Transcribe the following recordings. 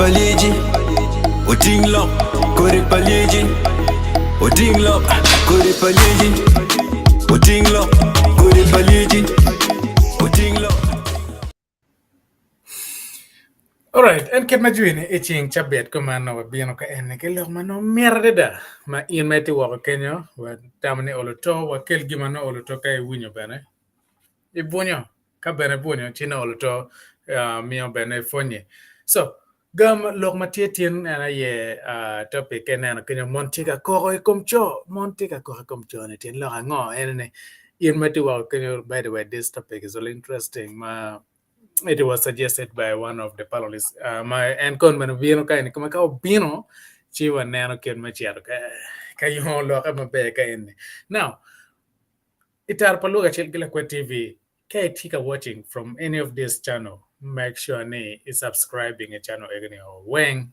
pa lyeci, oting lok, kodi pa lyeci, oting lok, kodi pa lyeci, oting lok, kodi pa lyeci, oting lok. Alright, en kit ma jwini i ceng cabit kuman wabino ka eni ki lok ma nongo mit adada ma in ma itye woko kenyo watamo ni olo to wakel gin ma nongo olo to ka iwinyo bene ibwunyo ka bene ibwunyo ci nongo olo to miyo bene ipwonye. So gam lok ma tye tin en aye topic ka ineno kenyo mon tye ka koko i kom co, mon tye ka koko i kom co ni tyen lok ango ene ni in ma itye woko kenyo by the way this topic is really interesting ma it was suggested by one of the panelists uh, ma en kon bene obino ka eni kome ka obino ci waneno kit me cito ka ka yongo lokke maber ka eni now i taro pa Luka acel ki Lakwed TV ka itye ka watching from any of this channel make sure ni i subscribing i channel egini o weng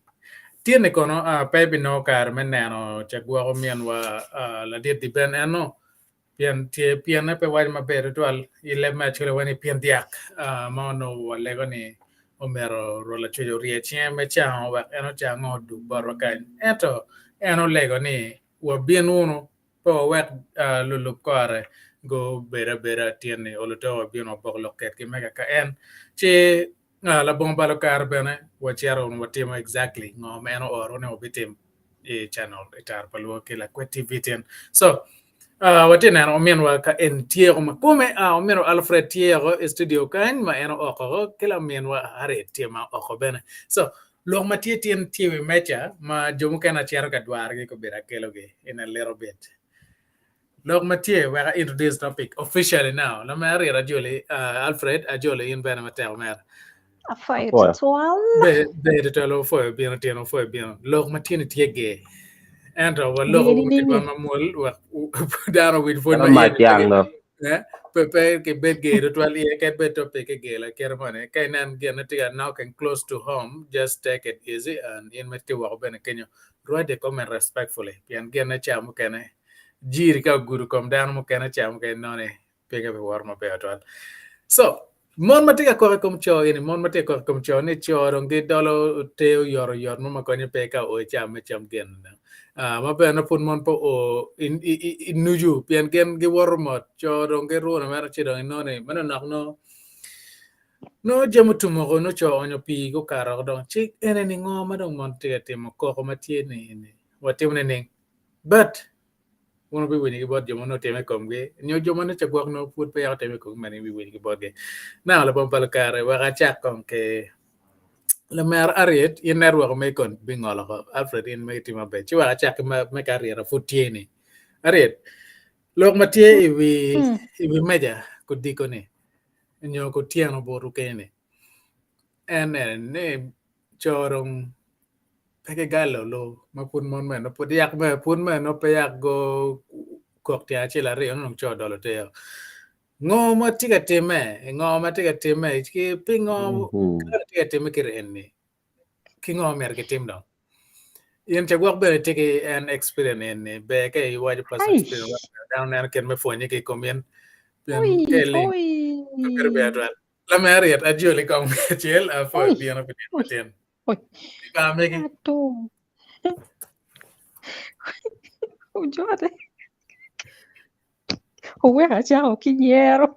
Tyeni kono uh, pe ibinongo kare me neno cagwoko minwa uh, ladit di ben eno Pien tye pienne pe waco maber tutwal i leb me Acholi waco ni pien dyak ma onongo walego ni omyero Rwot Lacwec orye cinge me cango wek en ocango odug botwa kany. Ento en olego ni wabin wunu pe wawek lulub kore gubed abeda tyen ni olo to wabin wabok lok kedgi me kaka en. Ci labongo balo kare bene wacito wunu watimo exactly ngo ma en ooro ni wabitim i channel i taro pa luo ki Lakwed TV tin. So uh, watye neno ominwa ka en tye ko ma kome uh, ominwa Alfred tye ko i studio kany ma en ooko ko ki laminwa Harriet tye ma ooko bene. So lok ma tye tin tye wi meca ma jo mukene acito ka dwarogi kobedo akelogi in a little bit. Lok ma tye wek a introduce topic officially now. Lama Harriet Ajoli, uh, Alfred Ajoli in bene matek omera. Apwoyo Apwoyo. tutwal. Ber ber tutwal wapwoyo bino tyen wapwoyo bino. Lok ma tye ni tye ger. Ento waloko Ger wunu ki nining? dwan mamwol wek dano owinj pwony Dano ma iye mac ni pe yang do. eh, pe pe kibed ger tutwal iye kadi bed topic ki ger lakite moni. Ka inen gin ma tye ka knocking close to home, just take it easy and in ma itye woko bene kenyo write a comment respectfully pien gin ca mukene jiri ka ogudo kom dano mukene ca mukene inongo ni pinye pe woto maber twal. So, mon ma tye ka kok i kom co eni, mon ma tye ka kok i kom co ni co dong gidolo te oyotoyot mo ma konye pe ka o i cam me cam gin uh, ma bene pud mon pe o i, i, i, i nucu pien gin giwoto mot co dong giruno mere ci dong inongo ni meno nok nongo nongo jami otum woko nongo co oonyo pii gukato woko dong ci ene ni ngo ma dong mon tye ka timo koko ma tye ni eni watimo nining but wun wubiwinyo ki bot jo ma onongo otime i komgi, nyo jo ma nongo cagwok nongo pud peya otime i komgi ma ibiwinyo ki botgi. Now, labongo balo kare, wek acak kong ki lamera Harriet, in network me kon bingolo ko. Alfred, in megi tye maber. Ci wek acak ki me ka Harriet pud tye ni. Harriet, lok ma tye i wi i wi meja kodiko ni nyo kotyeno botwu kenyo ni en ene ni co dong pe gigalo lo ma pud mon meno pud yak me pud meno pe yak go kok tyen acel aryo nongo co odolo teo. Ngo ma tye ka timme? Ngo ma tye ka timme? Ki pingo kare tye ka timme kit eni? Ki ngo myero gitim dong? In cagwok bene tye ki en experience eni ber ka iwaco personal experience wek dano neno kit me pwonye ki i kom in pien ka iling pe ber twal. Lame Harriet ajoli kong me acel apwoyo bino pi nino matin. Ba megi. Atum. Ojote. Oweko acako ki nyero.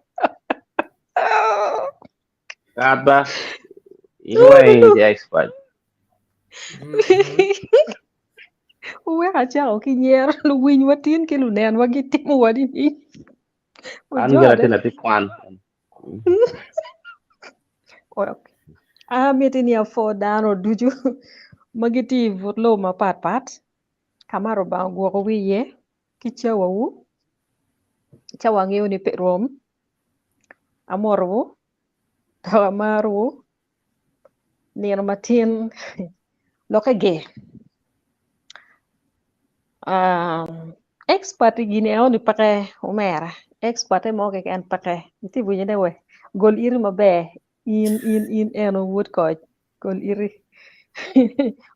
Kaba. In wai the expert. Oweko acako ki nyero luwiny watin ki lunenwa gitimo wa nining. An gira tye lathi kwan. Amiti ni apwo dano ducu ma gitye i but lobo mapatpat ka ma Rubanga ogwokowu iye ki cawawu, cawa angeyo ni pe rom, amotowu dok amarowu nino matin lokke ger expert i gin enoni peke omera expert mo keken peke itye winyo ne we gol iti maber in in in eno wod koc gol iti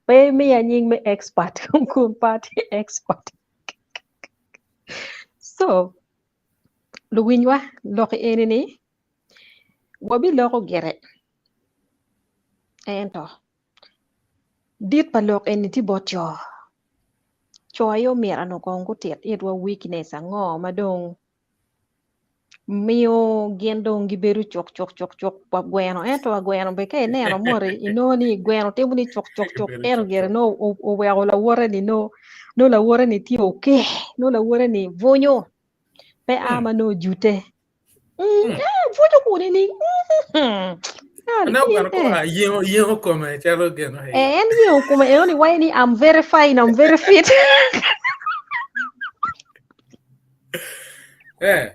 pe imiya nying me expert kun pe atye expert so luwinywa lok eni ni wabiloko gire ento. Dit pa lok eni tye bot co. Co aye omyero onongo kong gutit itwa weakness ango ma dong miyo gin dong gibedo cuk cuk cuk cuk wa gweno ento wa gweno bene ka ineno moti inongo ni gweno timo ni cuk cuk cuk Gibedo ento cuk gire cuk. nongo o- oweko lawote ni nongo nongo lawote ni tye oke nongo lawote ni bwunyo pe a Mm. ma nongo ojute. Mm, Mm. eh, bwunyo kuni ni mm, ah, Aneno in gweno eh. ko yengo yengo kome calo gin Eh, en yengo kome eno ni waco ni I'm very fine, I'm very fit. Eh.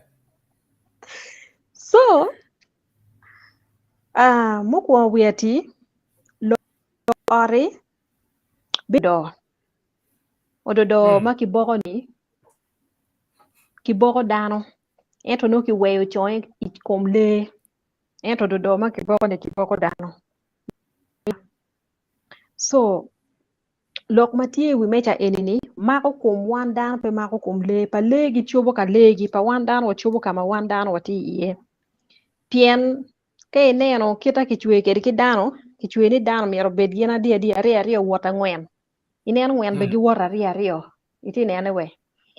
So, ah, mukwongo wiye ati, lok ot-ti bido ododo Mm. ma kiboko ni kiboko dano ento nongo kiweyo conge i kom lee ento ododo ma kiboko ni kiboko dano. So, lok ma tye i wi meja eni-ni mako kom wan dano pe mako kom lee. Pa lee gicobo ka leegi, pa wan dano wacobo ka ma wan dano watye iye. Pien ka ineno kit ma kicweyo kwede ki dano, kicweyo ni dano myero obed gin adi adi, aryo aryo wot angwen. Ineno ngwen bene giwoto aryo aryo, itye nene we.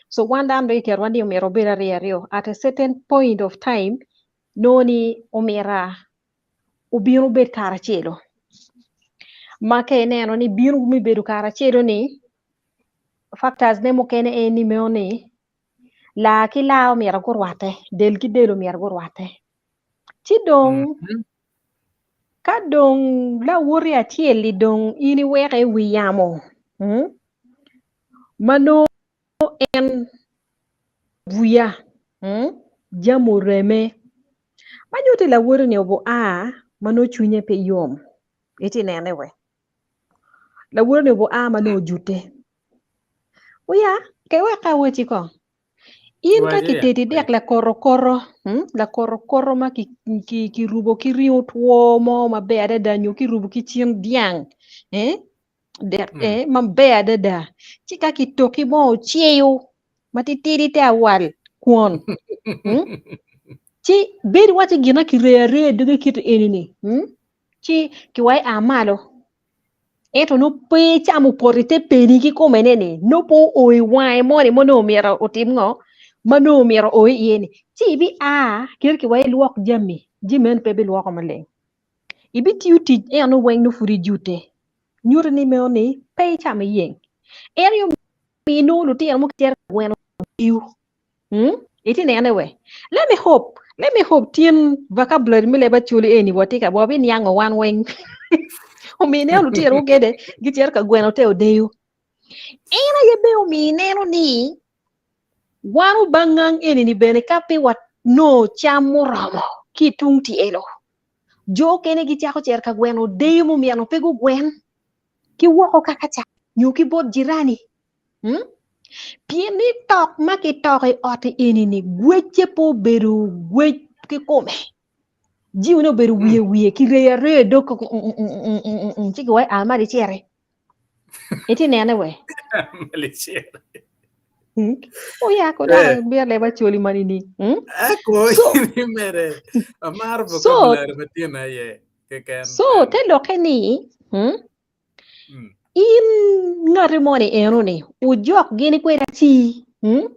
So wan dano dong kiketowa ni myero wabed aryo aryo. At a certain point of time, nongo ni omyero obin wubed karacelo. Ma ka ineno ni bino me bedo karacelo ni factors ne mukene en ni meno ni laa ki laa omyero gurwatte, del ki del omyero gurwatte. Ci dong Mhm. ka dong lawoti acel-li dong in iweke i wi yamo mm, ma nongo en buya mm, jami oreme ma nyuto ni lawoti-ni obo a ma nongo cwinye pe yom itye nene we lawoti-ni obo a ma nongo ojute oya ke wek awacci kong in ka Waci ya. kitedi dek lakorokoto mm, lakorokoto ma ki- ki- kirubo ki ringo two mo maber adada nyo kirubo ki cin dyang eh? dek Mm. eh, maber adada ci ka kitoki mo ociyo matitidi te awal kwon mm? ci bedo waci gin ma kireyo areya i doge kit eni-ni mm? ci kiwaci a malo ento nongo pe camo opoto i te peni kikome-ne ni nongo pe oo i wange moni ma onongo myero otim ngo ma nongo myero o iye ni ci ibia kit kiwaci ilwok jami jami meno pe bilwoko maleng ibitiyo tic eno weng nongo pud ijute nyuto ni meno ni pe icamo iyeng en aye omiyo inongo lutino mukene cito ka gweno deyo mm? Itye nene we let me hope let me hope tin vocabulary me leb acholi eni watye ka wabiniango wan weng omiyo ineno lutino mukene gicito ka gweno te odeyo en aye bene omiyo ineno ni wan obangang eni ni bene ka pe wanongo cam muromo ki i tung tyelo jo okene gicako cito ka gweno odeyo mumyeno pe gugwen ki woko kaka ca nyo ki bot jirani mm? Pien ni tok ma kitoko i ot eni ni gwecce pe obedo gwec kikome jiwone obedo wiye wiye kireyo areya i dog ci kiwaco a malo iciti itye nene we Malicere. Mm. Oya ko dok bino leb acholi ma nini mm? Ako So ni mere amaro so vocabulary ma tye na iye keken. so te lokke ni mm, Mm. in ngati moni eno ni ojok gini kwede aci mm?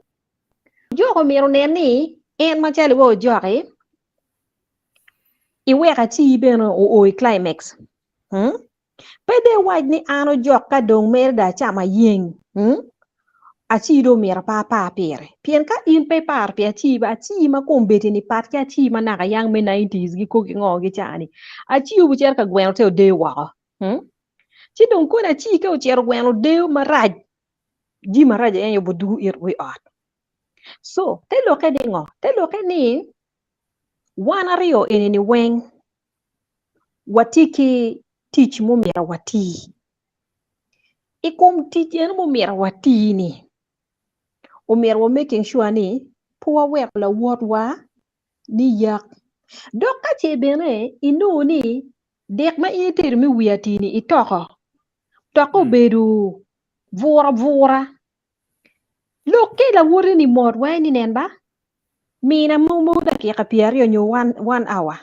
Ojok omyero onen ni en macalo iwa ojoki iwek aci bene oo i climax mm? Pe dong iwac ni an ojok ka dong mere dong acamo ayeng mm? Aci dong omyero pe apar pire pien ka in pe iparo pi aci ba aci ma kombeddi ni pat ki aci ma naka yang me 90s gi koki ngo gi ca-ni aci obi cito ka gweno te odeyo woko mm? Ci dong koni aci ka ocito gweno odeyo marac jami marac aye obi dugo itwu i ot. So te lokke ni ngo? Te lokke ni wan aryo eni ni weng watye ki tic mumyero wati. I kom tic eno mumyero wati ni omyero wa making sure ni pe waweko lawotwa ni yak. Dok ka ce bene inongo ni dek ma in itedo me wi ati-ni itoko, tokke obedo bura bura, lok ki lawoti ni mot wai ni nen ba mina mogo dakika pyeraryo nyo one hour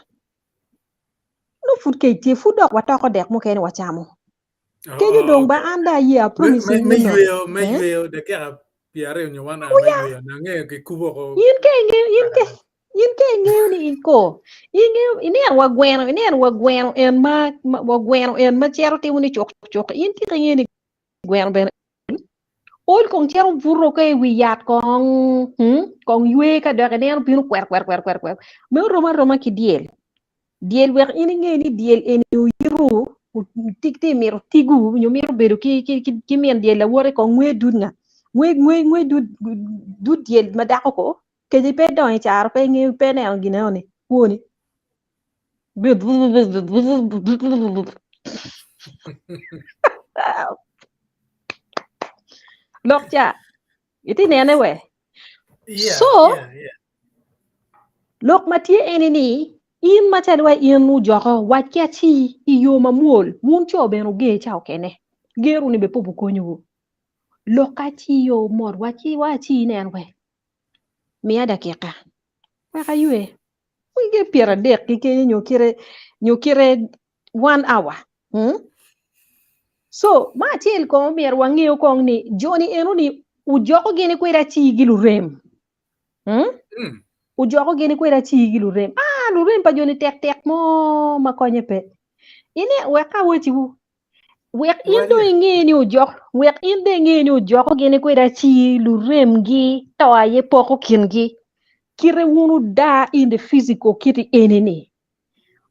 nongo pud kec tye pud dok watoko dek mukene wacamo. Kenyo dong ba an dong aye a promising me you no. yweyo me Eh? yweyo dakika pyeraryo nyo one hour me Oya. yweyo nange kikubo ko In ka ingeyo in ka in ka ingeyo ni in ko ingeyo ineno wa gweno ineno wa gweno en ma ma- wa gweno en ma cito timo ni cuk cuk in tika ingeyo ni gweno bene ol kong cito buto ka i wi yat kong hmm? kong ywe ka dok ineno bino kwer kwer kwer kwer kwer meno rom aroma ki dyel Dyel wek in inge ni dyel eni oyito ti mito tigu nyo mito bedo ki ki ki ki min dyel lawote kong ngwe dud nga ngwe ngwe ngwe dud dud dyel ma dako ko kece pe dongo i caro pe ngeyo pe neno gin eno ni kwoni lok ca iti nene we Yeah, So, yeah, yeah. lok ma tye eni ni, in macalo wa in ujoko wac ki aci i yo mamwol, wun co bene wuger ca okene, geru ni be pe obukonyowu. Lok ka aci yo mot wac ki wa aci inen we, miya dakika wek aywe. Wige 30 ki kenyo nyo kite nyo kite one hour. Hmm? So, ma acel kong myero wangeyo kong ni joni eno ni ujoko gini kwede aci gi lurem. Hmm? Ujoko gini kwede aci gi lurem. Ah, lurem pa joni tek tek mo ma konye pe. Ine wek awaciwu. Wek in dong inge ni ujok, wek in dong inge ni ujoko gini kwede aci lurem gi to aye poko kingi. Kite wun uda in the physical kiti eni ni.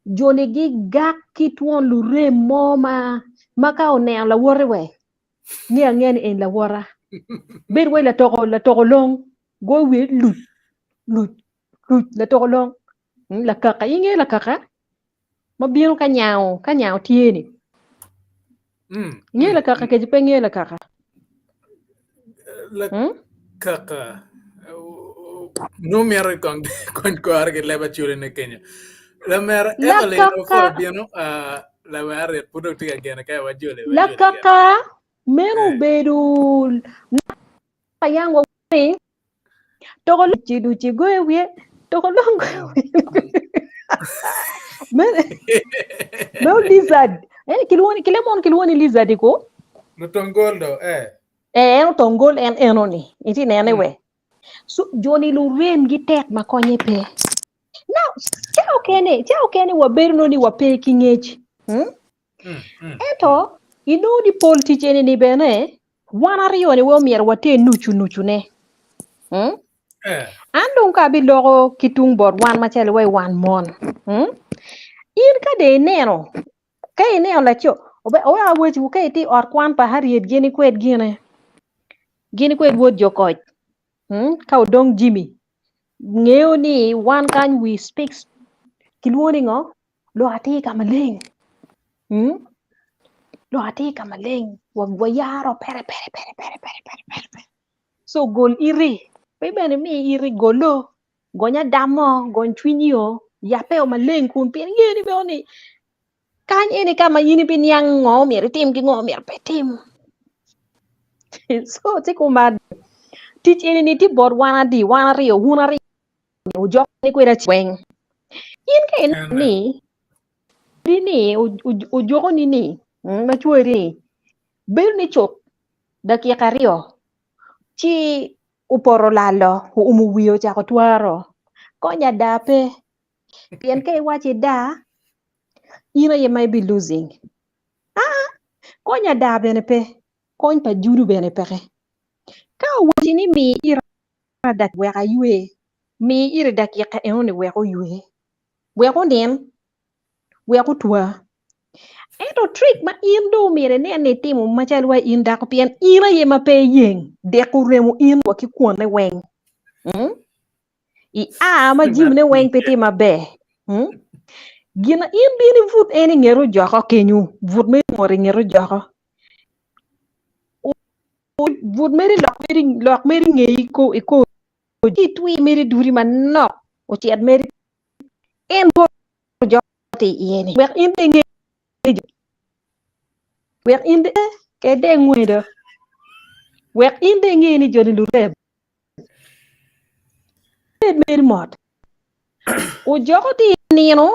Joni gigak ki twon lurem mo ma ma ka oneno lawote we nge angeya ni eni lawota. Bed wai latoko latoko long goyo wiye luc luc luc latoko long lakaka inge lakaka ma bino ka nyango ka nyango tye ni inge lakaka kece pe inge lakaka. Lakaka nongo mito kong kony kore ki leb acoli ne kenyo. Lamera Evelyn Lakaka oporo bino lamera Harriet pud dong tye ka gene ka wajole wajole gire. Lakaka meno Eh. obedo naka yang wa weng toko luci luci goyo wiye toko long goyo wiye meno meno lizard eh kilwongo ni kilemon kilwongo ni lizard ko Lutongol do eh. Eh, en otongol en enoni iti nene we so joni lurem gi tek ma konye pe now ca okene ca okene wabedo no ni wape ki ngec hmm? Ento inongo ni pol tic eni ni bene wan aryo ni we omyero water nucu nucu ne hmm? Eh. An dong ka abiloko ki tung bot wan macalo wa i wan mon hmm? In ka dong ineno ka ineno laco obe oweko awecwu ka itye i ot kwan pa Harriet gini kwed gine gini kwed wod jokoc hmm? Ka odong Jimmy ngeyo ni wan kany we speak kilwongo ni ngo lok atir ka maleng hmm? Lok atir ka maleng wayaro pere pere pere pere pere pere pere pere so gol iti pe bene mi iti golo gony adam mo gony cwinyi o yabbe o maleng kun pien ingeyo ni bene ni kany eni ka ma in ibiniang ngo myero itim ki ngo myero pe itim so ci kuman tic eni ni tye bot wan adi wan aryo wun aryo ojok ni kwede weng in ka ineno ni ni ojoko ni ni ma cweri ni bedo ni cuk dakika aryo ci opoto lalo oumo wiye ocako twaro kony ada pe pien ka iwaco ida in aye ma ibi losing aa kony ada bene pe kony pa judu bene peke ka owaci ni mi ira wek aywe mi ire dakika enoni wek oywe wek onin wek otwa ento trick ma in dong myero inen ni itimo macalo wa in dako pien in aye ma pe iyeng dek oremo in wa ki kwone weng mm? ia ma jimine weng pe tye maber mm? Gin in bin ibut en inget ojoko kenyo but me mot inget ojoko but mere lok mere lok mere ingeyi ko iko itwi mere dudi manok ocit mere en bot ojoko tye iye ni wek in dong inge wek in dong kede ngwedo wek in dong inge ni joni lurem bed meri mot ojoko tye nino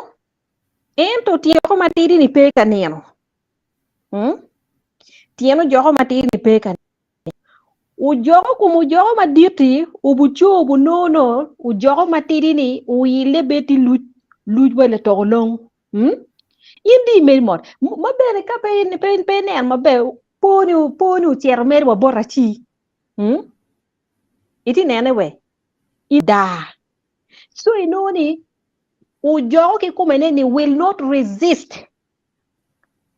ento tyeko matidi ni pe ka nino hmm? Tyen ojoko matir-ni pe ka Ojoko kom ojoko madit-ti obuco obunono ojoko matidi-ni oile bed ti luc luc wa latoko long. Hmm? In di imedi mot. Ma bene ka pe pe pe ineno maber po-ni po-ni ocito mere wa bot aci. Hmm? Iti nene we. I daa. So inongo ni ojoko kikomene ni will not resist.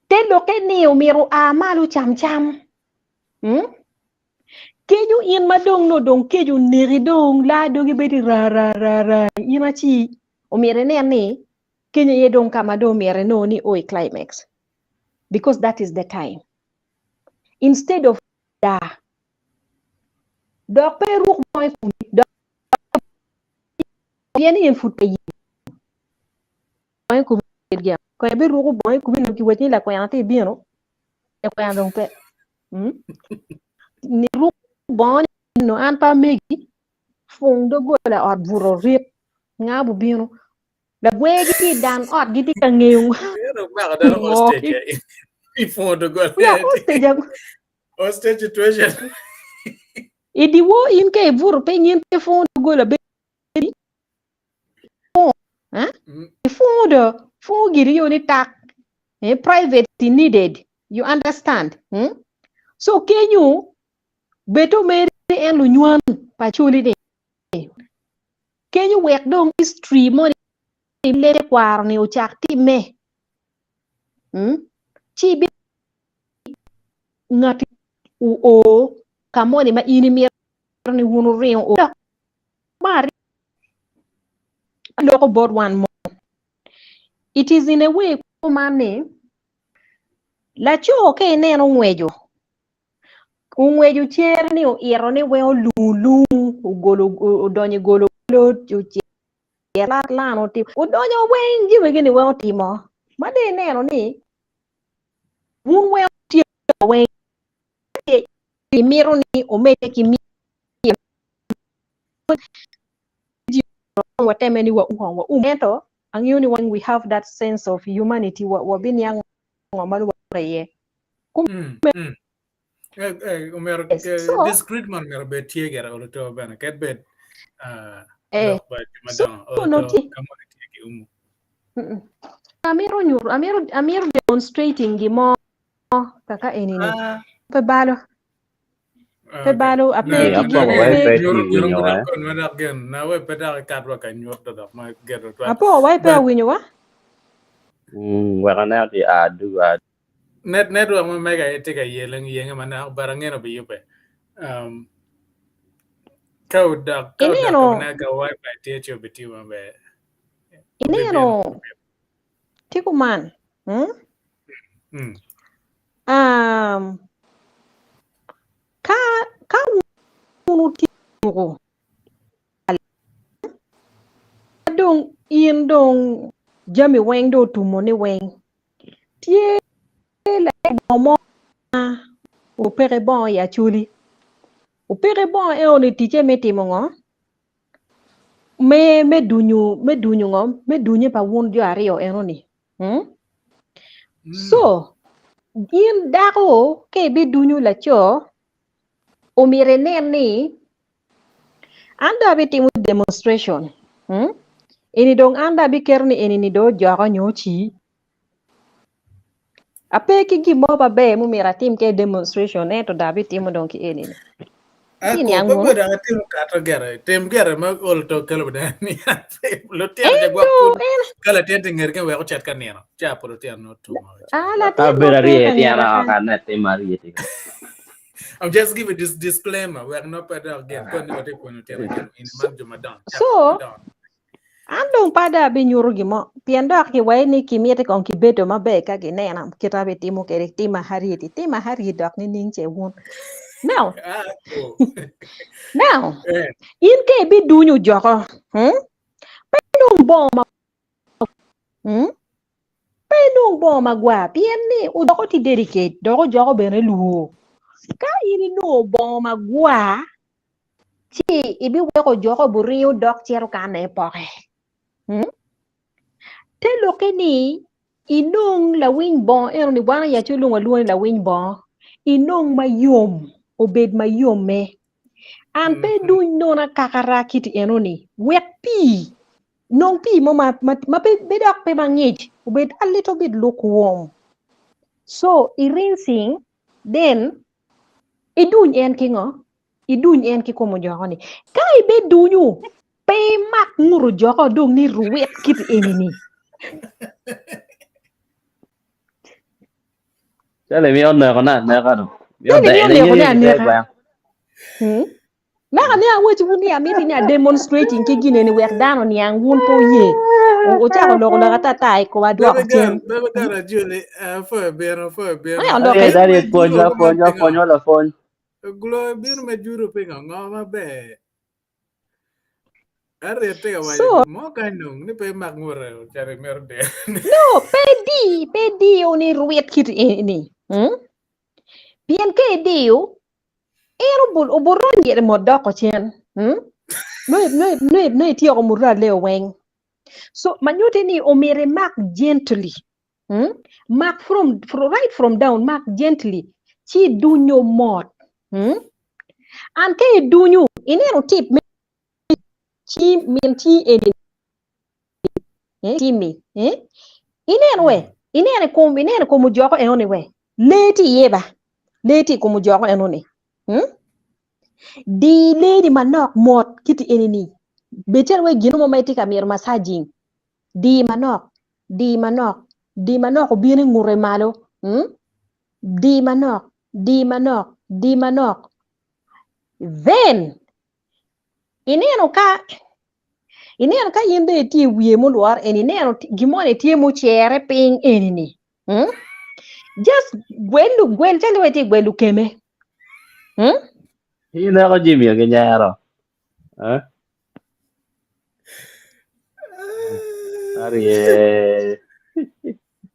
Te lokke ni omyero oa malo ocam cam. Hmm? Kenyo in ma dong no dong kec oneki dong laa dogi bedo ra ra ra ra in aci omyero inen ni kenyo aye dong ka ma dong omyero inongo ni o i climax because that is the time instead of daa dok pe iruk bongo i komi dok pien in pud pe iye bongo i komi ko ibiruko bongo i komi nongo kiwaci ni lakwena tye ibino lakwena dong pe mm? Ni ruko bongo ni no an pe amegi fung doggola ot buto rit nga bubino lagwe gitye i dan ot gitye ka ngeyo Ero mako dano ngo hostage eh. I pwongo doggola. ya hostage ago. Hostage situation. I dyewor in ka ibuto piny in pe ipwongo doggola bedi Eh? Ipwongo do, pwongo giri yo ni tak. Eh, privacy needed. You understand? Hmm? So kenyo beto meri en lunywan pa coli ni. Kenyo wek dong history moni lete kwaro ni ocak timme. Hmm? Ci bi ngati oo ka moni ma in imito ni wun wuringo o. Dok ma aloko bot wan mo. It is in a way kuman ni laco ka ineno ongweco, ongweco cere ni oito ni weng olungo lungo ogolo odonyo i golo ocito lan otimo odonyo weng jami gini weng otimo ma dong ineno ni wun weng wutye weng imito ni omedde ki miyo wateme ni waum kong waum ento angeyo ni when we have that sense of humanity wabiniang ngo ma lubanga iye. Mm, mm. Eh, eh, omyero Yes. eh, So, discreet man myero obed tye gire olo to bene ket bed ah, eh, lok pa jo so madongo olo no to tye ka moni tye ki umu. Mm-mm. Amito nyuto, amito, amito demonstrating gin mo kaka eni-ni. Ah, Pe balo, pe okay. balo, ape Na, Eh, ki na gin, apoko wai pe pe nyuto tye nyuto winyo dok wa. kon ma dok gen na we pe dok ikat wa ka nyuto dok ma geto twal. Apo wai pe But awinyo wa. Wek aneno ti a dugo a net network ma mega aye tye ka yeleng yenge manok but angeno biyubbe. Um, ka odok ka odok Ineno, ka mana ka wifi tye ci obitiyo maber. ineno, Bibino. tye kuman. Hmm? Mm. Um, ka ka wun wutye tuko dong in dong jami weng dong otumo ni weng tye laco mo ma opeke bongo i acholi opeke bongo eno ni ticce me timo ngo me me dunyo me dunyo ngo me dunye pa wun jo aryo eno ni hmm? So in dako ka ibidunyo laco omyero inen ni an dong abitimo demonstration hmm? Eni dong an dong abiketo ni eni ni dong ojoko nyo oci ape ki gin mo maber mumyero atim ke demonstration ento dong abitimo dong ki eni ni Ako, Ci niang pe wunu. bedo atimo kato gere, tim gere ma ol to kelo bene ni lutino En ja gwok do pud en ka latin tye ngeri ke wek ocit ka nino, ca po lutino no tumo. ah Ka latin bedo mo pe arye ka tyen ngeta o kany ka ne tim arye tye. I'm just giving this disclaimer wek no pe dok gin kon ni watye pwonyo lutino gin in so, man jo madongo, ca so madongo. an dong pe dong abinyuto gin mo pien dok kiwaco ni kimiti kong kibedo maber ka ginena kit abitimo kwede tima Harriet tima Harriet dok nining ce wun now Ah, ko. now Eh, in ka ibidunyo joko hmm? pe inong bongo ma hmm? pe inong bongo magwar pien ni ojoko tye delicate dok ojoko bene lwor ka in inongo bongo magwar ci ibiweko ojoko buringo dok cito ka ne poke hmm? Te lokke ni inong lawiny bongo eno ni wan i Acholi walwongo ni lawiny bongo. Inong mayom, obed mayomme. An pe duny nona kakara kiti enoni, wek pii, nong pii mo ma, ma, ma pe, pe dok pe mangic, obed a little bit lukewarm. So, i rinsing, then iduny en ki ngo? Iduny en ki kom ojoko ni. Ka ibedunyu, pe imak ngut ojoko dong ni ruwit kiti eni-ni. Calo imiyo neko ne aneka do. Imiyo Calo imiyo dene neko ne nyeri te aneka. gweng. Hmm? Maka ni awaco wun ni amiti ni a demonstrating ki gine ni wek dano oniang wun pe oye. Ocako loko lok atata i koma adwoko Baby girl, cen. baby girl Ajuli, uh, pwoyo bino, pwoyo bino. Aya Ari loke. dari Me pwonywa juro kuman pwonywa pingo? pwonywa lapwony. Gulo bino me juro pingo? Ngo maber? Harriet tye ka waco So, gin mo kany dong ni pe imak ngute calo imito del. no, pe di, pe diyo ni rwit kit eni. Hmm? Pien ka idiyo, en obu- oburony ire mot doko cen. Hmm? No, no, no, no ityeko murale weng. So, ma nyutte ni omyero imak gently. Hmm? Mak from, from, right from down, mak gently. Ci idunyo mot. Hmm? An ka idunyo, ineno tip me ci min ci eni eh, cimi eh? Ineno we, ineno i kom, ineno i kom ojoko enoni we. Lee tye iye ba, lee tye i kom ojoko enoni. Hmm? Di lee-ni manok mot kiti eni-ni. Bed calo wai gino mo ma itye ka mito massaging. Di manok, di manok, di manok obino i ngute malo. Hmm? Di manok, di manok, di manok. Then, ineno ka ineno ka in dong itye i wiye mulwore eni, ineno gin moni tye mucere piny eni-ni. Hmm? Just gwel gwel calo wai itye gwelo keme. Hmm? Ineko jimi ki nyero. Eh? Arie.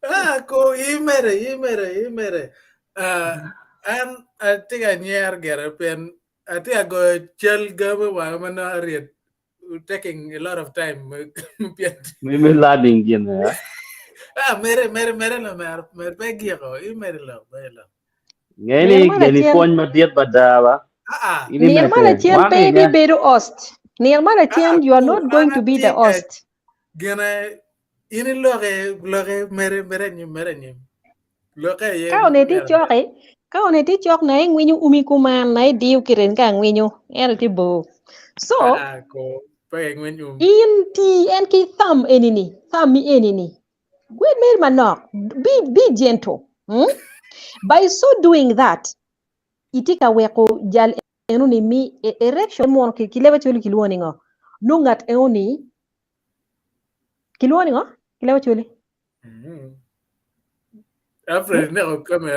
Ah, ko imere, imere, imere. Ah, an atye ka nyer gire pien atye ka goyo cal gamo wanga ma nongo Harriet taking a lot of time pien Mi mi learning gin eh. ah mere mere mere lo mere mere pe giko imere lo pe lo Nge ni Nino ma geni lacen pwony madit mada ba. ah ah In Nino ma imedde. lacen Wang pe inge. ibibedo host. Nino ma ah lacen you are ko not an going to be atye the ka host. gine in iloke loke mere mere anyim mere anyim loke aye Ka onongo itye mere cok i, ka onongo itye cok na ingwinyo umi kuman na idiyo kite ka angwinyo ento itye bor. So ah ah ko pe ingwiny um in ti en ki thumb eni-ni, thumb mi eni-ni. Gwel meri manok, be, be gentle. Hmm? By so doing that, itye ka weko jal enoni mi erection mono ki ki leb acholi kilwongo ni ngo? Nongo ngat enoni kilwongo ni ngo? Ki leb acholi? Mm. Alfred neko kame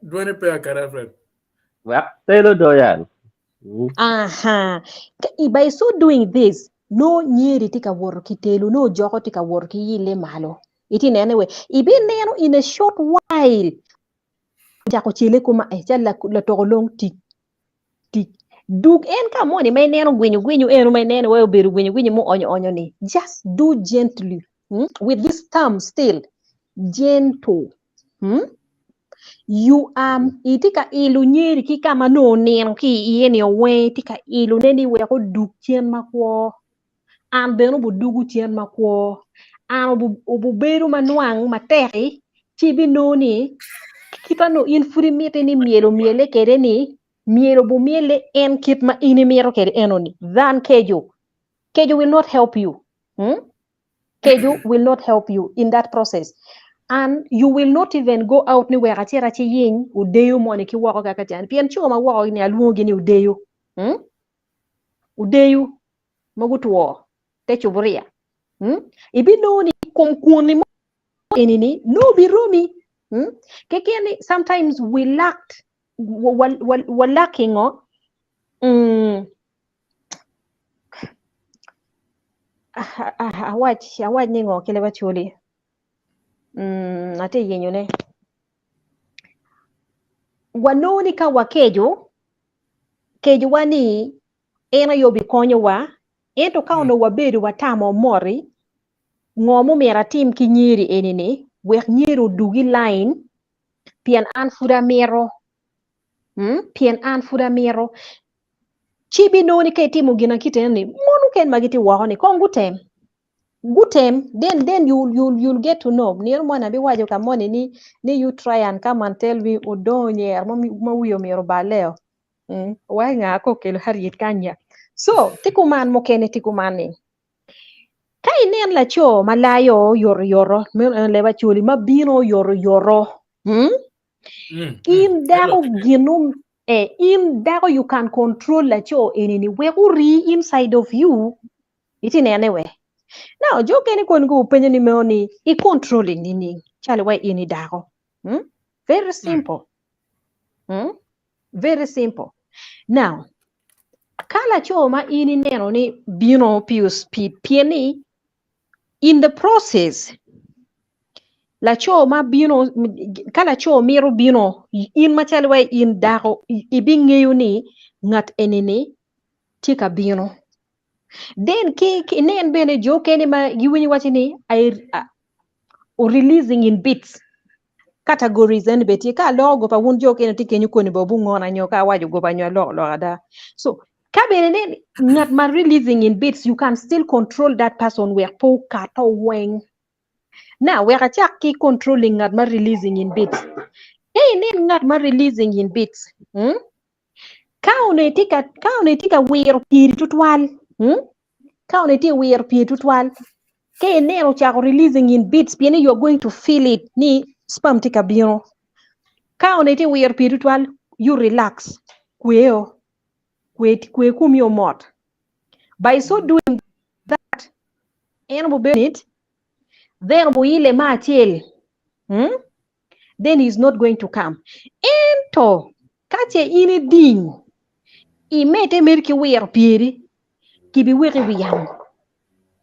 dwone pe akara Alfred. Wek telo do yan. Mm. Aha. By so doing this, no nyeri tye ka woto ki telo, no joko tye ka woto ki yille malo. Iti nene we. Ibineno in a short while ocako cele kuma eh, cal latoko long tic tic. Dug en ka moni ma ineno gwinyo gwinyo eno ma ineno wai obedo gwinyo gwinyo mu onyo onyo ni. Just do gently. Hmm? With this thumb still. Gentle. Hmm? You are itye ka ilo nyeri ki ka ma nongo onino ki iye ni oweng itye ka ilone ni wek odug cen makwo. An bene obudugu cen makwo. An obubedo ma nwang matek-ki ci ibinongo ni kit ma nongo in pud imiti ni myel omyelle kwede ni myel obumyelle en kit ma in imito kwede enoni than keco. Keco will not help you. Hmm? Keco will not help you in that process. And you will not even go out ni wek acit aciyiny odeyo moni ki woko kaka can. Pien co ma woko ni alwongogi ni odeyo. Hmm? Odeyo ma gutwo te cuburia. Hmm? Ibinongo ni kom kwoni mo eni ni no biromi. Hmm? Keken ni sometimes we lacked wa, wa, wa lacking oh, mm, awac awac ni ngo ki leb acholi mm, atye yenyo ne wanongo ni ka wakeco kecowa ni en aye obikonyowa ento ka onongo wabedo watamo moti ngo mumyero atim ki nyeri eni ni wek nyeri odug i line pien an pud amito. Pien an pud amito. Ci ibinongo ni ka itimo gin akit eno-ni, mon mukene ma gitye woko ni kong gutem. Gutem, then then you you you'll get to know. Nino moni abiwaco ka moni ni ni you try and come and tell me odongo nyer ma ma wiye omyero oballe-o. Wai nga ka okelo Harriet kany ya. So, tye kuman mukene tye kuman ni, ka inen laco ma layo oyotoyoto, meno en leb Acholi, ma bino oyotoyoto, In dako gino eh, in dako you can control laco eni ni wek ori inside of you iti nene we. Now jo kene kon go penyo ni meno ni i controlling nining calo wa in i dako. Very simple. Very simple. Now ka laco ma in ineno ni bino piyo speed pien ni in the process laco ma bino ka laco mito bino in macalo wa in dako ibingeyo ni ngat eni ni tye ka bino then ki inen bene jo okene ma giwinyo waco ni I, uh, releasing in bits categories en bene tye ka aloko gopa wun jo okene tye kenyo koni bene wubungona nyo ka awaco gopa nyo aloko lok ada so ka bene nen ngat ma releasing in bits you can still control that person wek pe okato weng now wek acak ki controlling ngat ma releasing in bits ka inen ngat ma releasing in bits Ka onongo itye ka ka onongo itye ka wiro pyeri tutwal ka onongo itye ka wiro pyeri tutwal ka ineno ocako releasing in bits pien ni you are going to feel it ni sperm tye ka bino ka onongo itye ka wiro pyeri tutwal you relax kweo kwe kwe komi omot by so doing that en obedo it then oile me acel then he is not going to come. Ento ka ce in iding, imedde mere ki wiro pyeri, kibiweki i wi yamo.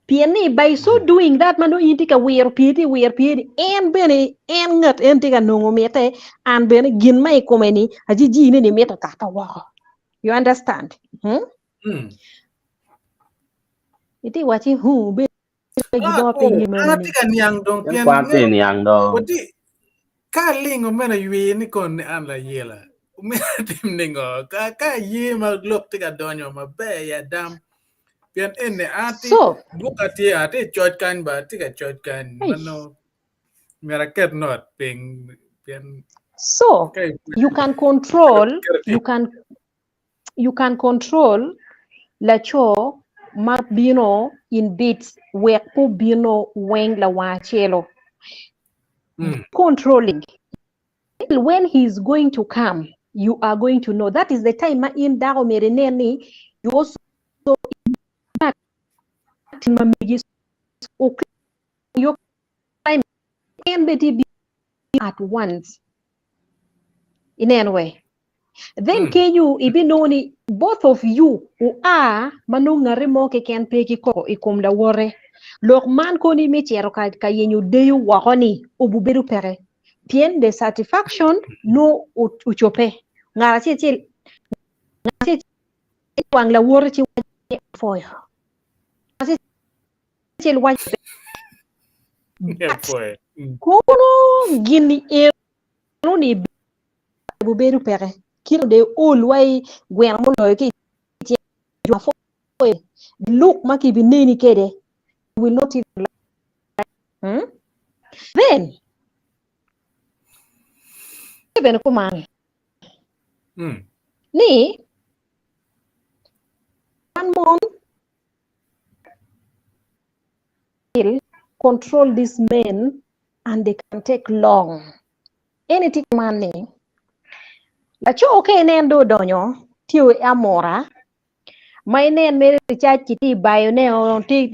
Pien ni by so doing that ma nongo in itye ka wiro pyeri, itye ka wiro pyeri, en bene en ngat en tye ka nongo mitte, an bene gin ma i kome-ni ajijine ni mito kato woko. You understand? Hmm? Itye wacci, hu, bedo Ah, oh, an atye ka niang dong pien Kwan tye niang dong. Wati ka alingo meno ywi ni kon ni an layela. Omyero atim ningo? Ka ka aye ma lok tye ka donyo maber i adam. Pien eni atye So, buka tye atye coc kany ba atye ka coc kany Eish. mano myero aket note piny pien so ka you can control, keto you can you can control laco ma bino in bits wek pe obino weng lawang acelo. Controlling. When he is going to come, you are going to know. That is the time ma in dako myero inen ni you also ma megi your time en bene tye bino at once. Ineno we. Then kenyo ibinongo ni both of you wua ma nongo ngati mo keken pe ki koko i kom lawote. Lok man koni me cito ka, ka yenyo deyo woko ni obubedo peke. Pien the satisfaction nongo ocobbe. Ngat acel acel ngat acel acel wang lawote ci waco ni apwoyo. Ngat acel acel waco but kono gin eno ni obedo peke kit de ol wa i gweno muloyo ki i cing jo apwoyo look ma kibineni kwede you will not even like hmm? Then bene kuman ni wan mon control these men and they can take long. Eni tye kuman ni laco ka inen dong odonyo tye i amura ma inen mere ricac ki tye bayo ne o tye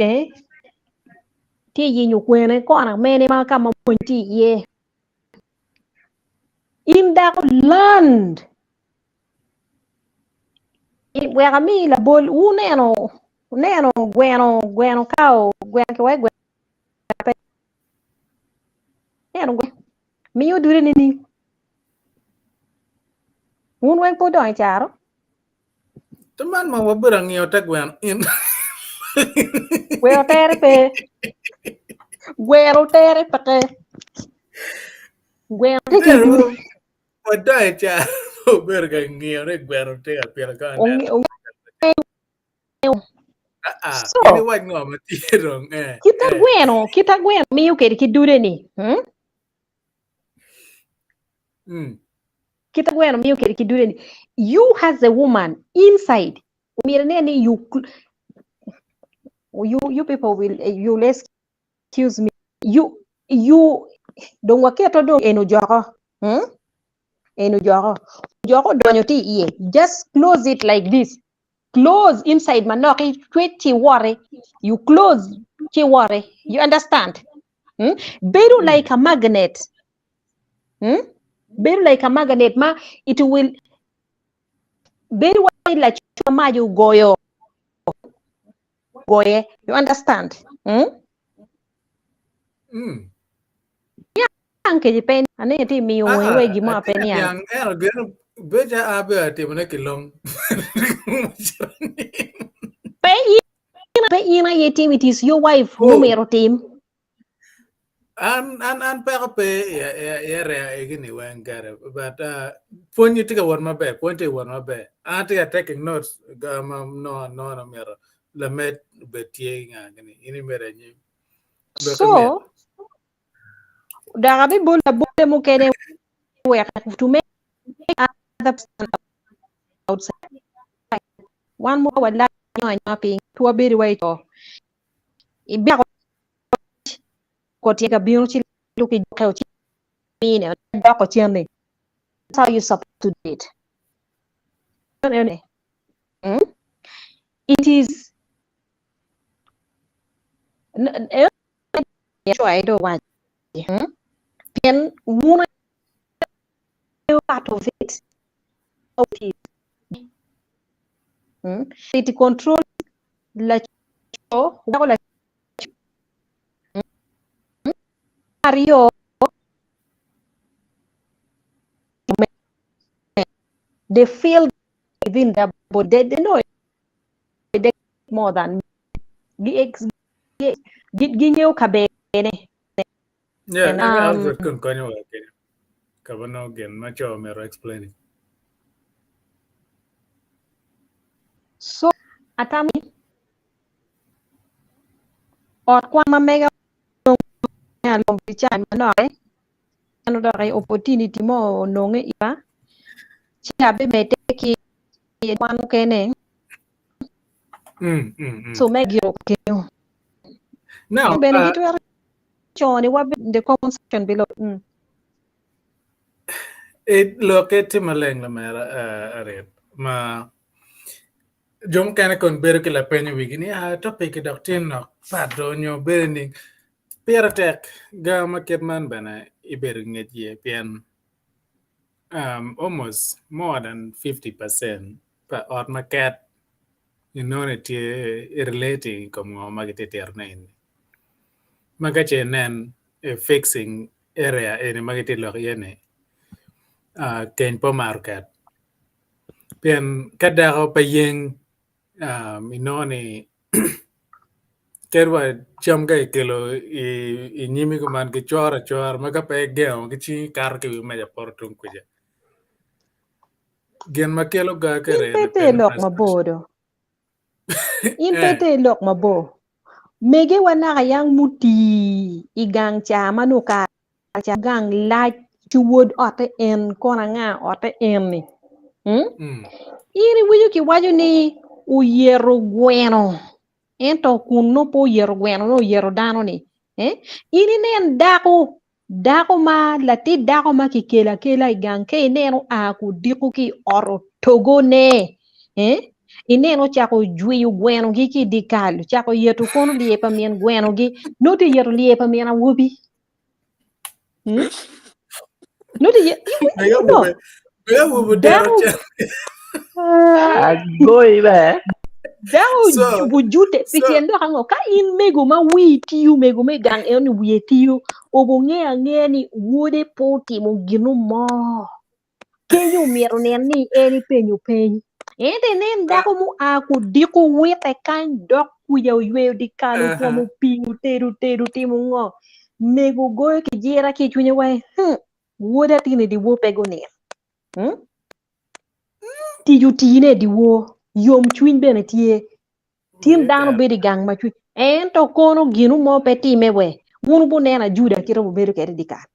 tye yenyo kwene kona mene ma ka ma mony tye iye. In dako land wek ami labol wuneno wuneno gweno gweno kao gweno ki wai gweno pe neno gweno miyo dude nining wun weng pe wudongo i caro To man ma wabedo angiyo te gweno in. Gweno tere pe. Gweno tere peke. Gweno tye ki dude. Wadongo i caro. Obedo ka ngiyo ni gweno tye ka pito ka oneno. So, In iwac ngo ma tye dong eh. Kita gweno, kita gweno miyo kedi ki dude ni. Hmm? Mm. Kita gweno miyo kedi ki dude ni. You as a woman inside, omyero ine ni you you you people will you'll excuse me. You you dong waketo dong en ojoko. Hmm? En ojoko. Ojoko odonyo tye iye. Just close it like this. Close inside manok itwec ci iwoti. You close ci iwoti. You understand? Hmm? Bedo like a magnet. Hmm? Bedo like a magnet ma it will bedo wai laco mac ogoyo goye. You understand? Hmm? Mm. Niang keci pe aneno itye miyo Ah, weng wek gin mo atye pe ka niang. niang ento gin beca abe atimone kilong. Pe in pe in aye tim it is your wife Oh. mumito tim. An an an peko pe i i area egini weng kere but uh, pwony tye ka wot maber pwony tye ka wot maber an atye ka taking notes ga ma no no na myero lamed obed tye nga gini in imedo anyim Lokke So mit. dok abibolo labole mukene wek to make other person outside. Wan mo walak anyo piny pe wabedo wa i co. Ibako ko tye ka bino ci luki joke ci mine doko cen ni. That's how you supposed to do it. Mm? It is pien wun aye part of it. Mm? It control laco weko laco aryo they feel within their body they, they know it they more than gi ex gi gingeyo kabene Yeah, And, maybe um, Alfred kun konyo wa kenyo. Ka ba nongo gin ma co myero explain. So atamo ni ot kwan ma mega onongo pi ca manok eno dok opportunity mo ononge ira ci abimedde ki kwan mukene Mm, mm, mm. so me giro kenyo. Now, Bene gitwero coni wa in the comment section below. Mm. it lokke tye maleng lamera uh, Ariel ma jo mukene kon bedo ki lapeny i wigi ni ah topic dok tye nok pat do nyo bedo ni pire tek ga ma kit man bene ibedo ki ngec iye pien um, almost more than 50% pa ot ma ket inongo ni tye relating i kom ngo ma gitye titone eni ma ka ce inen i fixing area eni ma gitye lok iye ni uh, keny pe omaro ket pien ka dako pe yeng um, inongo ni kadi wa cam ka ikelo i, i nyimi kuman gicoro acora ma ka pe igengo ki cingi kato ki wi meja poto tung kuca gin ma kelo ga In kere pe ni ite pien lok frustration mabor do. In pe eh ite lok mabor. Mege wa naka yang mutii i gang ca ma nongo kare ca gang lac ci wod otte en kono anga otte en ni. Mm? mm. In iwinyo kiwaco ni oyeto gweno ento kun nongo pe oyeto gweno nongo oyeto dano ni. Eh? In inen dako Dako ma latit dako ma kikelo akela i gang ka ineno oa kudiko ki i ot otogone eh? Ineno ocako jwiyo gwenogi ki i dye kal, ocako yeto kono lye pa min gwenogi, nongo tye yeto lye pa min awobi. Hmm? Nongo tye ye- Mega no. awobe mega awobe odero Dako cen Agoyi be. Dako so bujute pi so tyen lok ango? Ka in mego ma wii tiyo, mego me gang eno ni wiye tiyo, obo ngeyo angeya ni wode pe otimo gino mo. Kenyo myero onen ni en ipenyo peny. Ento inen dako mua kudiko wite kany dok kuca oyweyo dikal otwomo uh-huh. pii otedo tedo otimo ngo. Mego goyo kijira ki i cwinye wai, hmm, woda tini diwor pe gunin. Hmm? Tic otine i dyewor, yomcwiny bene tye. Tin dano bedo i gang ma cwiny ento kono ginu mo pe time we. Wun wubuneno ajuda kite wubedo kwede i dyekal.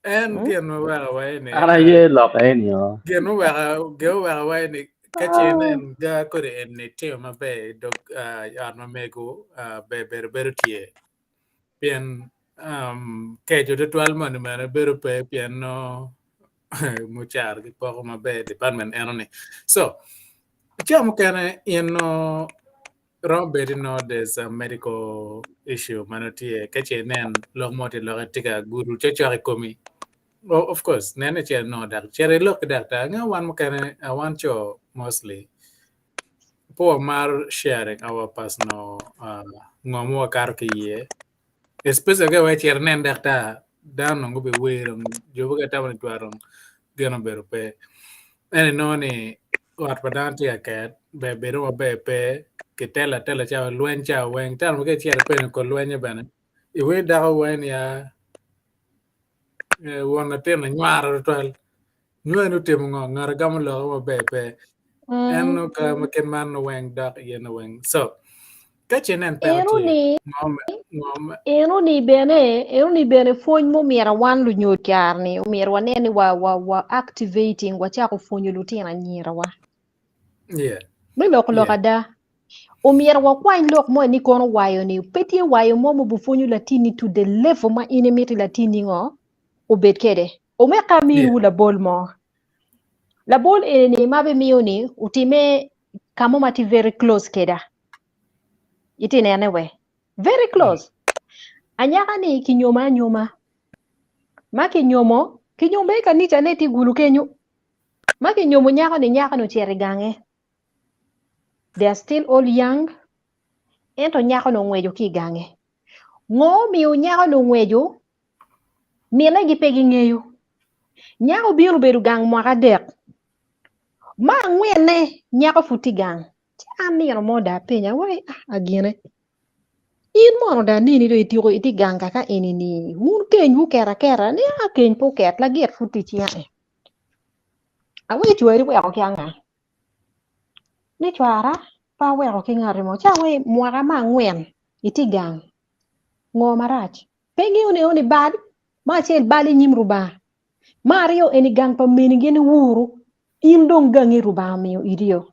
En gin ma weko awaco ni An aye lok eni o. Gin ma weko gin ma weko awaco ni ka ce inen ga kodi eni timo maber i dog i ot ma mego ber bedo bedo tye pien keco tutwal moni bene bedo pe pien nongo mucara gipoko maber i department eno ni. So ca mukene in nongo romo bedo ni nongo there's a medical issue ma nongo tye ka ce inen lok mo tye lokke tye ka gudo cokcok i komi of course nen ni cito inongo dak cito ilok ki daktar inge wan mukene wan co mostly pe wamaro sharing our personal ngo ma wakato ki iye especially ka wek icit inen daktar dano dong gubiwer dong jo mogo gitamo ni twero dong gin obedo pe ento inongo ni ot pa dano tye ka ket ber bedo maber pe kitelo atela cawa lweny cawa weng teno ma ka icito ipenyo kor lwenye bene iwinyo dako waco niya won latin anywaro tutwal nywani otimo ngo ngat agamo lokke maber pe en nongo ka ma kit man nongo weng dok iye nongo weng so ka ce inen peko Eno tye ni ngo me ngo me eno ni bene eno ni bene pwony mumyero wan lunyod kare-ni omyero wanen ni wa wa wa activating wacako pwonyo lutino anyirawa. yeah Me loko lok yeah ada, omyero wakwany lok mo ni kono wayo ni pe tye wayo mo ma obipwonyo latinni to the level ma in imiti latinni ngo obed kwede. Omeka yeah aminiwu labol mo. Labol eni ma abimiyo ni otime ka mo ma tye very close keda. Itye nene we? Very close. Anyaka ni kinyomo anyoma. Ma kinyomo, kinyomo i kanica ne tye gulu kenyo. Ma kinyomo nyako ni nyako ni ocito i gange. They are still all young. Ento nyako ni ongweco ki i gange. Ngo omiyo nyako ni ongweco? Mine gi pe gingeyo. Nyako obino obedo gang mwaka adek. Ma angwenne nyako pud tye gang. Ci an nino mo dong apenye awaci ah agine in mono dong aneni dong ityeko itye gang kaka eni ni wun kenywu oket aketa ni ah keny pe oket lagit pud tye icinga ni awaci cwari iweko ki anga ni cwara pe aweko ki ngati mo ci awaci mwaka me angwen itye gang ngo marac pe ingeyo ni eni bal me acel bal inyim Rubanga me aryo eni gang pa meni gin iwuru in dong gangi Rubanga omiyo iti-o.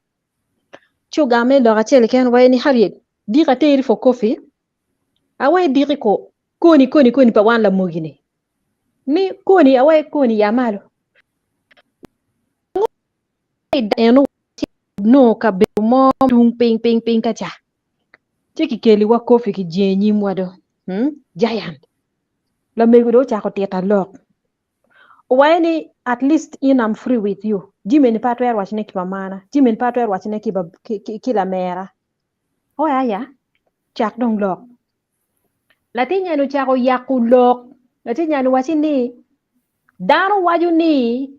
Ci ogame lok acel keken waci ni Harriet, diki ateri for coffee, awaci diki ko koni koni koni pa wan lamogi ni, ni koni awaci koni ya malo. Eno nongo kabedo mo tung piny piny piny ka ca, ci kikeliwa coffee kijengo i nyimwa do, hmm? Giant. Lamego dong ocako tita lok. Owaco ni at least in I'm free with you. Jami eni pe atwero wacone ki mamana, jami eni pe atwero wacone ki, ki, ki, ki lamera. Owaco aya, cak dong lok. Latin nyani ocako yako lok. Latin nyani owaci ni dano waco ni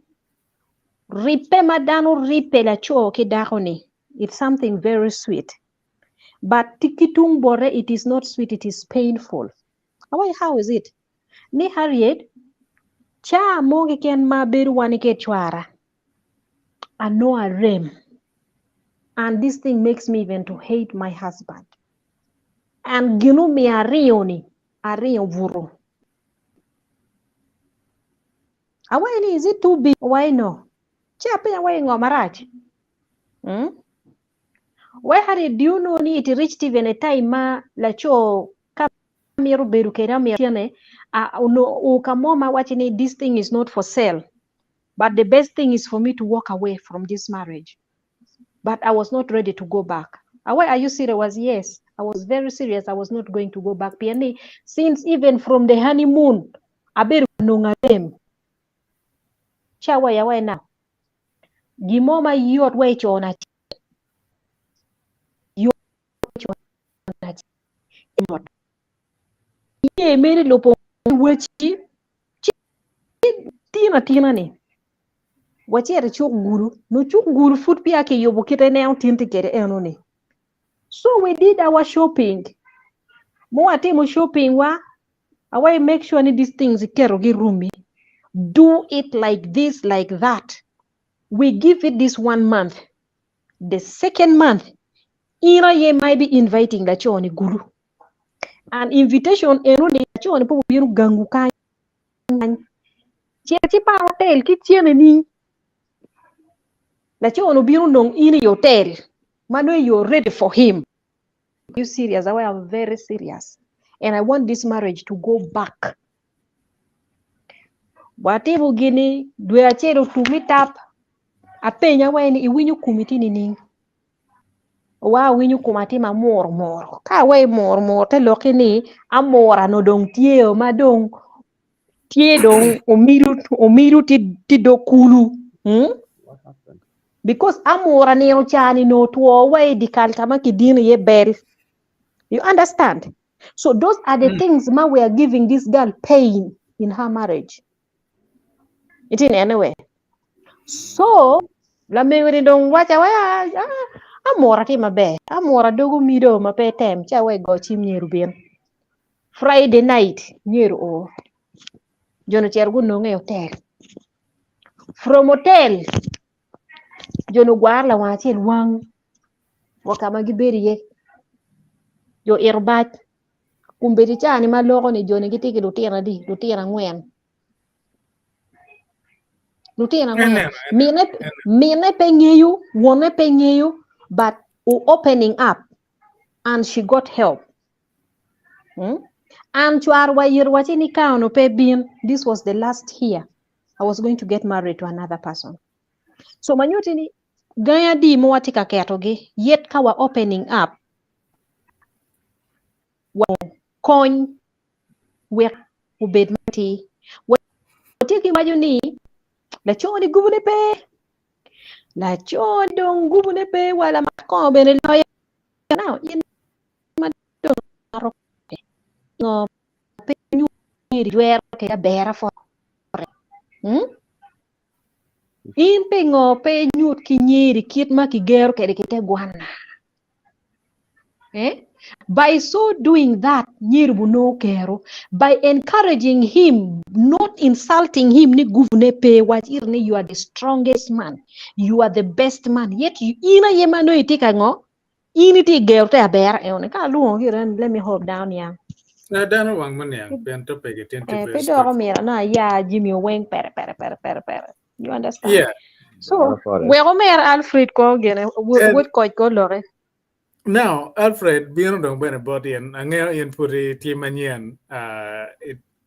ribbe ma dano ribbe laco ki dako ni it's something very sweet. But ki tung bote it is not sweet, it is painful. Awaco how is it? Ni Harriet, caa mo keken ma abedo wan ki cwara, anongo arem. And this thing makes me even to hate my husband. And gin omiyo aringo ni, aringo buto. Awaco ni is it too big? Owaco no. Ci apenyo awaco ngo marac? Hmm? Wai Harriet, do you know ni it reached even a time ma laco ka mito bedo kede omito tyene onongo ka mo ma waci ni this thing is not for sale but the best thing is for me to walk away from this marriage but I was not ready to go back. Awaci are you serious? Yes, I was very serious. I was not going to go back. Pien ni since even from the honeymoon abedo ka nongo arem. Ci awaci awaci now gin mo ma yot wa icona acel yot icona acel mot iye mere lubo weci ci tin atina ni wacito i cuk gulu nongo cuk gulu pud peya kiyubo kite ineno tin tye kwede eno ni so we did our shopping ma watimo shopping wa awaci make sure ni these things iketo gi i room-mi do it like this like that. We give it this one month. The second month, in aye might be inviting laco ni gulu. An invitation eno ni laco ni pe obino gangu kany. Cit ci par hotel ki cene ni. Laco ni obino nong in i hotel ma nongo you're ready for him. You serious? I am very serious. And I want this marriage to go back. Watimo gini dwe acel otum i tap. Apenya wai ni iwinyo komi tye nining? Wa awinyo koma tye ma mur mur. Ka aweyo mur mur te lokke ni amura no dong tye o ma dong tye dong omido omido tye dog kulu. Hmm? Because amura nino cani no two wa i dikal ka ma kidino iye bel. You understand? So those are the things ma we are giving this girl pain in her marriage. It in anyway. So lamego ni dong waca wa ah, amura tye maber. Amura dogo mido ma pe tem ca wa go cim nyeru bin. Friday night nyeru o. Jono cer gunonge i hotel. From hotel jono gwar lawang acel wang wa ka ma gibedo iye. Jo ito bac. Kombeddi ca ni ma loko ni joni gitye ki lutino adi? Lutino angwen. Lutino angwen. Eneno, eneno, Mine, eneno. mine pe ngeyo, wonne pe ngeyo, but o opening up and she got help. Hmm? And cwar wa yir waci ni ka ono pe bin, this was the last year I was going to get married to another person. So manyuti ni gangi adi ma watye ka ketogi yet ka wa opening up wa kony wek obed matir. Watye ki waco ni laco ni gubune pe, laco dong gubune pe wa lamak kongo bene loyo. Now in ma dong mato ngo pe nyeri jwero kede abera fote. Hmm? In pingo pe inyut ki nyeri kit ma kigero kwede ki te gwana? Eh? By so doing that, nyeri bu nongo kero. By encouraging him, not insulting him, ni guvune pe wac ire ni you are the strongest man, you are the best man. Yet you, in aye ma nongo itye ka ngo? In itye gero te abera eno. Ka alwongo ki ren, let me hop down ya. Na dano wang ma niang pien topic i tin Eh, tye pe very dok straightforward. omyero na ya Jimmy oweng pere pere pere pere pere. You understand? Yeah. So, wek omer Alfred ko gene, And wod koc ko loke. now Alfred bino dong bene bot in angeyo in pudi tye manyen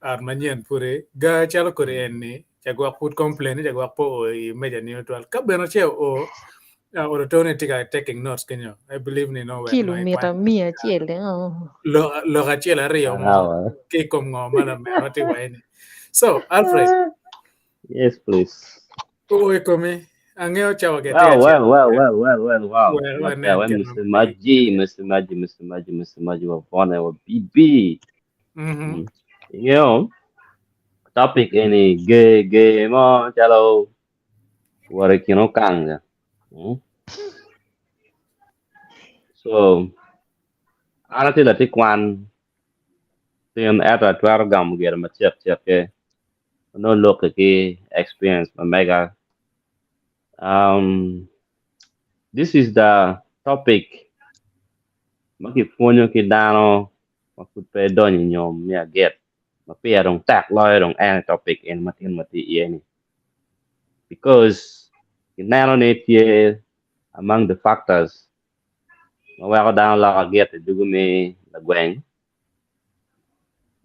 ot manyen pudi ga calo kodi en ni cagwok pud complain ni cagwok po o i meja ni twal ka bene ce o odo Tony tye ka taking notes kenyo I believe ni no wek Kilo no mita ikwan miya acel de. Oh. lok acel aryo mo ki i kom ngo ma lamera tye waye ni. So Alfred Yes, please. o i komi angeyo cawa ge tye Well, acel well, well, well, well, well, wow. Well, What well, the, when nen Mr. Maji, Mr. Maji, Mr. Maji, Mr. Maji, wa Vone, wa BB. You know, topic any gay, gay, mo, chalo, wara kino kanga. So, ana tila ti kwan, tin eta twero gamo gire ma cek cek ke, no look ki experience ma mega. This is the topic ma kipwonyo ki dano ma pud pe donyo i nyom me aget ma peya dong tek loyo dong en topic en ma tin ma tye iye ni because kineno ni tye among the factors ma weko dano loko aget i dugu me lagweng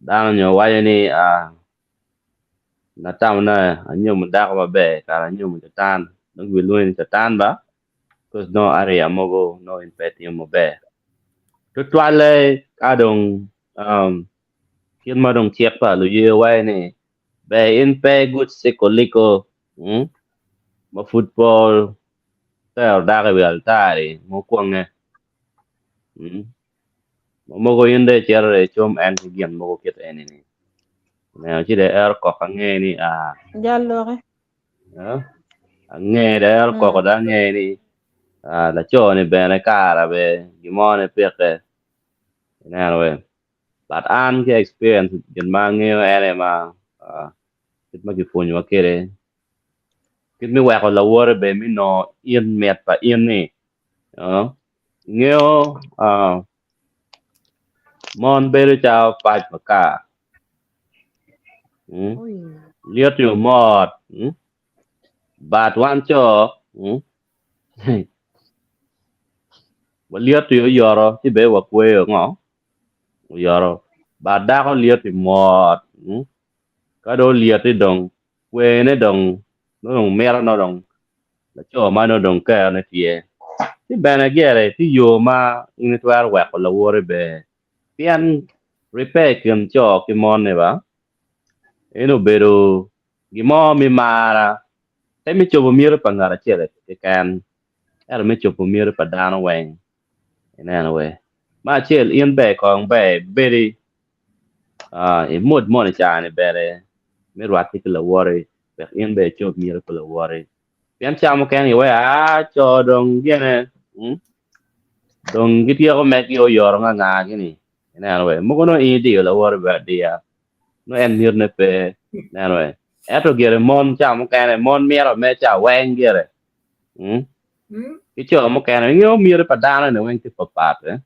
dano nyo waco ni natamo na anyomo dako maber kara anyomo catan dong gibilwongi ni catan ba because no area mogo no in pe timo maber tutwalle ka dong kit ma dong cik pa luye waco ni ber in pe good sikoliko ma pud po tero dako i wi altari mukwonge mogo in dong icito dong icom en ki gin mogo kit eni ni neno ci dong ero koko ange ni Jal loke. Ange dong ero koko dong ange ni laco ni bene kara be gimo ni pike ineno we but an ki experience gin ma angeyo ene ma kit ma kipwonyowa kwede. Kit me weko lawote bene me nongo in mit pa in ni ingeyo mon bedo calo pac makar lyeti omot but wan co walyeti oyoto ci bene wakweyo ngo oyoto but dako lyeti mot ka dong olyeti dong kwene dong nongo dong mito nongo dong laco ma nongo dong kerone tye. Ci bene gire tye yo ma in itwero weko lawoti ber pien ribbe i kin co ki mon-ni ba eni obedo gin mo me mara pe me cobo miti pa ngat acel keken ento me cobo miti pa dano weng ineno we. Me acel in ber kong ber ibedi i mood moni caa-ni bene me rwatte ki lawoti wek in bene icob miti pa lawoti pien ca mukene iweko aa co dong gine dong gityeko megi oyoto nganga gini ineno we mogo nongo in idiyo lawoti bene adiya nongo en mitine pe ineno we ento gire mon ca mukene mon mito me ca weng gire ki co mukene ingeyo miti pa dano eni weng tye papat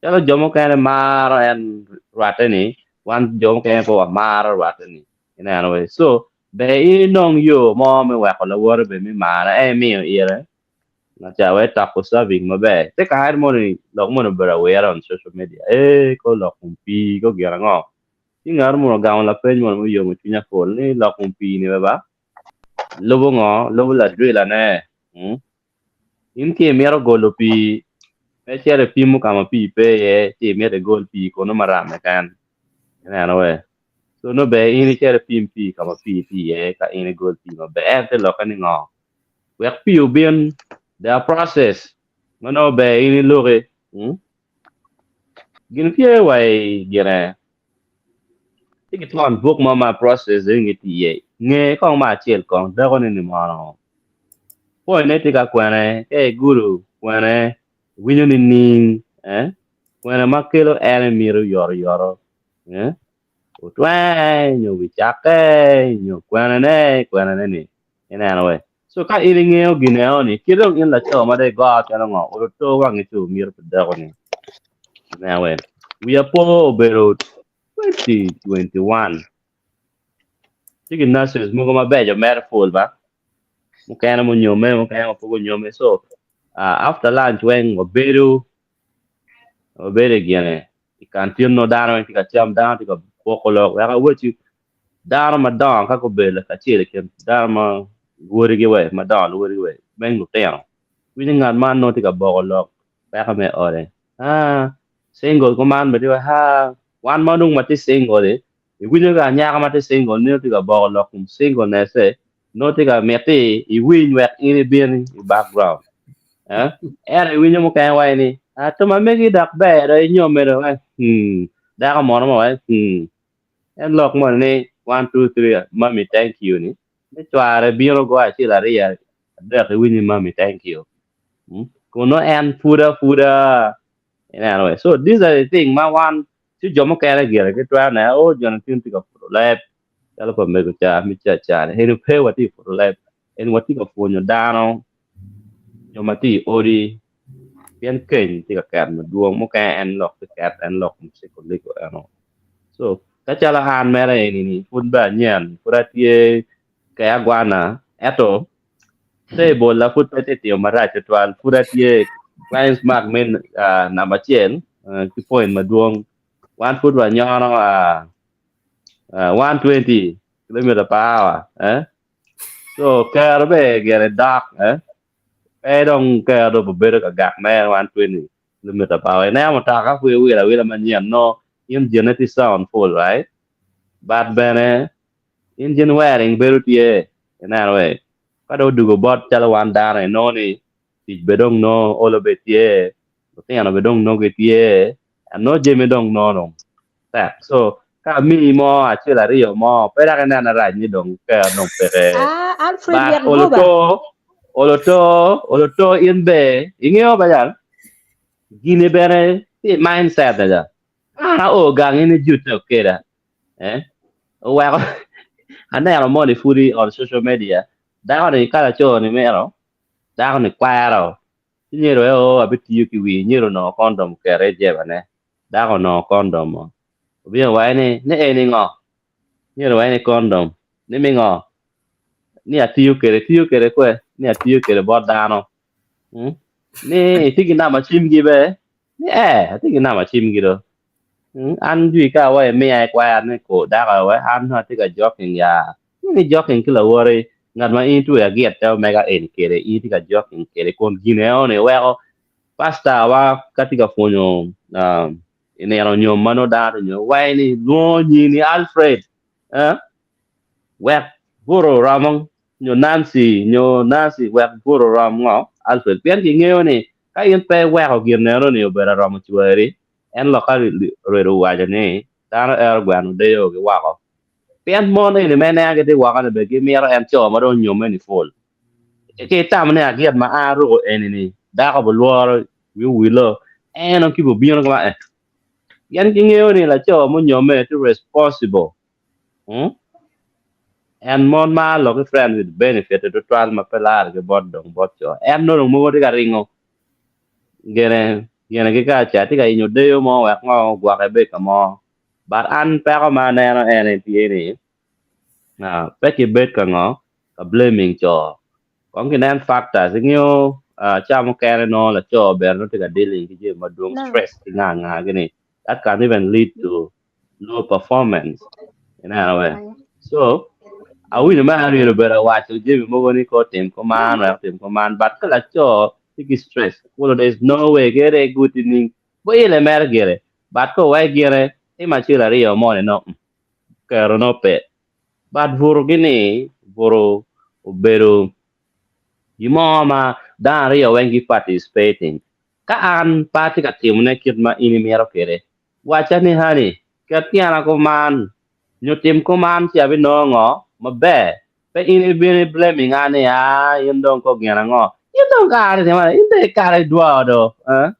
calo jo mukene maro en rwatte ni wan jo mukene pe wamaro rwatte ni ineno we so ber in inong yo mo me weko lawote bene me mare en imiyo ire ca wek etoko serving maber te kare moni lok moni obedo awira on social media ee ko lok kom pii ko gin ango ci ngat moni ogamo lapeny moni ma oyomo cwinya pol ni lok kom pii ni bene ba lubo ngo lubo ladrila ne In ka imito golo pii, pe icito ipimo ka ma pii pe iye ci imito igol pii kunu maram keken. Ineno we? So nongo ber in icit ipim pii ka ma pii tye iye ka in igol pii maber. Ento te lokke ni ngo? Wek pii obin, there are process ma nongo ber in iluki. Gin tye wa i gine tye ki twon buk mo ma process eni gitye iye. Nge kong me acel kong dako ni ni mono pwonyone tye ka kwene ka igudo kwene iwinyo nining kwene ma kelo en emito oyotoyoto otwenge nyo wi cakke nyo kwenene kwenene ni ineno we. So ka in ingeyo gin eno ni kit dong in laco ma dong igoro calo ngo oto wangi ci omito pi dako ni ineno we. Wiya po obedo 2021 tye ki nurses mogo mabeco mere pol ba mukene munyome mukene ma pud gunyome so after lunch weng wabedo wabedo i gine i kantin nongo dano weng tye ka cam dano tye ka boko lok wek awacci dano madongo ka gubedo kacel i kin dano ma luwotigi we madongo luwotigi we weng lutino winyo ngat man nongo tye ka boko lok peko me ode aa single kuman bene tye wa aa wan ma dong watye single-li iwinyo ka anyaka ma tye single nongo tye ka boko lok kom singleness-se nongo tye ka miti iwiny wek in ibin i background eh ento iwinyo mukene waci ni ah to ma megi dok ber dong inyomme dong eh hmm dako mono mo eh hmm en lok moni ni one two three mummy thank you ni me cware bino goyo acel aryo adek iwinyo ni mummy thank you hmm? kun nongo en pud apuda ineno we so these are the thing ma wan ci jo mukene gire gitwero neno oh joni tin tye ka puto leb calo pa mego ca me caca ni eni pe watye ka puto leb eni watye ka pwonyo dano jo ma tye i odi pien keny tye ka ket madwong mukene en lok tye ket en lok musikoliko eno so ka calo an mere eni ni pud bene anyen pud atye ke agwana ento table na pud pe tye timo marac tutwal pud atye clients mark me namba acel ki point madwong wan pud wanyono 120 kilometer per hour eh so kero be gire dok eh pe dong kero dong obedo ka gak mere 120 kilometer per hour ineno mutoka pud iwilo awila manyen no engine ne tye sound full right but bene engine wearing bedo tye ineno we ka dong odugo bot calo wan dano inongo ni tic be dong nongo olo be tye lutino be dong nongo gitye and nongo jami dong nongo dong tek so ka amiyi mo acel aryo mo pe dok inene rac ni dong ker dong peke Ah, Alfred but wek olo goba. to olo to olo to in be ingeyo ba jal gini bene tye i mindset na ja an ao gang in ijute okeda eh oweko aneno moni pudi on social media. Dako-ni ka laco-ni mito, dako-ni kwero, ci myero wek oo abitiyo ki wii, myero onongo kondom okete i jebane. Dako onongo kondom mo. Obino owaco ni, ni eni ngo? Myero owaco ni kondom. Ni mi ngo? Ni atiyo kwede, itiyo kwede kwe? Ni atiyo kwede bot dano. Hmm? Ni itye ki namba cimgi be? Ni ee, atye ki namba cimgi do. Hmm? An jwi ka wa imiya ikwaya ni ko dako we an nongo atye ka joking ya. Ni joking ki lawoti ngat ma in itweyo agit te omega eni kede in itye ka joking kede kun gin eno ni weko pastor wa ka tye ka pwonyo uh, i nino nyom ma nongo dano tye nyo wai ni lwongo nyini Alfred eh? Wek buto romo nyo Nancy nyo Nancy wek buto rom ngo Alfred pien kingeyo ni ka in pe iweko gin eno ni obedo aromo cweri en loka Rwed owaco ni dano ero gweno deyo gi woko pien mon eni ma ineno gitye woko ni bene gimito en co ma dong onyomme ni pul ki itamo ni agit ma an aruko eni ni dako bulworo wi owilo en dong kibobino kama eh pien kingeyo ni laco munyomme tye responsible Hmm? En mon ma lok ki friend with benefit tutwal ma pe laro ki bot dong bot co. En nongo dong mogo tye ka ringo gene gene ki ka ca tye ka yenyo deyo mo wek ngo ogwoke bed ka mo. But an peko ma aneno en aye tye ni ah, pe kibed ka ngo ka blaming co. Kong kinen factors ingeyo ah, ca mukene nongo laco bene nongo tye ka dealing ki jami madwong stress ki nga nga gini that can even lead to low performance ineno we so awinyo ma an myero obedo awaco jami mogo ni ko tim kuman wek tim kuman but ka laco tye ki stress well there is no way kere guti ning bo ile mere gire but ko wai gire tim acel aryo mo ni no kero no pe but buto gi ni buto obedo gimo ma dano aryo weng gi participating ka an pe atye ka timone kit ma in imito kwede Wacca ni, Honey, ket tyena kuman, nyo tim kuman ci abinongo ngo maber. Pe in ibino i blaming an ni, Ah, in dong ko gin ango? In dong kare ni man, in dong ikare idwo do. Eh?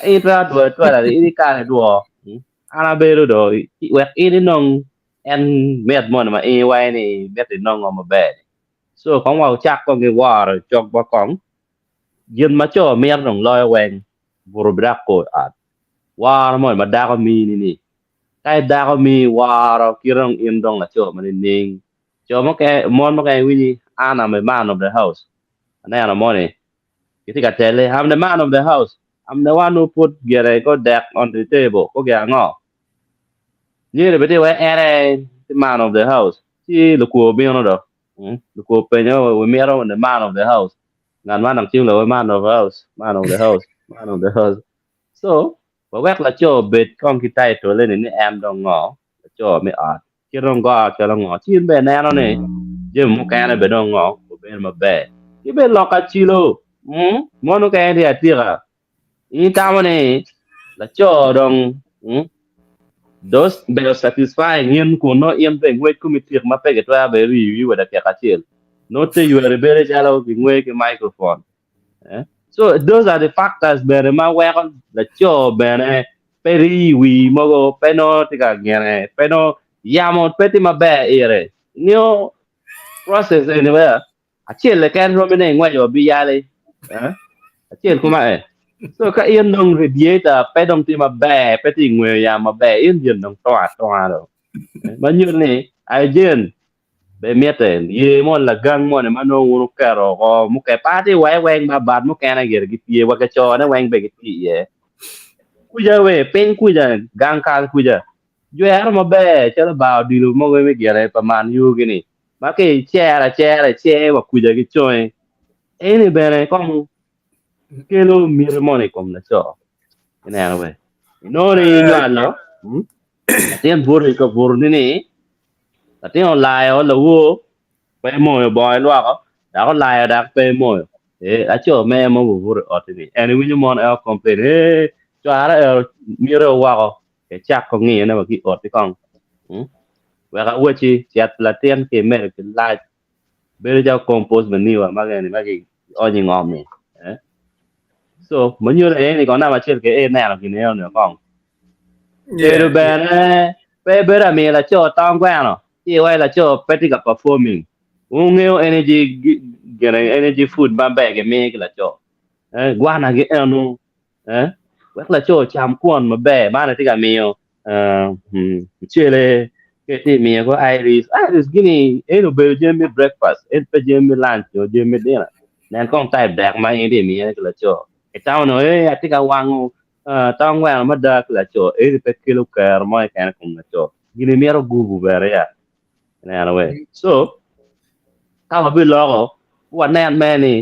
In twero dwoyo twera in ikare idwo. Hmm? An abedo do, wek in inong en mit moni ma in iwaco ni mito inongo maber. So kong wa wucak kong ki woro cogwa kong. Gin ma co mito dong loyo weng, buto bidok kor ot. Woro moni ma dako mini ni, ka dako miyi woro, kite dong in dong laco ma nining? Co mukene, mon mukene iwinyi, an I'm a man of the house. Aneno moni, gitye ka tele, I'm the man of the house. I'm the one who put gire ko dek on the table. Ko gin ango? Nyeri bene tye wai en aye the man of the house. Ci lukwo bino do. Mm, Lukwo penyo, we mito the man of the house. Ngat man dok cim lawe man of the house, man of the house, man of the house. So, wawek laco obed kong ki title ni ni en dong ngo, laco me ot. Kit dong go ot calo ngo. Ci in bene ineno ni jami mukene bene dong ngo, obedo maber. Ki bene lok acilo, mm, mon mukene tye atika. In itamo ni laco dong mm, those bedo satisfying in kun nongo in bene ngwec komi tik ma pe gitwero bene riyo wi wa dakika acel. Nongo te yweri bedo calo gingwe ki microphone. Eh? So those are the factors bene ma weko laco bene pe rii wi mogo pe nongo tye ka gine pe nongo yamo pe tye maber ire. Ingeyo process eni wea acel keken romi ne ingweco wa biyali. Eh? Acel kuma eh. So ka in dong radiator pe dong tye maber pe tye ingweyo yamo maber in gin dong tongo atonga dong. Eh? Ma nyuto ni hygiene be mitte ye mo lagang moni ma nongo wun wuketo oko muke pe atye wai weng ma bat mukene gire gitye wa kicone weng be gitye iye kuca we piny kuca gang kal kuca jwero maber calo bar odilo mogo me gire pa man yugi ni ma ki icero acera ice wa kuca ki congi eni bene kong kelo miti moni i kom laco ineno we inongo ni inywalo hmm? latin buto i kabuto ni ni Latin olayo lawor pe moyo bongo elwoko dok olayo dok pe moyo. Ee, laco me mo obuto i ot ni en iwinyo mon eo complain ee cwara eo mite woko ecako ngiyone wa ki i ot-ti kong. Hmm? Wek awacci cet latin ki imedo ki lac bedo calo compost manure ma gini ma kionyo i ngom-mi. Eh? So, ma nyuto aye ni kong namba acel ke ineno gin eno ni kong. Bedo bene pe bedo amiyo laco tong gweno ci iwaco laco pe tye ka performing. Wungeyo energy gine energy food maber gimiyo ki laco. Eh, gwana gi eno. Eh, wek laco ocam kwon maber. Man atye ka miyo eh, mucele, ki atye miyo ko iris. Iris gini en obedo jami me breakfast, en pe jami me lunch nyo jami me dinner. Nen kong type dek ma in itye miyo ki laco. Itamo ni, eh, atye ka wango uh, tong gweno mada ki laco. Eni pe kelo kero mo keken i kom laco. Gini mito gubu bene ya. Ineno we. So, ka wabiloko, wanen me ni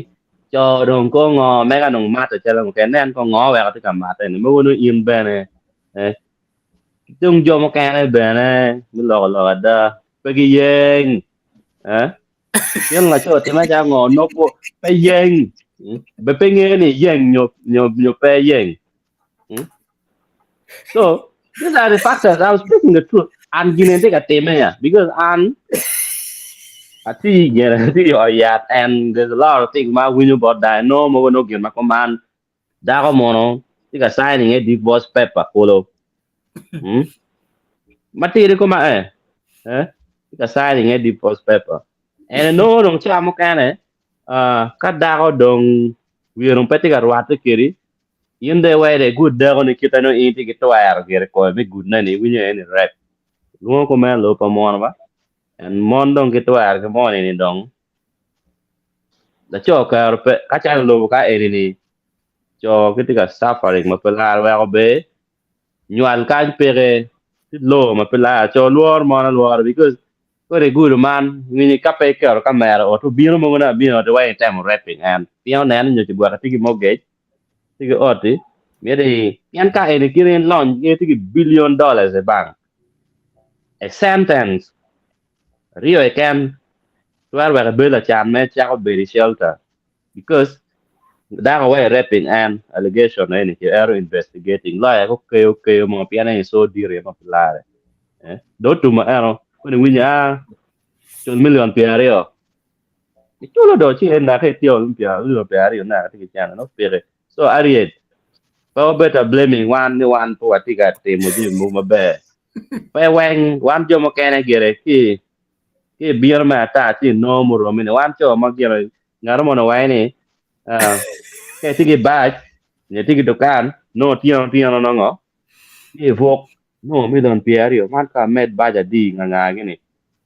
co dong ko ngo mega dong mate calo mukene nen ko ngo weko tye ka mate ni mogo nongo in bene eh, dong jo mukene bene me loko lok ada pe giyeng eh pien laco time calo ngo nongo pe yeng be pe ngeyo ni yeng nyo nyo nyo pe yeng Hmm? So, these are the factors. I'm speaking the truth. And gin tye ka timme ya because an atye gin atye i yat and there's a lot of things ma awinyo bot dano no mogo no gin ma kuman dako mono tye ka signing a divorce paper kolo. Hmm? Matidi kuma eh. Eh? Tye ka signing a divorce paper. And no dong ca mukene uh, ka dako dong wiye dong pe tye ka rwatte kedi In dong iweyo dong igud dako ni kite nongo in itye ki twero gire kome me gudne ni iwinyo en ni rape. Lwongo kumeno lobo pa mono ba. And mon dong ki twero ki moni ni dong laco kero pe ka calo lobo ka eni ni co gitye ka suffering ma pe lar weko be nywal kany peke tye low ma pe lar co lworo mon alwora because Kodi igudo man, winyi ka pe iketo kamera ot obino mogo ne abino ot iweko itemo raping en pien oneno nyo kigwoko tye ki mortgage tye ki oti myero i pien ka eni kit in lony in itye ki billion dollars i bank a sentence aryo keken twero weko ibedo lacan me cako bedo i shelter because dako weko i raping en allegation eni ki ero investigating lawyer gukeyo keyo mo pien en so diri ma pe lare. Eh, do otumo eno, koni winyo a cul milion 20. Iculo do ci en naka itye milion 20 naka tye ki cene no piki. So Ariel, pe wabedo blaming wan ni wan pe watye ka timo jami mogo maber. Pe weng wan jo mukene gire ki ki bino me ata ci inongo muromi ni wan co ma gire ngat mo owaco ni ah, ka itye ki bac nyo itye ki dukan nongo otyeno otyeno nongo ci ibuk Nongo milion 20 man ka amed bac adi nga nga gini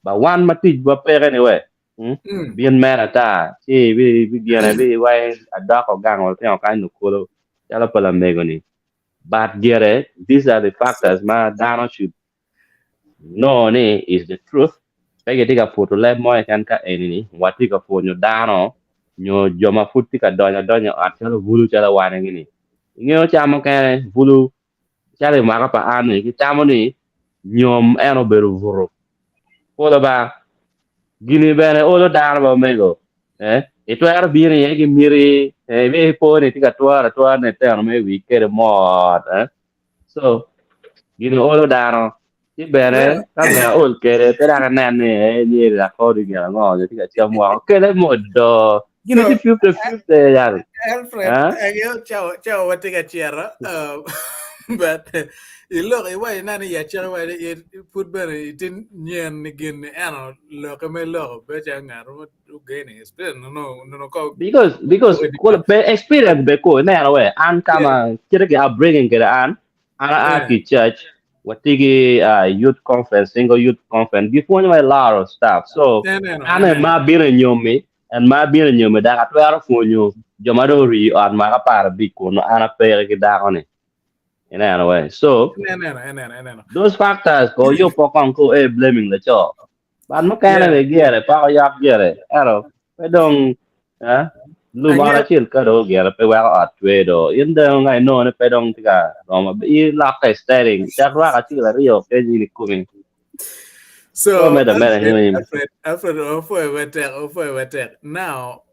ba wan ma tic wa peke ni we hmm? Mm. Bin mere ata ci bi bi gine bi wai adoko gang wa lutino kany lukolo calo pa lamego ni but gire these are the factors ma dano should know ni is the truth pe gitye ka puto leb mo keken ka eni ni watye ka pwonyo dano nyo jo ma pud tye ka donyo adonya i ot calo bulu calo wan gini ingeyo ca mukene bulu Calo i mwaka pa an-ni, gitamo ni nyom en obedo buto. Polo ba, gini bene olo dano ba omego. Eh, itwero bino iye ki miti, eh, ipo ni itye ka tworo atwora ni iteno me wi kede mot. Eh. So, gini olo dano. Ci bene, ka bene aol kede, pe dok inen ni, eh, nyeri akodi gin ango, nyo tye ka cam woko. Kele mot do. Gini tye 50-50, yani. Alfred, Eh? angeyo cawa cawa watye ka cito, but ilok iwaco nani i acaki iwaco ni in pud bene itye nyen ni gin ni eno lokke me loko bedo calo ngat mo ogeni experience nongo nongo ko Because already be experience be ko ineno we an kama kite ki upbringing kede an an aa ki church watye ki youth conference single youth conference gipwonyo wa a lot of stuff so Eneno, an eneno. ma abino i nyomi en ma abino i nyomi dok atwero pwonyo jo ma dong orii i ot mwaka 15 kun an apeke ki dako ni ineno we so Eneno, eneno, eneno. those factors ko yubo kong ko e blaming laco but mukene Yeah. be gire pako yok gire ento pe dong eh, lum ot Angeyo acel ka dong gire pe weko ot cwe do in dong nga inongo ni pe dong tye ka romo i lokke steering cak rwako acel aryo kec in i komi So, so medo ameda Alfred, nyo Alfred, Alfred, opwoyo matek, opwoyo matek. Now,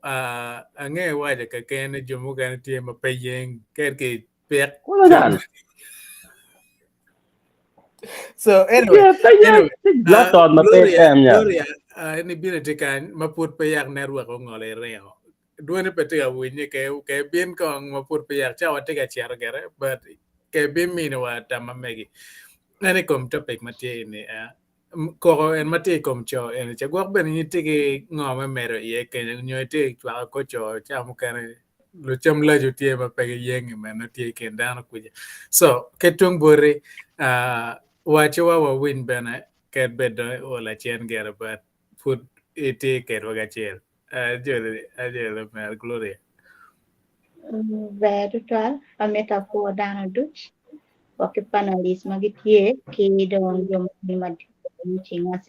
angeyo iwaco keken ni jo mukene tye ma pe yeng kadi ki pek. Kolo dan. So, anyway, Yeah, pe yeng. anyway, Laptop ma pe Gloria, tem ya. Gloria, ni bino tye kany ma pud pe yak network ongolo iringo. Dwoni pe tye ka winye ke ke bin kong ma pud pe yak cawa tye ka cito gire, but ke bin miniwa tam ma megi. En i kom topic ma tye ini. Koko en ma tye i kom co eni ca gwok bene in itye ki ngo me medo iye kenyo nyo itye ka cwako kor co ca mukene lucam laco tye ma pe giyenge meno tye i kin dano kuca. So ki tung boti wacciwa wawiny bene kadi bed dong io lacen gire but pud itye kedwa kacel. Ajoli ajoli omera Gloria. Ber tutwal amito apwo dano duc wa ki panelist ma gitye ki dong jo mukene ma tye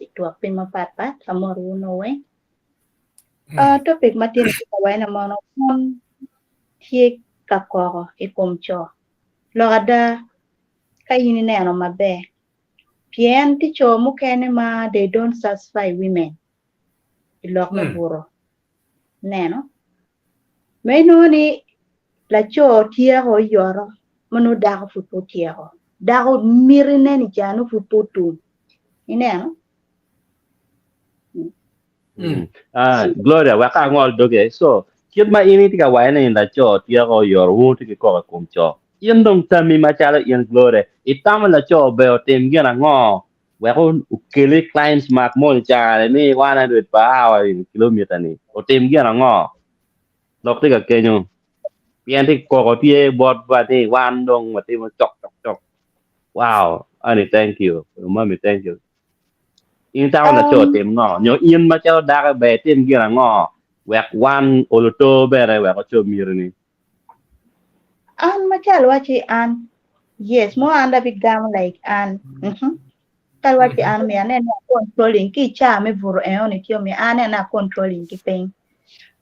i twak piny mapat pat amoto wunu weng. Uh, topic ma tye ka wene mono mon tye ka koko i kom co. Lok ada ka in ineno maber pien tye co mukene ma they don't satisfy women i lok me buto. Ineno? Ma inongo ni laco tyeko oyoto ma nongo dako pud pe otyeko. Dako mitine ni ca nongo pud pe otum. Ineno? Ah, Gloria, wek angol doge. So, kit ma in itye ka waco ni laco tyeko oyoto, wun wutye ki koko i kom co. In dong tammi macalo in Gloria, itamo laco ber otim gin ango wek okeli climbs mark moni care ni 100 per hour i kilomita ni otim gin ango? Lok tye ka kenyo. Pien tye koko tye bot ba ni wan dong watimo cok cok cok. Wow, Annie thank you. Mami thank you. In itamo laco otim ngo? Nyo in macalo dako ber itim gin ango wek wan oluto bene wek ocob miti ni? An macalo waci an yes mo an dong abigamo like an mhm calo waci an myero anen ni a controlling ki i caa me buto enoni tye myero an anen ni a controlling ki piny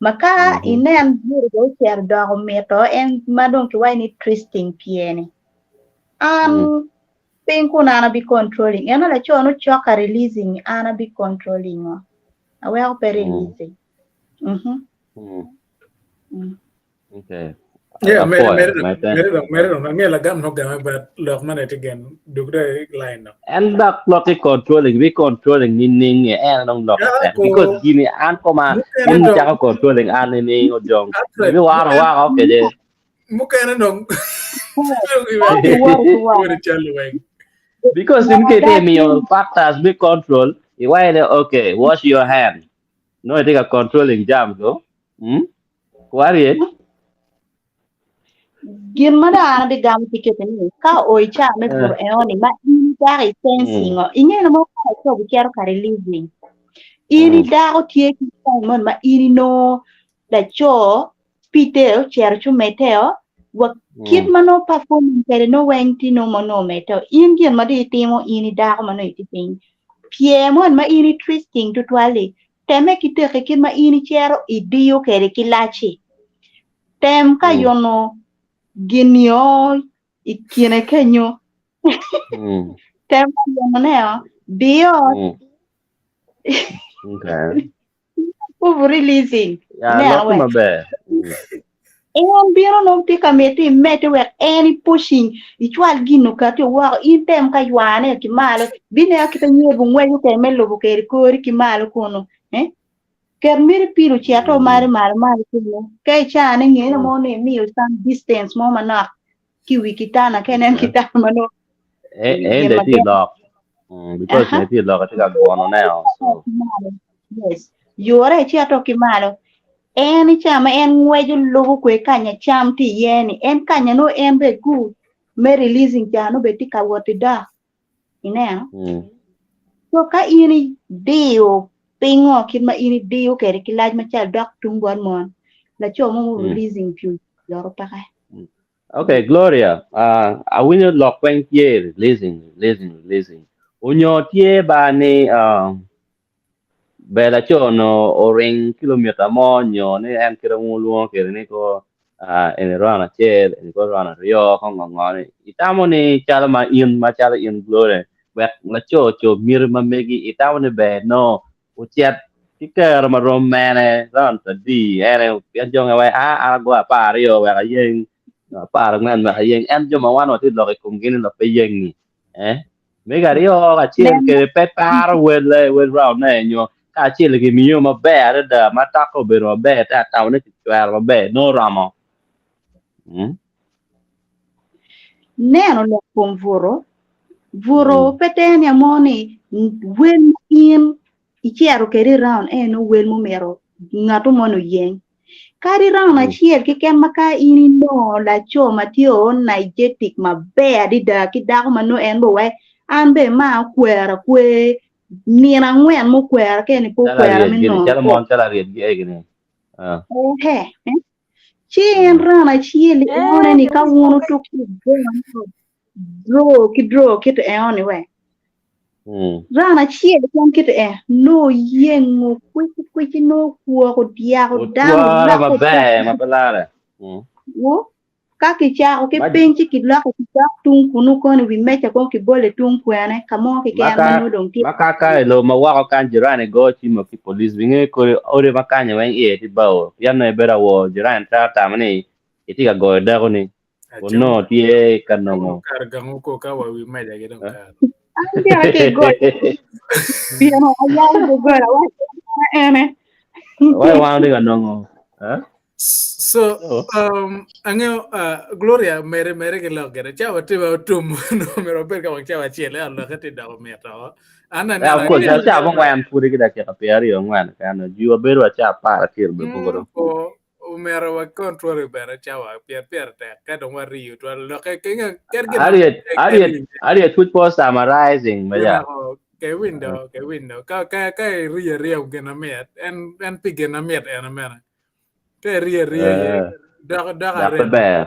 ma ka inen buto dong ocito odoko mito en ma dong kiwaco ni twisting pye-ni an piny kun an abi controlling ento laco nongo cok ka releasing an abi controlling o aweko pe releasing mhm. Okay. Yeah, mere Apoyo, mere my friend. mere dong mere dong ange lagam no game but lok man iti gen duk de line no. En dok lok ki controlling, we controlling nining e en dong lok Ya tek ko because gini an koma mukene in dong cako controlling an nining ojong. Alfred Maybe waro mukene wako kede. mukene dong dong iwe Ka kiwoto ki woko. iwe calo weng. Because in kite miyo factors me control, iwaye okay, wash your hand. No ite ka controlling jam go. Hmm? Kwariec. Gin ma dong an abigamo tye kiti ni ka oo i caa me buto enoni ma in dako i sensing o ingene mo ka laco bicito ka releasing in i dako tye ki time moni ma in inongo laco pite ocito ci omedde o wa kit ma nongo performing kwede nongo weng tye nongo ma nongo omedde o in gin ma dong itimo in i dako ma nongo itye piny pyer moni ma in i twisting tutwal-li Temme ki teki kit ma in icito idiyo kwede ki lac-ci. Tem ka yuno gin-nio i kine kenyo. Tem ka yunone-o, diyo. Okay. Kubu releasing. Ya, Ineno lok we. maber. En bino nongo tye ka miti imedde wek en i pushing icwal gin okati woko in tem ka ywane ki malo bineno kit anyer bungweco kwede me lubo kwede kori ki malo kunu eh? Ket miti pilo cito malo malo malo kunu ka icane ngene mo ni imiyo some distance mo manok ki wi kitanda ka inen kitanda ma nongo En gin de ma tye geno lok. Because Aha. ne tye lok tye ka gono ne o. So. Yes. Yore icito ki malo. En i ca ma en ngweco lubo kwe kanya cam tye iye ni, en kanya nongo en bene gu me releasing ca nongo bene tye ka wot idok. Ineno? So ka in idiyo pingo kit ma in idiyo kwede ki lac macalo dok tung bot mon, laco mo mo releasing pi oyoto peke. Okay, Gloria, uh, awinyo lok weng tye releasing, releasing, releasing. Onyo tye ba ni uh, ber laco no oring kilomita mo nyo ni en kite wun wulwongo kwede ni ko uh, eni round acel, eni ko round aryo, ko ngo ngo ni. Itamo ni calo ma in macalo in Gloria, wek laco ocob miti ma megi, itamo ni ber no ocit ki kero ma rom mene round adi ene pien jo nge wai a an agoyo 12 wek ayeng 14 wek ayeng en jo ma wan watye lok i komgi ni pe yengi eh mego aryo kacel kede pe paro wele wel round ne nyo kacel ki miyo maber adada ma toke obedo maber te atamo ni kicwero maber nongo oromo. Neno lok kom buto. Buto pe te ni amo ni wel ma in icito kede i round en nongo wel mumito ngatu moni oyeng. Kadi round acel keken ma ka in inongo laco ma tye o energetic maber adada ki dako ma nongo en bene wai an bene ma okwero akwer nino angwen mukwero ka eni pe Calo okwero aryec me gini, nongo calo kwo. mon calo aryec gi egini. Ah. Ehe, eh. Ci en round acel Eh, eone ni ka wun otuk ki draw ki draw kit eoni we. Round acel keken kit e nongo oyengo kwici kwici nongo okwoko dyako dano Otworo oloko maber ma pe lare. Mm. Wo, ka kicako ki Ma piny ci kiloko kidok tung kunu koni wi meja kong kibole tung kwene ka mo ma keken ka ma nongo dong tye ma ka ka i lobo ma woko kany jirani go cimo ki police binge kodi odi ma kany weng iye tye bao pien nongo ibedo awor jirani twero tamo ni itye ka goyo dako ni kun Acamo nongo tye ka acamo nongo kar gangu ko ka wa wi meja gi dong kar. An gire ki goyo pien ayabo doggola awaco ene. Wai wan tye ka nongo eh? So, So, angeyo Gloria mere mere ki lok gire. Cawa tye ma otum nongo myero wabed ka wang cawa acel ento lokke tye doko mit oo. An eh, aneno of course, aneno ca abongwen pudi ki dakika 24 kene. Ji wabedo wa ca 11 be buko dong. Po omyero wa control bene cawa pien pire tek ka dong wariyo twal lokke ke nge ket gin Harriet, Harriet, Harriet pud po summarizing ma ya. Ke window, ke window. Ka ka ka iriyo ariya gin amit en en pi gin amit en amene. Ka iriyo ariya ye Eh, dok dok dok pe arem. ber.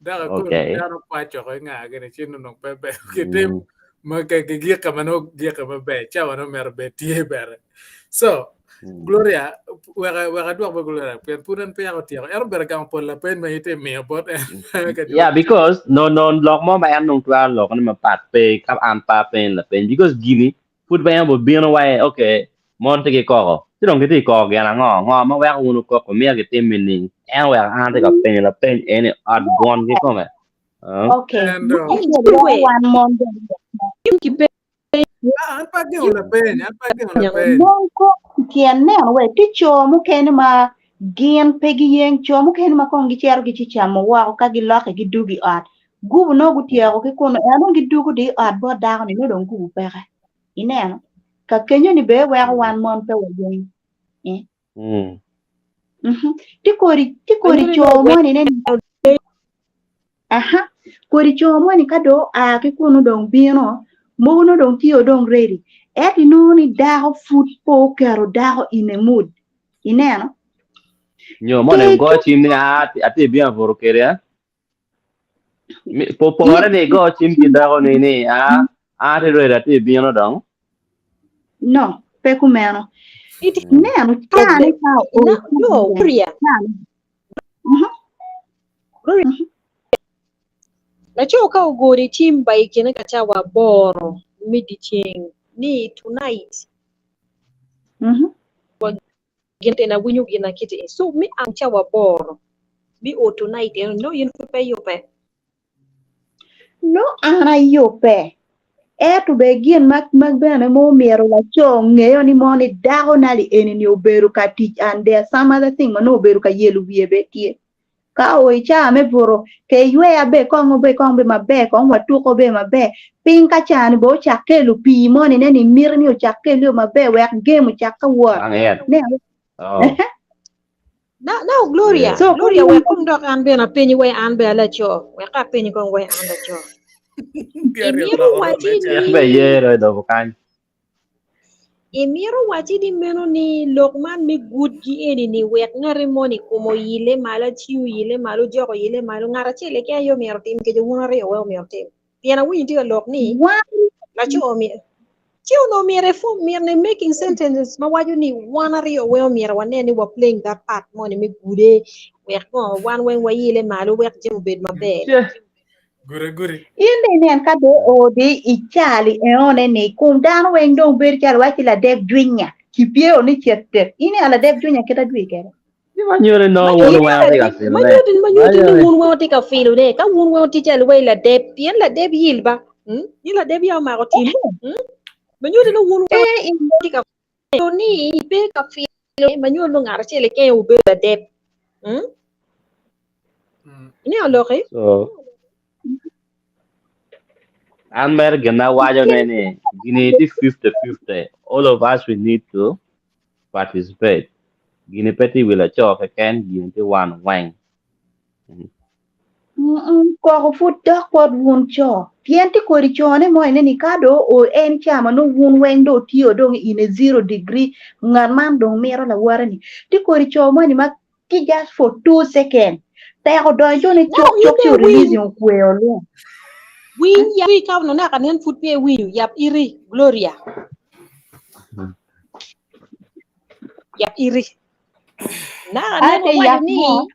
Dok akun Okay. dano kwaco ko nga gini ci nongo pe ber. Kitim ma ke gigika ma nongo gika maber cawa nongo myero bed tye bene. So Gloria wek wek adwok bot Gloria pien pud en peya otyeko. En obedo gamo pol lapeny ma itye miyo bot en. Ka Yeah, because no no lok mo ma en dong twero loko ni mapat pe ka an pe apenyo lapeny because gini pud pe en obino wa okay mon tye ki koko ci dong gitye ka koko gin ango ngo ma weko wun wukoko miyo gitim nining en oweko an atye ka penyo lapeny eni ot gwon kikome. Okay. En dong. Wan wan mon dong. An pe agengo lapeny, an pe agengo lapeny. Mon kok tyen neno we tye co mukene ma gin pe giyeng co mukene ma kong gicito gicicamo woko ka gilokke gidugo i ot gubu nongo gutyeko ki kunu en dong gidugo di i ot bot dako ni nongo dong gubu peke ineno ka kenyo ni be weko wan mon pe wayeng eh Mhm. Tye kodi tye kodi Anyuta co ni moni ne aha kodi co moni ka dong oa ki kunu dong bino mogo nongo dong tye dong ready ento inongo ni dako pud pe oketo dako in a mood ineno Nyo moni Ke go cim ni a atye bino abuto kede eh? Po pore ni igo cim ki dako ni ni a atye ready atye bino dong. No, pe kumeno. It Neno cane ka o no, no, Gloria. cane. Mhm. Gloria. Laco ka ogoni cim ba i kine ka cawa aboro me dyeceng ni tonight Mhm. Gin tyen awinyo gin akiti i so me ang cawa aboro me o tonight eno no in pud pe iyubbe. No an ayubbe ento bene gin ma ma bene ma omyero laco ongeyo ni mo ni dako na li eni ni obedo ka tic and there some other thing ma nongo obedo ka yelo wiye bene tye. Ka oo i caa me buto, ke iyweya be kong obe kong be maber, kong watuko be maber. Piny ka caa ni be ocak kelo pii moni ne ni miti ni ocak kelio maber wek game ocak ka wot. Bang yet. Ne. Oh. Na, now Gloria, Yeah. So, Gloria wek kong dok an bene apenyi wai an bene alaco, wek apenyi kong wai an laco. Imito waci Cik ni be yero i lobo kany. Imito wacci ni meno ni lok man me gutgi eni-ni wek ngati moni kome oyille malo, aci oyille malo, jok oyille malo, ngat acel keken aye omyero otim kece wun aryo weng omyero otim? Pien awinyo itye ka lok ni laco omyero ci onongo myero i form myero ni making sentences ma waco ni wan aryo weng omyero wanen ni wa playing that part moni me gude wek ngo wan weng wayile malo wek jami obed maber. Gure guri. In dong inen ka dong odi i cali enone ni kom dano weng dong bedo calo iwaci ladek jwinya kipyeo ni cet tek. In inen ladek jwinya kit adwi kede. Ci ma nyuto ni nongo wun weng wutye ka filone. Ma nyuto ni wun weng wutye ka filone. Ka wun weng wutye calo iwaci ladeb, pien ladeb yil ba. In ladeb ya omako tim. Ma nyuto ni wun weng wutye ka filo ni ipe ka filo ma nyuto ni ngat acel keken obedo ladeb. Ineno loki? So. An mere gin na awaco ne ni gini tye 50-50. All of us we need to participate. Gini pe tye i wi laco keken, gini tye wan weng. Mm-mm, koko pud dok bot wun co pien tye kodi cone mo ene ni ka do o en ca ma nongo wun weng do wutye dong in a zero degree ngat man dong mito lawote ni tye kodi co moni ma ki just for 2 second teko donyo ni No, cuk in cuk ci pe o release iwiny. okweo lung. Winy yap iri ka onongo naka nen pud pe iwinyo yap iri Gloria. Yap iri. Naka nen Ate owaco yap ni mo.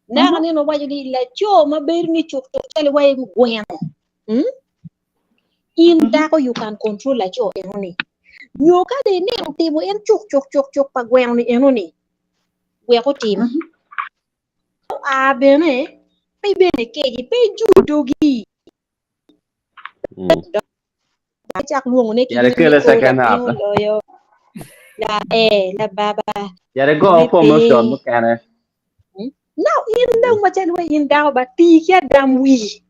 naka nen owaco ni laco ma bedo ni cuk cuk calo iwaci gweno. In dako you can control laco enoni. Nyo ka dong ineno timo en cuk cuk cuk cuk pa gweno ni enoni wek otim. Oa bene pe bene keji pe ijul dogi. Dok icak lwongone ki Yare nying ni kele o second lapiny half. oloyo la eh la baba Yare go me pe. promotion mukene. Now in dong macalo wa in dako ba tii ki adam wii.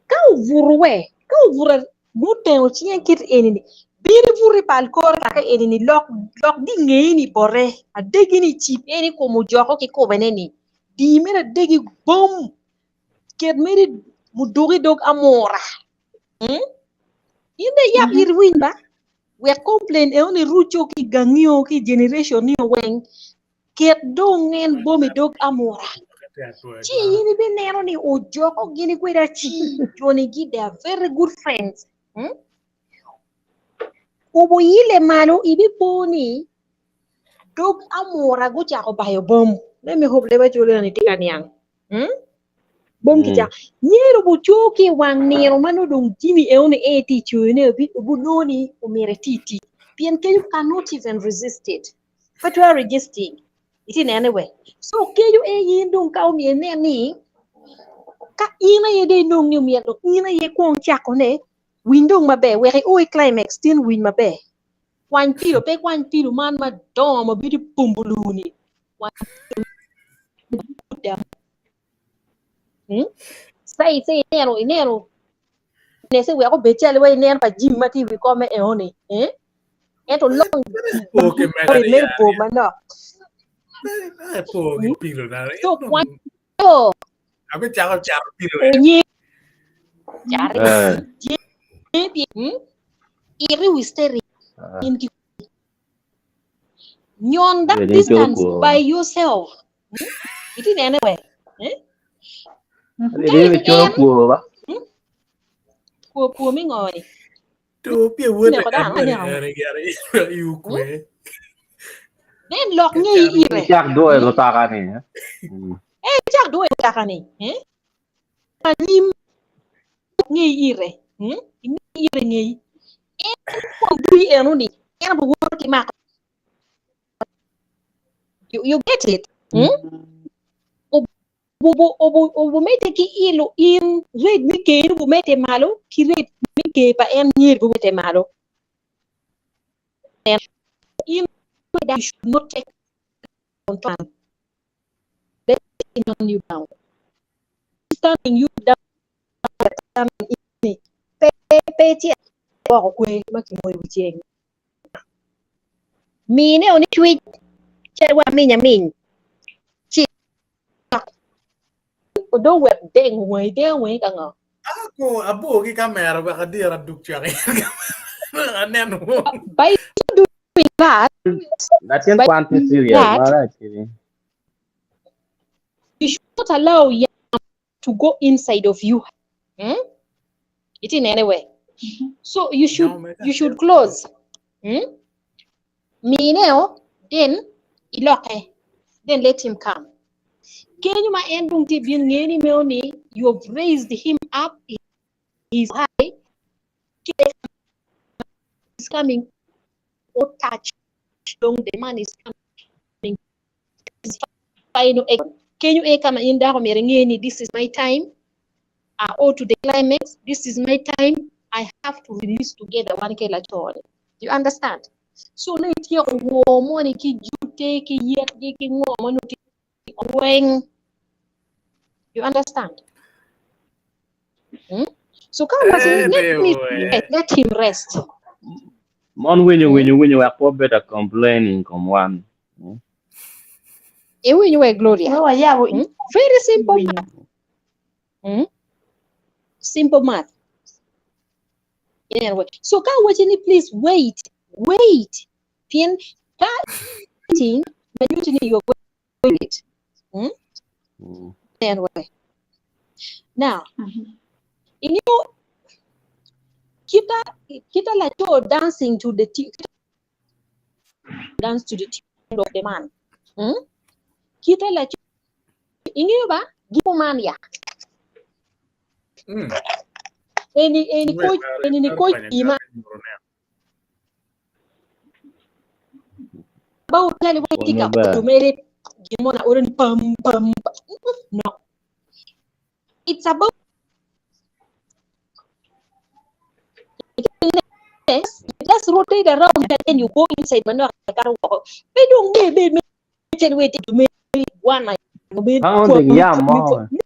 Ka obuto we, ka obuto mutengo cinge kit eni ni, bin ibuto i pal kore kaka eni ni lok lok di ngei ni bote adegi ni cip en i kom ojoko ki kome ne ni di mere adegi bom ket mere muduki dog amura. In de yap iri winy ba wek complain eno ni ruco ki gangio ki generation ni weng ket dong en bom i dog amura. Ci in ibineno ni ojoko gini kwede aci joni gi they are very good friends. Oboyile malo ibipo ni dog amura gucako bayo bom. Let me hope leba colo ni tye ka niang. Bom kicako. Myero buco ki i wang nino ma nongo dong jimi eno ni en tye i coyone obinongo ni omyero eti tic. Pien kenyo cannot even resist it. Pe twero resisting. Itye nene we. So kenyo en in dong ka omyero inen ni ka in aye dong inong ni omyero dong in aye kwong cakone winy dong maber wek io i climax tin winy maber. Kwany pilo pe kwany pilo man madongo ma bedo pumbulu ni. Kwany Size ineno ineno nese wek obed calo iwaci ineno pa Jim ma tye i wi kome eno ni ento long Po ki mega obed ni mere ya. bor manok. Po ki pilo na. So kwany o Abi cako cato pilo e. onye cari Iri wi steering in ki nyon that Bedo in distance col by yourself. Iti nene we. Eh? Bedo in col En kwo ba. kwo kwo mi ngoni. To pie wote Neko dano ere aneko. ere ere iu kwe. Then lok ngei ire. Cak dwoyo mutoka ni. Eh cak dwoyo mutoka ni. Eh? Anyim ngei ire. Ingei ire ngei. En kwong dui eno ni. En obo woto ki mako. You get it? Obo obo obo mete ki ilo in rate me ker obo mete malo ki rate me ker pa en nyer bo mete malo. En in you should not take on top. Let him turn you down. Standing you down standing in pe pe tye woko kwe ma kimoyo wi ceng. Mine oni cwic calo wa miny aminy ci odong wek deng wangi deng wangi ka ngo. Ako abo ki kamera wek adira duk cwak aneno. By doing that, Latin by kwan tye serious that, mara actually. you should not allow yam to go inside of you. It in any way. So you should you should close. Mineo, then iloke. Then let him come. Kenyo ma en dong tye bin ngeni meo ni you have raised him up, he's high, he's coming or touch dong the man is coming. His final exit. Kenyo e kama in dako myero inge ni this is my time. I owe to the climax. This is my time. I have to release together wan ke laco ni. You understand? So ne ityeko woo moni ki jute ki yetgi ki ngo ma nongo tye weng. You understand? So ka waco ni let me Anyway. let him rest. Mon winyo Mm. winyo winyo wek pe obed a complaining kom wan. Iwinyo we Gloria. Wewe wayabo Mm? Very simple winyo. math. Mm? Simple math. Anyway, so ka waco ni please wait, wait. Pien ka waiting, manyuto ni you're going it. Mm? Mm. Anyway. Now, Mhm. ingeo kita kita laco dancing to the dance to the tune of the man. Mm? Kita laco ingeo ba gipo man ya. Eni eni Wait, ko mare, eni ni mare ko kwanyo ima kare nyuro ne. ba utali wa Pwony tika maber. otumere gimona oren pam pam pam. No. It's about yes, just rotate around and then you go inside mano karo woko. Be dong be be me ten wait to me one me Pounding yam mo. No.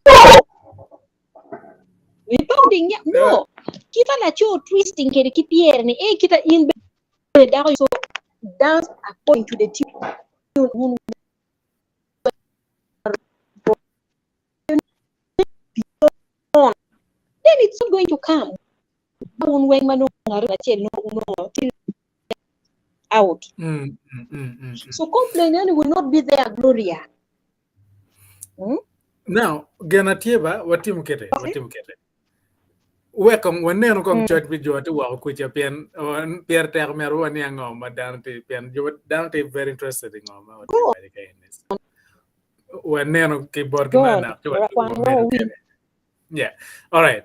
We pounding yam no. Kita la cho twisting kere ki pier ni e kita in be dako so dance according to the tune un then it's not going to come. Un weng mano ngaro achiel no no till out. So complain will not be there, Gloria. Hmm? Now, gena tieba watim kete, watim kete. We kong waneno kong church bi jo ti wa ku cha pien on pier tek mer wa ni ango ma dano ti pien jo dano ti very interested in ngo ma Go watim ka in this. Waneno ki bor ki Go ma on. na ti wa Kwan wa wa medo win. kete. Yeah. All right.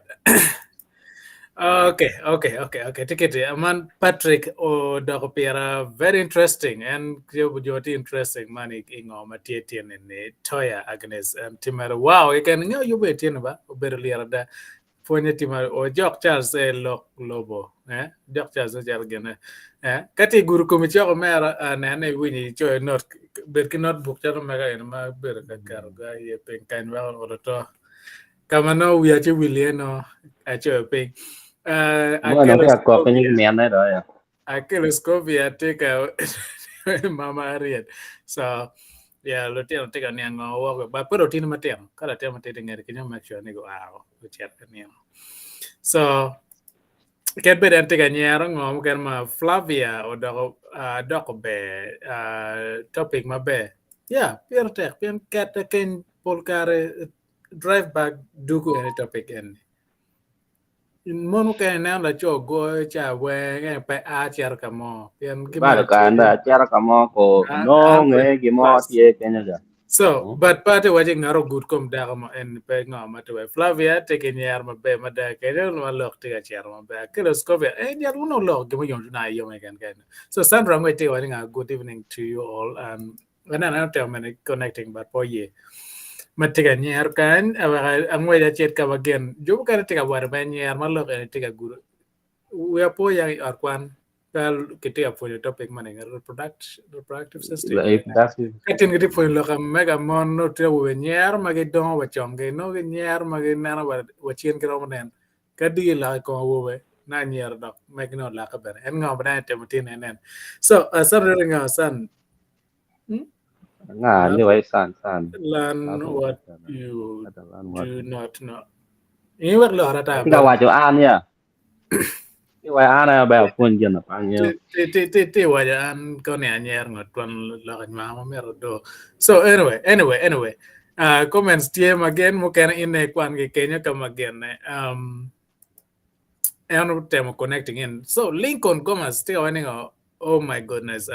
Okay, okay, okay, okay. Tikiti. Man Patrick o doko piera very interesting and jo jo ti interesting man i ngo ma tie tie ni ni Toya Agnes and Timera. Wow, you can ngo yube tie ni ba obedo liera da. Pwonye timara o Jok Charles e lok lobo, eh? Jok Charles e jal gene. Eh? Kati guru komi choko mera ane ane winyi choyo not ber ki notebook chalo mega en ma bedo ka karo ga ye piny kany wa oloto. Kama no wiya ci wilie no achoyo piny. Mo no Akelo ka kok ni Scovia. miene do ya. Akelo Scovia tika mama Harriet. So yeah, lutino tika niango woko. Ba pero tino matino. Kala tino matino ngeri kinyo make sure ni go ao ocet ka nino. So ket bed en tika nyero ngo mukene ma Flavia odoko doko ber topic maber. Yeah, pire tek pien kete keny pol kare drive back duku eni topic eni. Mon mukene ineno laco goyo ca weng eni pe a cito ka mo pien Bado gimito kanda cero ka mo ko a no nge gimo plus. tie kenyo ja. So, but pate waci ngato gud kom dako mo en pe ngo ma tiwe. Flavia tye ki nyer maber mada kenyo ma lok tye ka cito maber. Akelo Scovia, eh nyal uno lok gimo yom na yom eken ken. So Sandra ngwe tye waci nga good evening to you all. Aneno en otemo mene connecting but po ye. Ma tye ka nyer kany angwec acit ka ma gin jo mukene tye ka wero me nyer ma lok eni tye ka gudo. Wiya po yang i ot kwan ka kitye ka pwonyo topic man eni reproductive system. Reproductive. Ka tin gitye pwonyo lok mega mon no tye awobe nyer ma gidongo wa congi no ginyer ma gineno wa cen giromo nen ka digi lok i kom awobe na nyer dok megi no olake bene en ngo ma dano itimo tin enen. So Sandra ngo san Hmm? Nga ni wai san san. Learn Ato what you Ato learn what. do not know. Ini wek lora ta Ti ka wacho an ya. Ti wai an ya ba puonj gino pangyo. Ti ti ti ti wacho an koni anyer ngot kwan lok anywang ma myero do. So anyway, anyway, anyway. Comments tye magen mukene ine kwan ki kenyo ka magene. En otemo connecting in. So Lincoln Gomez tye ka waco ni ngo, oh my goodness,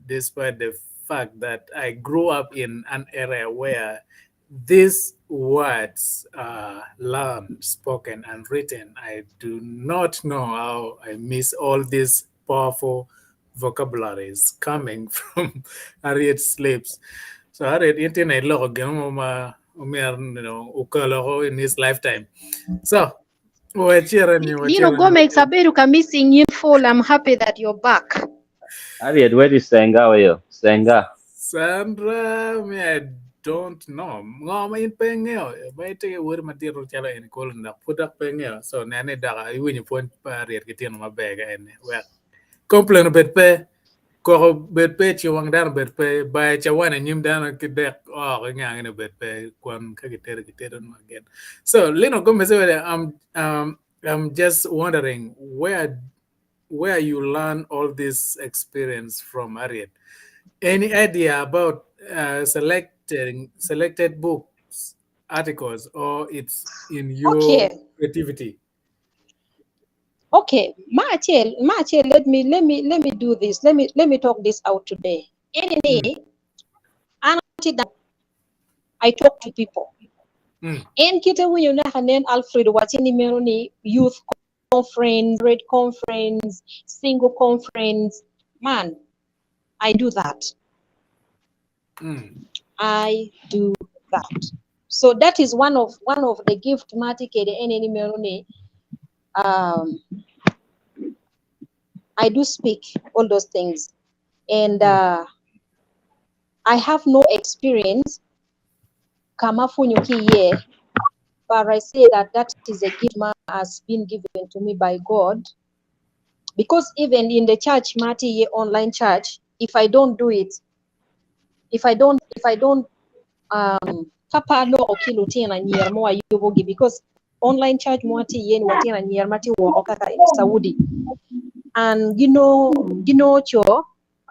despite the fact that I grew up in an area where these words are learned, spoken, and written, I do not know how I miss all these powerful vocabularies coming from Harriet's lips. So Harriet, internet loko gino mo ma omyero you know, ukaloko in his lifetime. So wacire ni Lino wacire ni. Gomez abedo ka missing info. I'm happy that you're back. Harriet, where is Senga wayo? Senga. Sandra, me I don't know? Ngo ma in pe ingeyo ma itye ki wodi madito calo en kolo dok pud dok pe ingeyo. So nen ni dok iwinyo pwony pa Harriet ki tino maber ka eni wek complain obed pe koko obed pe ci wang dano obed pe bayo cawan i nyim dano ki dek oko ki ngangi ni obed pe kwan ka gitedo gitedo nwa again. So Lino Gomez I'm I'm just wondering where you learn all this experience from Harriet. Any idea about selected books, articles, or it's in your creativity? Okay, Machel, Machel, let me do this. Let me talk this out today. Anyway, I talk to people. En kite winyo naka nen Alfred wacho ni meno ni youth conference, red conference, single conference. Man, I do that. I do that. So that is one of the gift mati kede ene ni meno ni I do speak all those things. And I have no experience kama funyo ki ye, but I say that that is a gift ma has been given to me by God. Because even in the church, mati ye online church, if I don't do it, if I don't kapa loko ki lutino anyira mo ayubogi because online church mo ati yen watino anyira mati woko kaka in Saudi and gino cho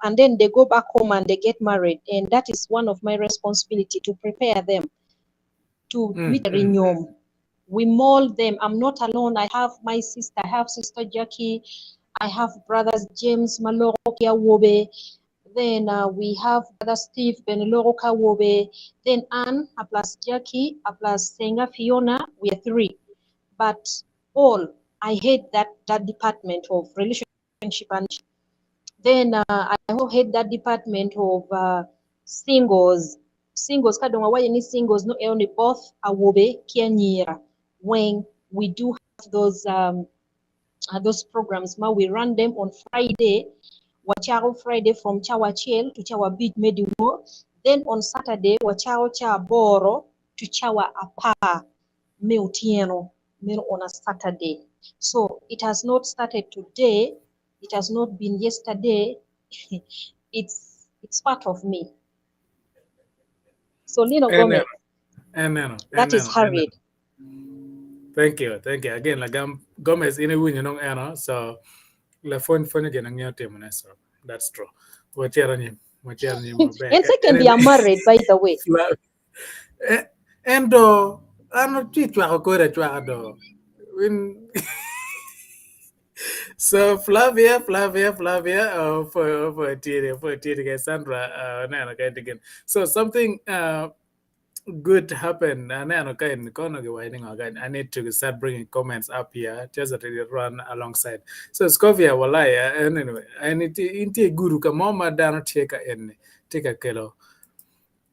and then they go back home and they get married, and that is one of my responsibility to prepare them to meet the nyom. We mold them. I'm not alone. I have my sister. I have Sister Jackie. I have brothers James Maloro Kiawobe. Then we have brother Steve Beneloro Kawobe. Then Anne, a plus Jackie, a plus Senga Fiona. We are three. But all, I hate that department of relationship and then I head that department of singles. Singles kadonga why ni singles not only both awobe ki anyira. When we do have those programs ma we run them on Friday, wachako Friday from cawa achiel to cawa abic me dyewor. Then on Saturday wachako cawa aboro to cawa apar me otyeno meno on a Saturday. So it has not started today. It has not been yesterday. It's part of me. So Lino Gomez, Amen. that is Amen. Harriet. Thank you. Thank you. Again, lagam Gomez in a win no ano. So la phone phone again ang timo na so that's true. Wachera ni wachera ni maber. And secondly, I'm married, by the way. Endo ano ti chwako kore chwako do. Win So Flavia, Flavia, Flavia, for Tiri, Cassandra, nano kind again. So something good happened. Nano kind kono gi waiting again. I need to start bringing comments up here just that it run alongside. So Scovia walai, anyway, I need to inti guru ka mama dano teka en teka kelo.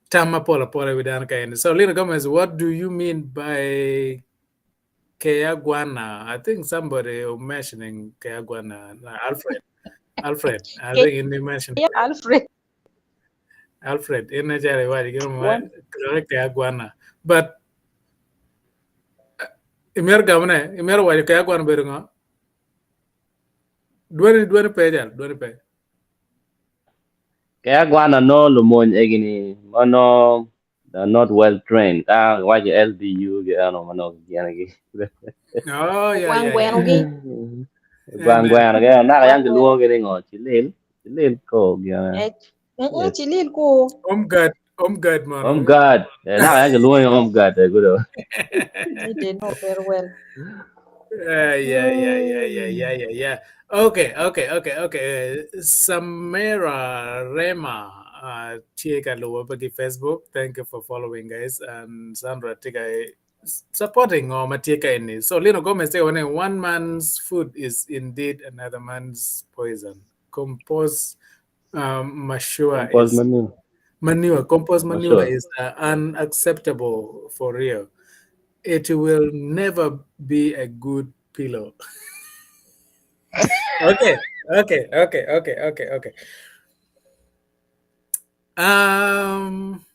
Tama pola pola we dano ka en. So Lina Gomez, what do you mean by Keaguana? I think somebody was mentioning Keaguana. Alfred. Alfred. I think in mentioned Yeah, Alfred. Alfred. In Nigeria, why you One. Keaguana. But imer gamne, imer wa Keaguana bedo Dwani dwani pe jal, dwani pe. Kaya gwana no lumony egini mano they're not well trained. Ah, why the LDU ge ano mano gana gi. Oh, yeah, Gwang yeah, gweno yeah. gi. Gwang gwang ge na yang luo ge ngo chilil chilil ko gana. Eh, chilil ko. Om God, Om God, man. Om God. Na yang luo Om God eh gudo. They know very well. Yeah. Okay. Samira Rema, Tika Luwabagi Facebook. Thank you for following, guys. And Sandra Tika supporting or Tika ini. So Lino Gomez say when one man's food is indeed another man's poison. Compost mashua Compost is manure. manure. Compost manure Mashua. is unacceptable for real. It will never be a good pillow. Okay.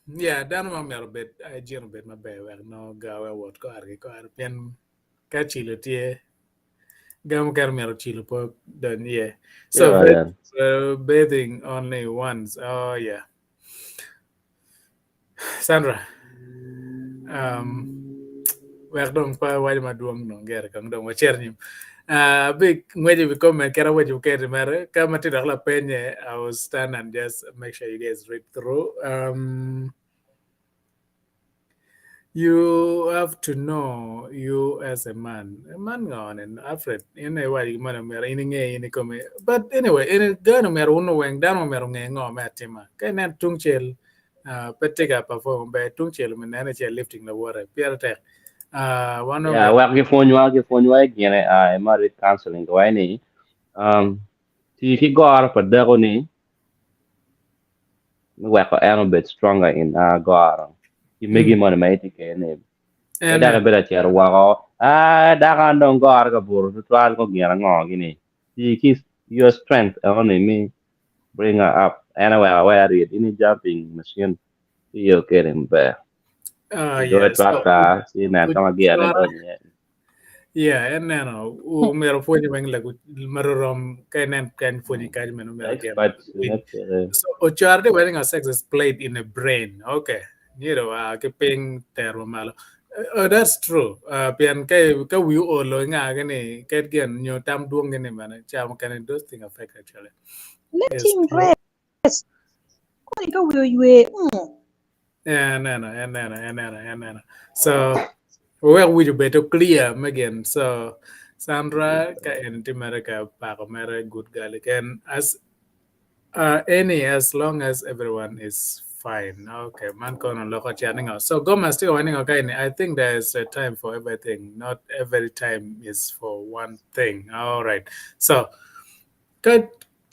Yeah, dano ma myero obed hygiene obed maber wek nongo gawe owot kore ki kore pien ka cilo tye ga mukene myero cilo pe odony iye. So Yeah, bathing only once. Oh yeah. Sandra, um, wek dong pe awaco madwong dong gire kong dong wacer nyim. Uh, big ngweco bi comment kera weco keti mere ka ma tye dok lapenye I will stand and just make sure you guys read through. Um, you have to know you as a man. A man ngo ni Alfred in iwaco gin moni myero in inge in ikomi. But anyway, in gano myero wun weng dano myero onge ngo me atima. Ka inen tung cel uh, pe tye ka perform maber tung cel omi nene ce lifting lawote pire tek. Uh, wan Yeah, omyero wek gipwonywa i gine i marriage counseling giwaco ni um, tii ki goro pa dako ni me weko en obed stronger in uh, goro ki megi moni ma itye kwede ni. Pe en dako ibedo acito woko, ah dako an dong goro ka buto tutwal ko gin ango gini. Tii ki your strength only me bring her up. En oweko aweya read in i jumping machine tiyo kede maber. Yeah, Idoyo so twak ci nen ka ma gire donyo iye. Yeah, en neno omyero pwonye weng lagu marorom ka inen kany pwonye kany meno omyero gin Expert winy. So ocwaro the wedding of sex is played in a brain. Okay. Nyiro ki piny tero malo. That's true. Pien ka ka wi olo inga ni ket gin nyo tam dwong ni mene cha mukene those things affect actually. Let It's him true. rest. Koni ka wiye oywe. Yeah, neno, en neno, en neno, en neno. So wek wic obed clear me gin. So Sandra ka en tye mere ka pako mere good girl ken as any as long as everyone is fine. Okay, man kono loko chan ningo. So Gomez tye ka waco ningo ka ini I think there is a time for everything. Not every time is for one thing. All right. So ka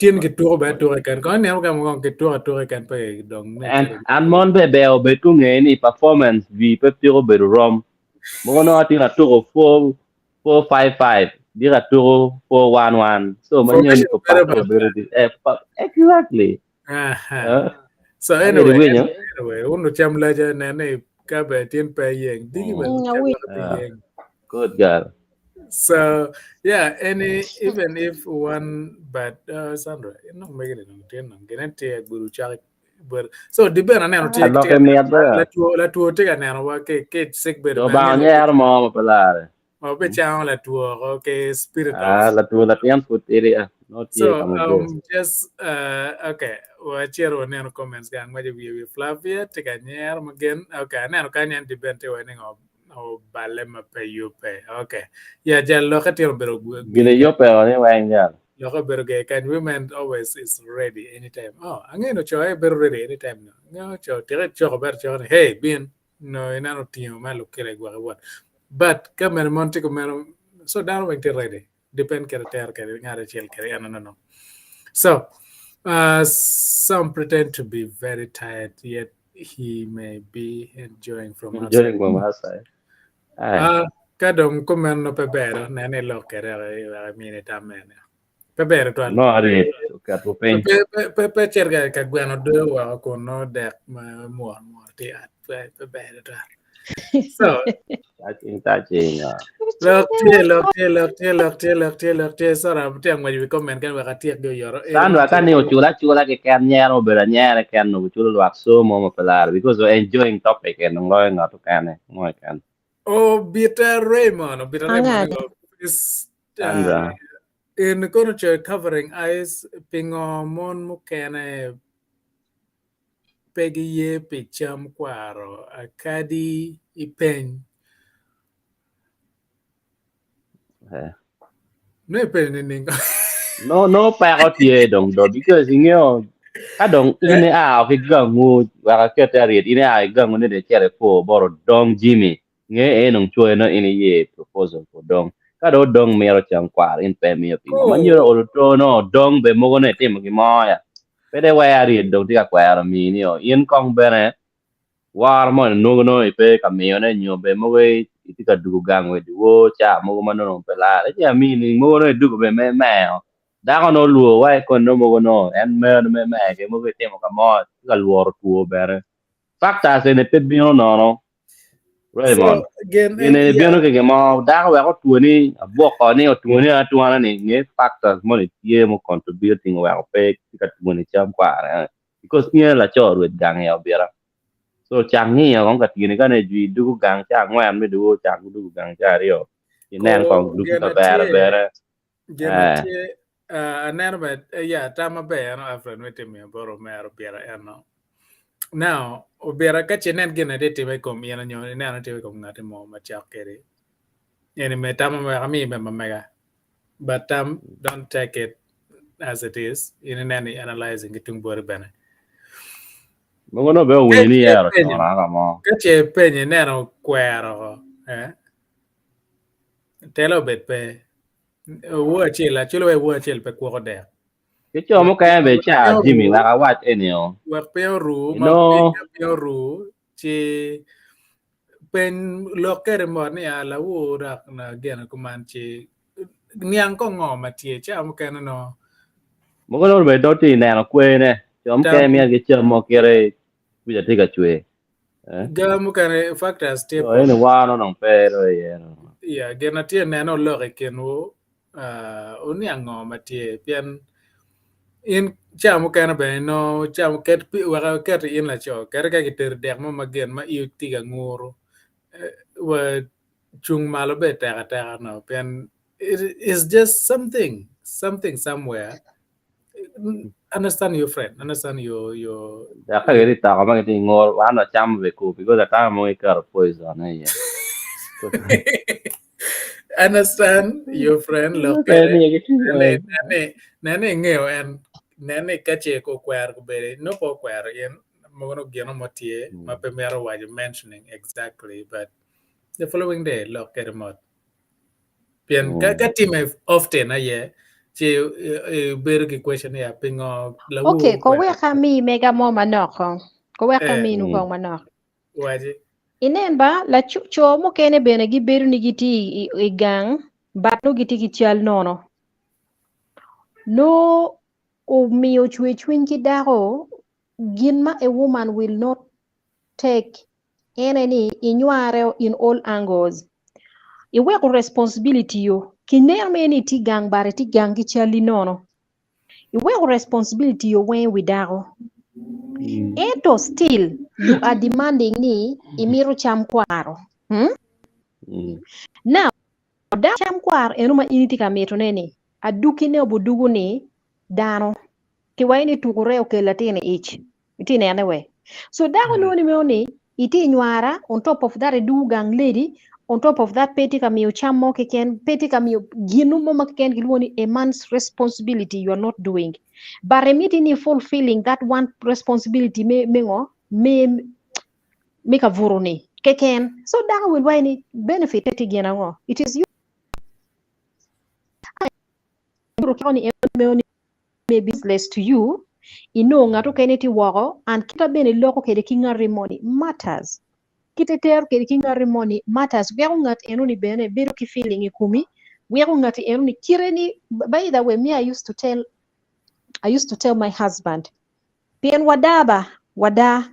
tin kituko be atuka ken kono ineno ka mo kituko atuka ken pe dong me En an mon be ber obed ku nge ni performance vi pe piko bedo rom. Mogo nongo atin atuko 4 4 5 5 dika atuko 4 1 1. So manyo ni formation bedo ko maber. bedo di eh, exactly. Aha. Uh, So abedo anyway, winyo. anyway, un ocam laja nene ka be tin pe yeng. Digi be Mm, ocam awinjo. laja pe yeng. Good girl. So yeah, any even if one but Sandra, no make it no tin no gine tie guru chak but so di ben aneno tie Aloke tie miet ba. la tuo la tuo tie ka neno wa ke ke sick bed Do ma ba neno nyero mo ma pelare. ma be chang la tuo ko ke spirit Ah, of la tuo la tian put iri ah. No tie So kama bo. just okay, wachero waneno comments gang ma wi wi Flavia tika nyer magen. Okay, aneno ka nyen di bente wa ningo o bale ma pe yupe. Okay. Yeah, ja loka tiro bero Gine yo pe ni weng jal. loka bero ge kan women always is ready anytime. Oh, angeno cho e bero ready anytime no. No cho tire cho ber cho ni hey bin no inano tiyo ma lokere gwa what. But ka mer mon tiko mer so down weng ti ready. Depend kere ter kere ngare chiel kere no no no. So, some pretend to be very tired, yet he may be enjoying from outside. Enjoying from outside. Ai. Ka dong kumeno no pe bero, nene lok kere mine tamene. Pe bero twal. No ari oketo piny. Pe pe pe pe cer ka ka gweno doyo woko kun no dek ma muor muor ti at pe pe bero twal. So, Touching touching. lok tye lok tye lok tye lok tye lok tye lok tye sora tye angweco wi comment kan wek atyek gi oyoro. Sandra ka ni ochula chula ki ken nyero obedo anyera ken no chulo lwak so mo ma pelare because we're enjoying topic en loyo ngato kene mo ken. Oh, Bita Raymond, oh, Bita Raymond Angane. is Sandra. in kono cho covering eyes pingo mon mukene pe giye pi cam kwaro akadi ipeny. Eh. No ipeny ni ningo. No no peko tye dong do because ingeo ka dong in a ki gangu wek akete ariet in a ki gangu ni de cere po boro dong Jimmy nge e nong chwe no in ye proposal po dong ka do dong miro cam kwar in pe miyo pingo ma nyiro olo to no dong be mogo ne timo gi moya pe de we ariet dong tye ka kwero mini o in kong bene war mo nongo no ipe ka miyo ne nyo be mogo itye ka dugo gang we diwo ca mogo ma nongo pe lare ci amini mogo no idugo be me meo dako no luo wa kon no mogo no en meno me me ke mogo itimo ka mo tye ka luoro two bene. Factors eni pe bino nono. Raymond. So, gin, Gin eni yeah. bino ki gin mo, dako wek otwoni abwoko ni otwoni atwana ni nge factors moni tye mo contributing weko pe tye ka twoni cam kware. Because in laco rwed gang i obira. So cak ngiyo kong ka tiyoni ka ne jwi dugu gang ca angwen me dugu cak dugu gang ca aryo. Inen Ko kong dugu gin ka bere atye bere. gin Eh. atye uh, aneno bene eh, ya tam maber eno Alfred me timo bot omera obira eno. Now obira ka ce inen gin na tye time i kom in onyo ineno tye i kom ngati mo macok kedi eni me tam wek ami me mamega but tam don't take it as it is in ineno i analyzing ki tung boti bene. Mogo no be Ka owinyo ni ce yero ipenyo cona ka mo. ka ce ipenyo ineno kwero eh telo obed pe Woo acel acel wai woo acel pe kwoko dek. Ki co Wek mukene be wek ca piny Jimmy oru wek awac eni o. wek piny oru ma Ino piny ka piny oru ci peny lok kede mot ni a lawu dok na gene kuman ci niang ko ngo ma tye ca mukene no mogo no be do ti neno kwene. Co tam mukene miyo gi cam mo kire kwica tye ka cwer. Eh? ga mukene factors tye So eni pol war no dong pe do iye no. ya gin na tye neno olok i kinwu uh, uniang ngo ma tye pien in ca mukene bene inongo ca ket pi wek aket in laco kadi ka kitero dek mo ma gin ma iyo tye ka nguru eh, wa cung malo be tek ateka no pien it is just something something somewhere understand your friend understand your your Dok ka gitye toko ma gitye ngor wan wacamo be kur because atamo mo giketo poison iye. understand your friend lok Pe kede miyo gitye nene nene nene ing'eyo en nene ka ce okwero kobedi nongo pe okwero in mogo nongo gino mo tye ma pe mito waco mentioning exactly but the following day lok kede mot pien ka ka time often aye ci eh, ibedo ki question niya pingo lawu Okay, ko okwero wek ami mega mo manok ko. Ko wek eh aminu kong manok. waci Inen ba laco co mukene bene gibedo ni gitye i, i, i gang but nongo gitye ki cal nono. Nongo omiyo cwercwiny ki dako gin ma a woman will not take ene ni inyware in all angles. Iweko responsibility yo. Kineno mere ni itye gang but itye gang ki calli nono. Iweko responsibility yo weng i wi dako. Ento still you are demanding ni imito cam kwaro. Hmm? Now, dako cam kwaro eno ma in itye ka mitone ni adukine obudugu ni dano kiwaco ni tuko ree okel latin i ic. Itye nene we. So dako nongo ni meno ni itye nywara on top of that idugu gang lady on top of that pe itye ka miyo cam mo keken pe itye ka miyo ginu mo ma keken kilwongo ni a man's responsibility you are not doing. But imiti ni fulfilling that one responsibility me me ngo me me ka buto ni keken. So dako will waco ni benefit tye gin ango? It is you ni meno ni may be useless to you inongo ngat okene tye woko and kita bene iloko kede ki ngati moni matters kite tero kede ki ngati moni matters weko ngat enoni bene bedo ki feeling i komi weko ngati enoni kite ni by the way me I used to tell I used to tell my husband pien wada ba wada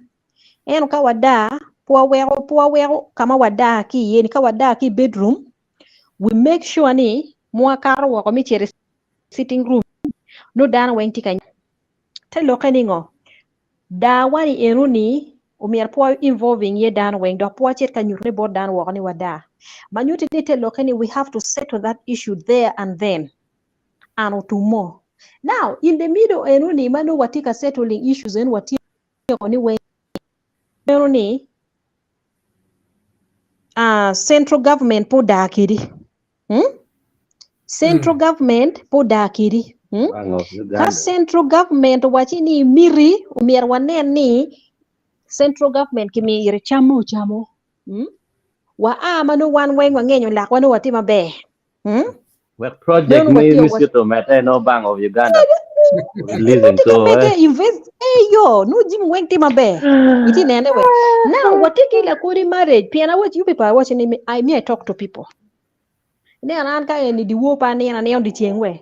ento ka wada pe waweko pe waweko ka ma wada ki iye ni ka wada ki i bedroom we make sure ni mwakato woko mi cito i sitting room nongo dano weng tye ka te lokke ni ngo dawa ni enoni omyero pe wa involving iye dano weng dok pe wacit ka nyutone bot dano woko ni wada ma nyutti ni te lokke ni we have to settle that issue there and then an otumo now in the middle enoni ma nongo watye ka settling issues en watyeko ni weng meno ni uh, central government pe odaa kedi hmm? central government pe odaa kedi hmm? Bank of ka Uganda. central government owaci ni miti omyero wanen ni central government kimiyo ire cam ma ocamo hmm? wa a ma nongo wan weng wangenyo lakwa nongo watye maber hmm? Wek project Meno me watye wa misitu omedde no Bank of Uganda releasing tye ka so medde eh. invest eh yo nongo jami weng tye maber itye nene we now watye ki lakodi marriage pien awac you people awaco ni me- I me I talk to people Ineno an ka eni dyewor pe anino anino dyeceng we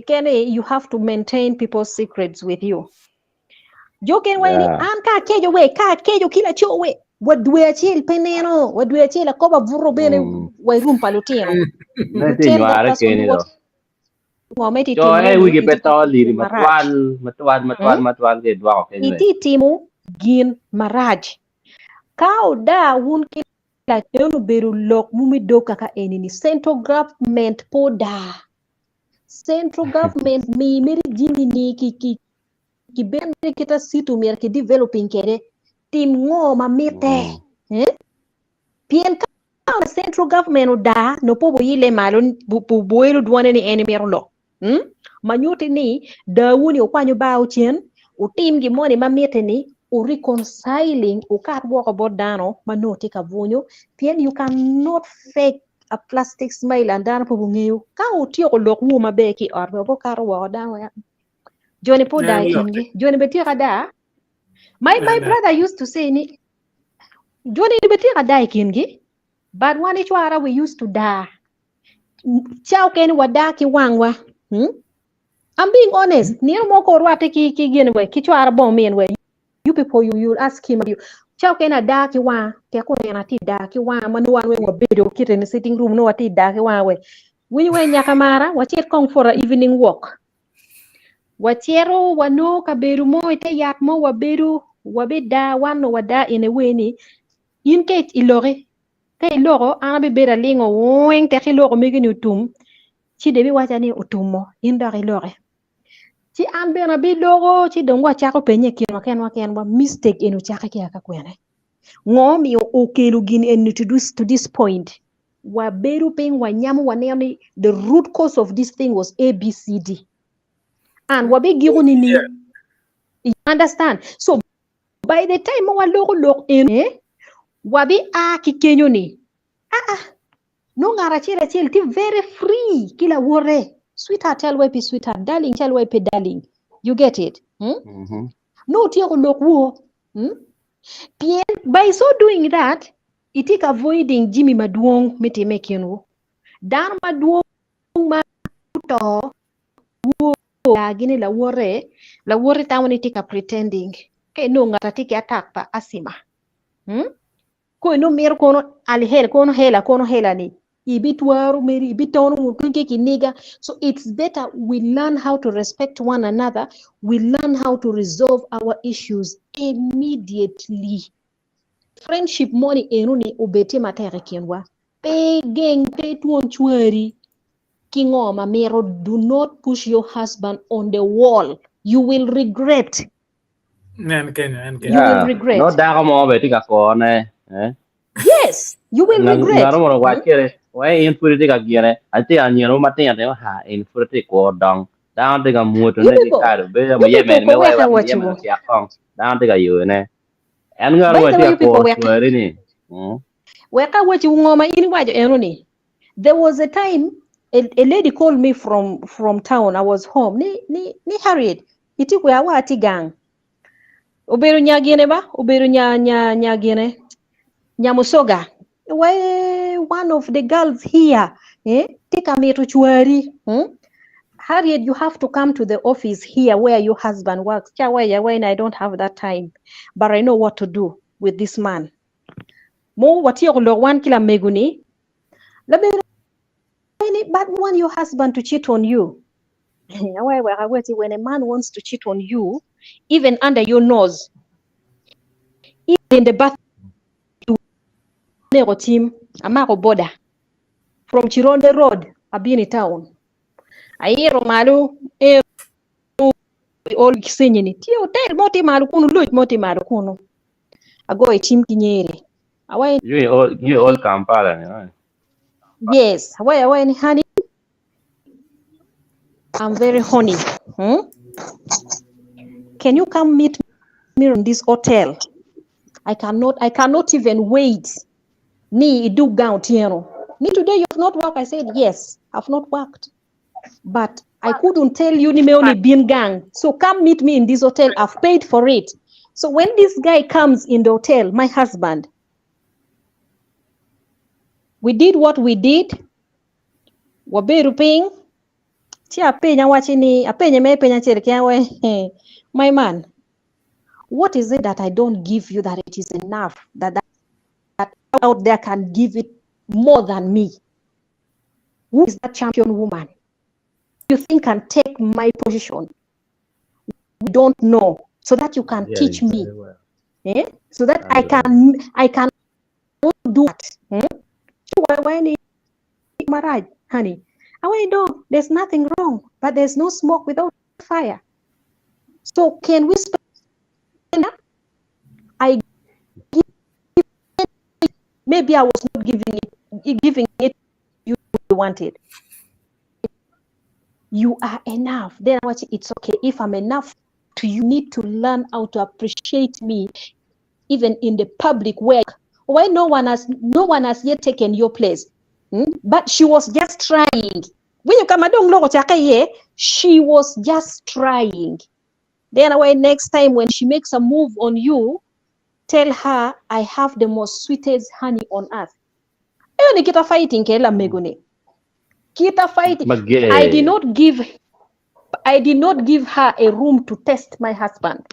kene you have to maintain people's secrets with you. Jo ken waco ni Yeah. an ka akeco we, ka akeco ki laco we, wa dwe acel pe neno, wa dwe acel akobo abuto bene Mm. wa i room pa lutino. Ne You tye tell that nyware person keni what do. ngo ma itye Co timone e ni wigi pe itye ka to timo liri gin marac. matwal, matwal, matwal, Mm? matwal ke idwoko kenyo e. Itye timo gin marac. Ka oda wun ki laco obedo lok mumi dog kaka eni ni central government pe oda. Central government mi mere jimi ni ki ki ki ben mere kita situ myero ki developing kede tim ngo ma mitte. Mm. Eh? Pien ka central government oda no po buyile malo bu bu buelo dwone ni en mito lok. Hmm? Ma nyuti ni dawu ni okwanyo bao cen utim gimoni ma mitte ni u reconciling ukat woko bot dano ma nongo tye ka bwonyo pien you cannot fake a plastic smile and dano pe bungeyo ka utyeko lok wu maber ki i ot wek okato woko dano wek joni pe oda En i lok kingi joni be tye ka da my my En brother used to say ni joni be tye ka da i kingi but wan icwara we used to da ca okene wada ki wangwa hmm? I'm being honest. Nino moko orwate ki ki gin we ki cwara bong min we. You people you you ask him you. Ca okene ada ki wanga tek oneno ati da ki wanga ma nongo wan weng wabedo kite ni sitting room nongo wati da ki wanga we. Winyo we nyaka mara wacit kong for a evening walk. Wacito wanongo kabedo mo ite yat mo wabedo wabida wan nongo wada in a way ni in ka iloki ka iloko an abibedo alingo weng tek iloko megi ni otum ci dong ibiwaca ni otumo in dok iloke. Ci an bene abiloko ci dong wacako penye i kinwa kenwa kenwa mistake eni ocake ki aka kwene. Ngo omiyo okelo gin eni to this, to this point. Wabedo piny wanyamo waneno ni the root cause of this thing was ABCD. And wabigiko nining? Yeah. You understand? So by the time ma waloko lok eni, wabi a ki kenyo ni, ah ah, nongo ngat acel acel tye very free ki lawote. Sweetheart cal wai pi sweetheart, darling cal wai pi darling. You get it? Hmm? Mhm. Nongo otyeko lok wo. Hmm? Pien by so doing that, itye ka avoiding jimi madwong me time i kinwu. Dano madwong ma oto wo gini lawote, lawote tamo ni tye ka pretending. Ka inongo ngat atye ki attack pa asthma. Hmm? Ko inongo mito kono alihel kono hela kono hela ni ibitwaro meri ibitono ngut piny ki kiniga. So it's better we learn how to respect one another. We learn how to resolve our issues immediately. Friendship moni eno ni obed tye matek i kinwa. Pe geng pe twon cwari ki ngo ma mito. Do not push your husband on the wall. You will regret. En kenyo, en kenyo. You will Yeah. regret. No dako mo be tye ka kone. Eh? Yes, you will regret. Ngaro mono wac kede, wai in pud itye ka gine, atye ka nyino matino tino, ha, in pud itye kwo dong. Dano tye ka mwoto You ne ki people, kado, bedo you ma people yemen me ko wai weka wek yemen wachiwo. ocek kong. Dano tye ka yone. En ngaro By mo the tye way, ka you people kwo weka. cwari ni. Mm. Weka wachiwo ngo ma in iwaco eno ni. There was a time a lady called me from town. I was home. Ni ni ni Harriet, iti kwe awa ati gang. Obedo nya gine ba? Obedo nya nya nya gine. Nya musoga. Why one of the girls here, eh? Tika mito chwari. Hmm? Harriet, you have to come to the office here where your husband works. Cha why when I don't have that time, but I know what to do with this man. Mo watiyo lok wan kila meguni. Labedo ni but want your husband to cheat on you. When a man wants to cheat on you, even under your nose, even in the bathroom, team, amako border from Chironde Road, Abini town. Airo malu, ero all kisenyeni. Tie hotel moti malu kunu, luch moti malu kunu. Ago e team kinyere. Awai You all Kampala, ni, right? Yes, awai awai ni honey. I'm very horny. Hmm? Can you come meet me in this hotel? I cannot even wait. Ni idu gown tieno. Ni today you have not worked. I said yes, I've not worked. But I couldn't tell you ni me only bin gang. So come meet me in this hotel. I've paid for it. So when this guy comes in the hotel, my husband, we did what we did. Waberu piny. Ci apenya wachi ni, apenya me penya chere kia we, my man. What is it that I don't give you that it is enough that that out there can give it more than me? Who is that champion woman you think can take my position? We don't know. So that you can teach me. Eh? So that I can I can do that. Hmm? Honey. I know there's nothing wrong, but there's no smoke without fire. So can we spend I give maybe I was not giving it you wanted. You are enough. Then watch it's okay. If I'm enough to you need to learn how to appreciate me even in the public where why no one has yet taken your place. But she was just trying. When you come she was just trying. Then away next time when she makes a move on you, tell her I have the most sweetest honey on earth. Kita fighting kela megune. Kita fighting. I did not give her a room to test my husband.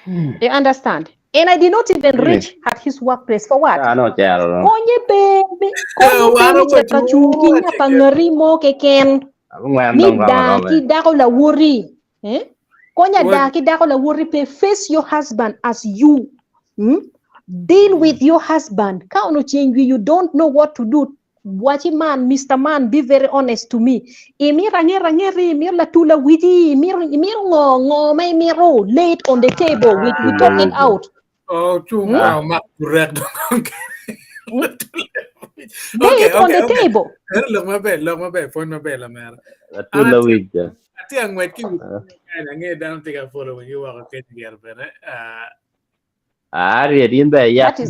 You understand? And I did not even reach at his workplace for what? Konye baby, konye baby chungi pangarimo keken. Ni da ki dako la worry. Eh? Konya da ki dako la worry pe face your husband as you. Deal with your husband. Ka ono change you don't know what to do. Watch man, Mr. Man, be very honest to me. Imira ngera ngeri, imira la tula widi, imira ngo ngo me miro late on the table. We talk it out. Oh, correct. Lay it on the table. Look my bed, phone my bed, la mera. Tula widi. Ati angwet ki ngi down take a follow you are okay together bene. Ari din be ya. Ki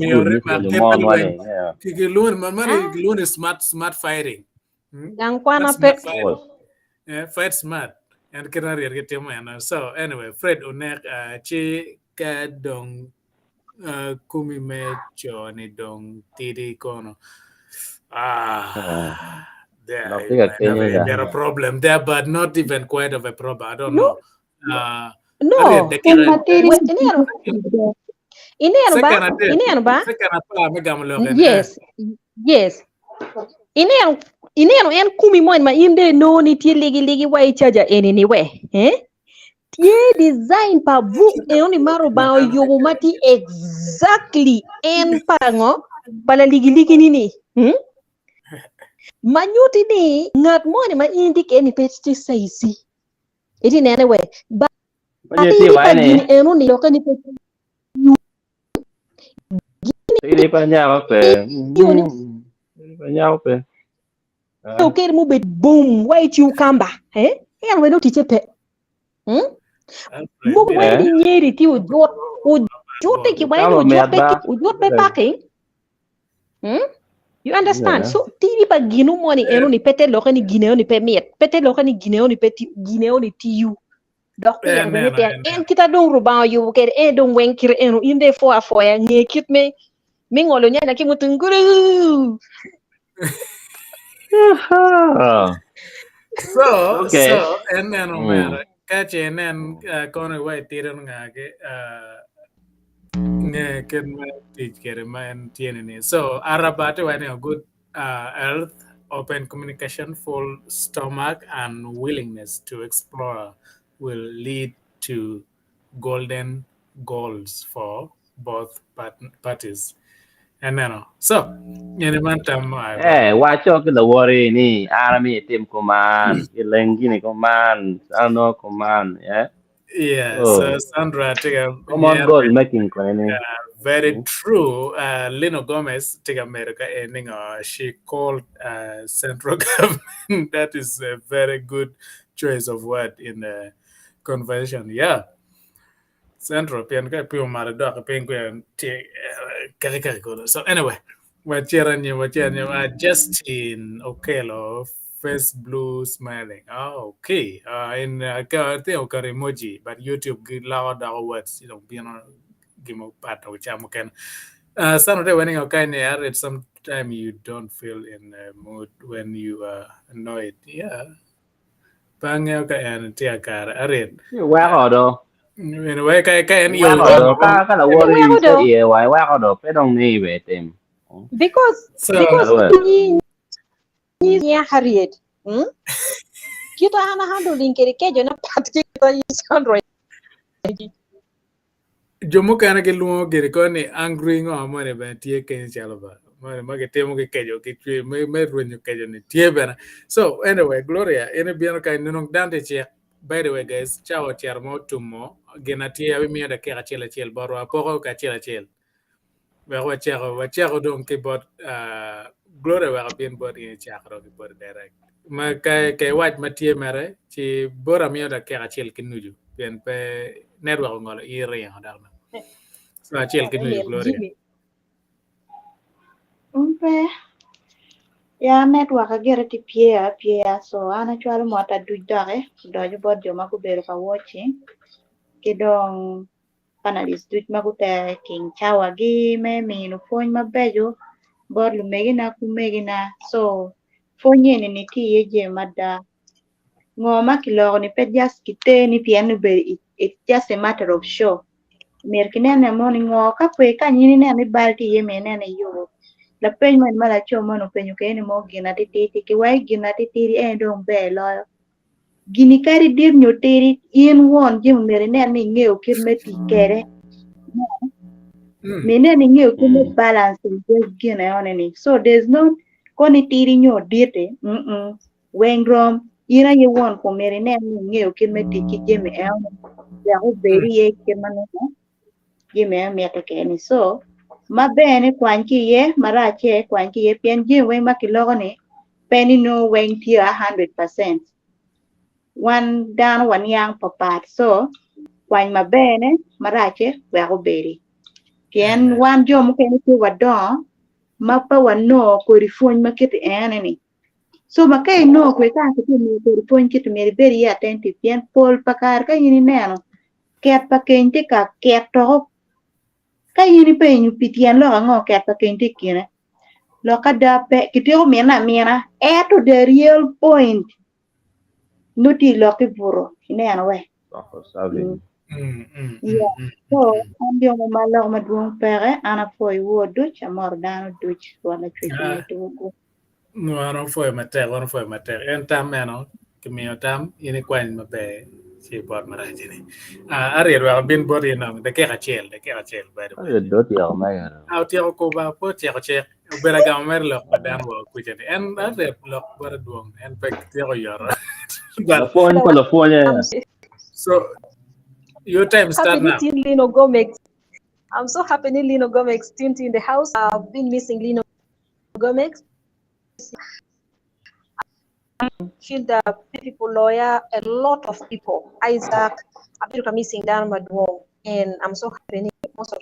smart smart fighting. Fight smart and can get him. So anyway, Fred Onek chi ka dong kumi me choni dong tidi kono. There a problem there, but not even quite of a problem. I don't know. No. Yes. Yes. Ineno en kumi mo ma inde no ni tie ligi ligi wa ichaja anyway. Eh? Tie design pa vu e oni maro ba yobo mati exactly en pango pala ligi ligi nini. Manyuti ni ngat mo ni ma indi ke ni peti saisi. Iti anyway. Ba eno ni lokani peti Ini panjang pe. Panjang pe. Okay, move it. Boom. Why cucumber? Eh? And we no teach pe. Move why di nyeri ti ujot ujot ki why ujot pe ujot pe packing. You understand? So tiri pa ginu money eno ni pete loke ni gineo ni pe miet. Pete loke ni gineo ni pe gineo ni tiu. Dok en kita dong ruba yu ke en dong wenkir eno inde fo afoya ngekit me mingolo nyanya ki mutunguru. So okay. So en en omera kache en en kono wai tiren ngake nge ken ma tich kere ma en tiene ni. So arabate wani a good health, open communication, full stomach and willingness to explore will lead to golden goals for both parties. And then, so, eh, watch out the worry ni army team command, Lengini command, Sano command, yeah. Yeah, so Sandra, take a common goal making. Very true. Lino Gomez, take America ending. She called central government. That is a very good choice of word in the conversation. Yeah. Central pian ka pio mara dok penguin so anyway, Justin Okello, face blue smiling. Oh, okay. In I think emoji, but YouTube give loud our words, you know, be on give me part of which I'm okay. Some day when you kind of sometimes you don't feel in the mood when you are annoyed. Yeah. Bang and tia car. Well, though. Anyway, ka ka en iyo Iweko do ka ka lawoti Iweko se do. iye wa iweko do pe dong ni ibe tim. Because So because Alwe. nyi nyi nya Harriet. Kita hana handling kere kejo na pat kita yi Sandra. Jo mukene gilwongo gire ko ni angry ngo moni bene tye kenyo calo ba moni ma gitimo ki kejo ki cwe me me rwenyo kejo ni tye bene. So anyway, Gloria, in ibino ka inongo dano tye cik. By the way guys, cawa ocito ma otumo gin atye abimiyo dakika acel acel botwa apoko ki acel acel. Wek wacako wacako dong ki bot uh, Gloria wek abin bot in icako dong ki bot direct. Ma ka ka iwac ma tye mere ci bot amiyo dakika acel ki nucu pien pe network ongolo in ringo dok no. So acel ki nucu Gloria. Jimmy. Pe. Ya network agire tye pye apyeya so an acwalo mot aduc doki odoco bot jo ma gubedo ka watching ki dong panelist duc ma gutero i kin cawagi me mino pwony mabeco bot lumegina ki omegina so pwony eni-ni tye iye jami mada ngo ma kiloko ni pe just kiteni pien obedo it's just a matter of show myero kinene mo ni ngo ka kwe ka in ineno ni bal tye iye myero inen ni iyubo lapeny moni ma laco moni openyo kwede ni mo gin atitidi kiwaci gin atitidi en dong ber loyo gini kadi dit nyo tidi in won jami myero inen ni ingeyo kit me tic kwede myero inen ni ingeyo kit me balancing gin enoni ni so there's no koni tidi nyo dit-ti weng rom in aye won kom myero inen ni ingeyo kit me tic ki jami enoni wek obed iye kit ma nongo jami eno mitte kwede-ni so maber-ni kwany ki iye marac-ce kwany ki iye pien jami weng ma kiloko-ni pe ni nongo weng tye a 100% wan dano waniang papat so kwany maber-ne marac-ce wek obedi pien wan jo mukene tye wadongo ma pe wanongo kodi pwony ma kiti ene-ni so ma ka inongo kwe ka kitye miyo kodi pwony kiti myero ibed iye attentive pien pol pa kare ka in ineno ket pa keny tye ka keto ka in ipenyo pi tyen lok ango ket pa keny tye i kine lok ada pe kityeko mine amina ento the real point nongo tye i lok ki buto ineno we Yeah. So an jo mo ma lok madwong peke an apwoyo woo duc amoro dano duc Rwot lacwec omedde wugu. Wan opwoyo matek, wan opwoyo matek. En tam meno kimiyo tam in ikwany maber ci ibot marac-ni. Ah, Ariel wek abin boti nong dakika acel, dakika acel by the way. Ariel do otyeko mege. Ah, otyeko kuba, pe otyeko cik. Obedo agamo mere lok pa dano wa kuca ni. En Ariel lok bote dwong, en pe tyeko yoto. But Lapwony pa lapwonye. so your time start Happy now. ni Lino Gomez. I'm so happy ni Lino Gomez tuned in the house. I've been missing Lino Gomez. Feel the people lawyer, a lot of people. Isaac, I've been missing Dan Madwong, and I'm so happy ni most of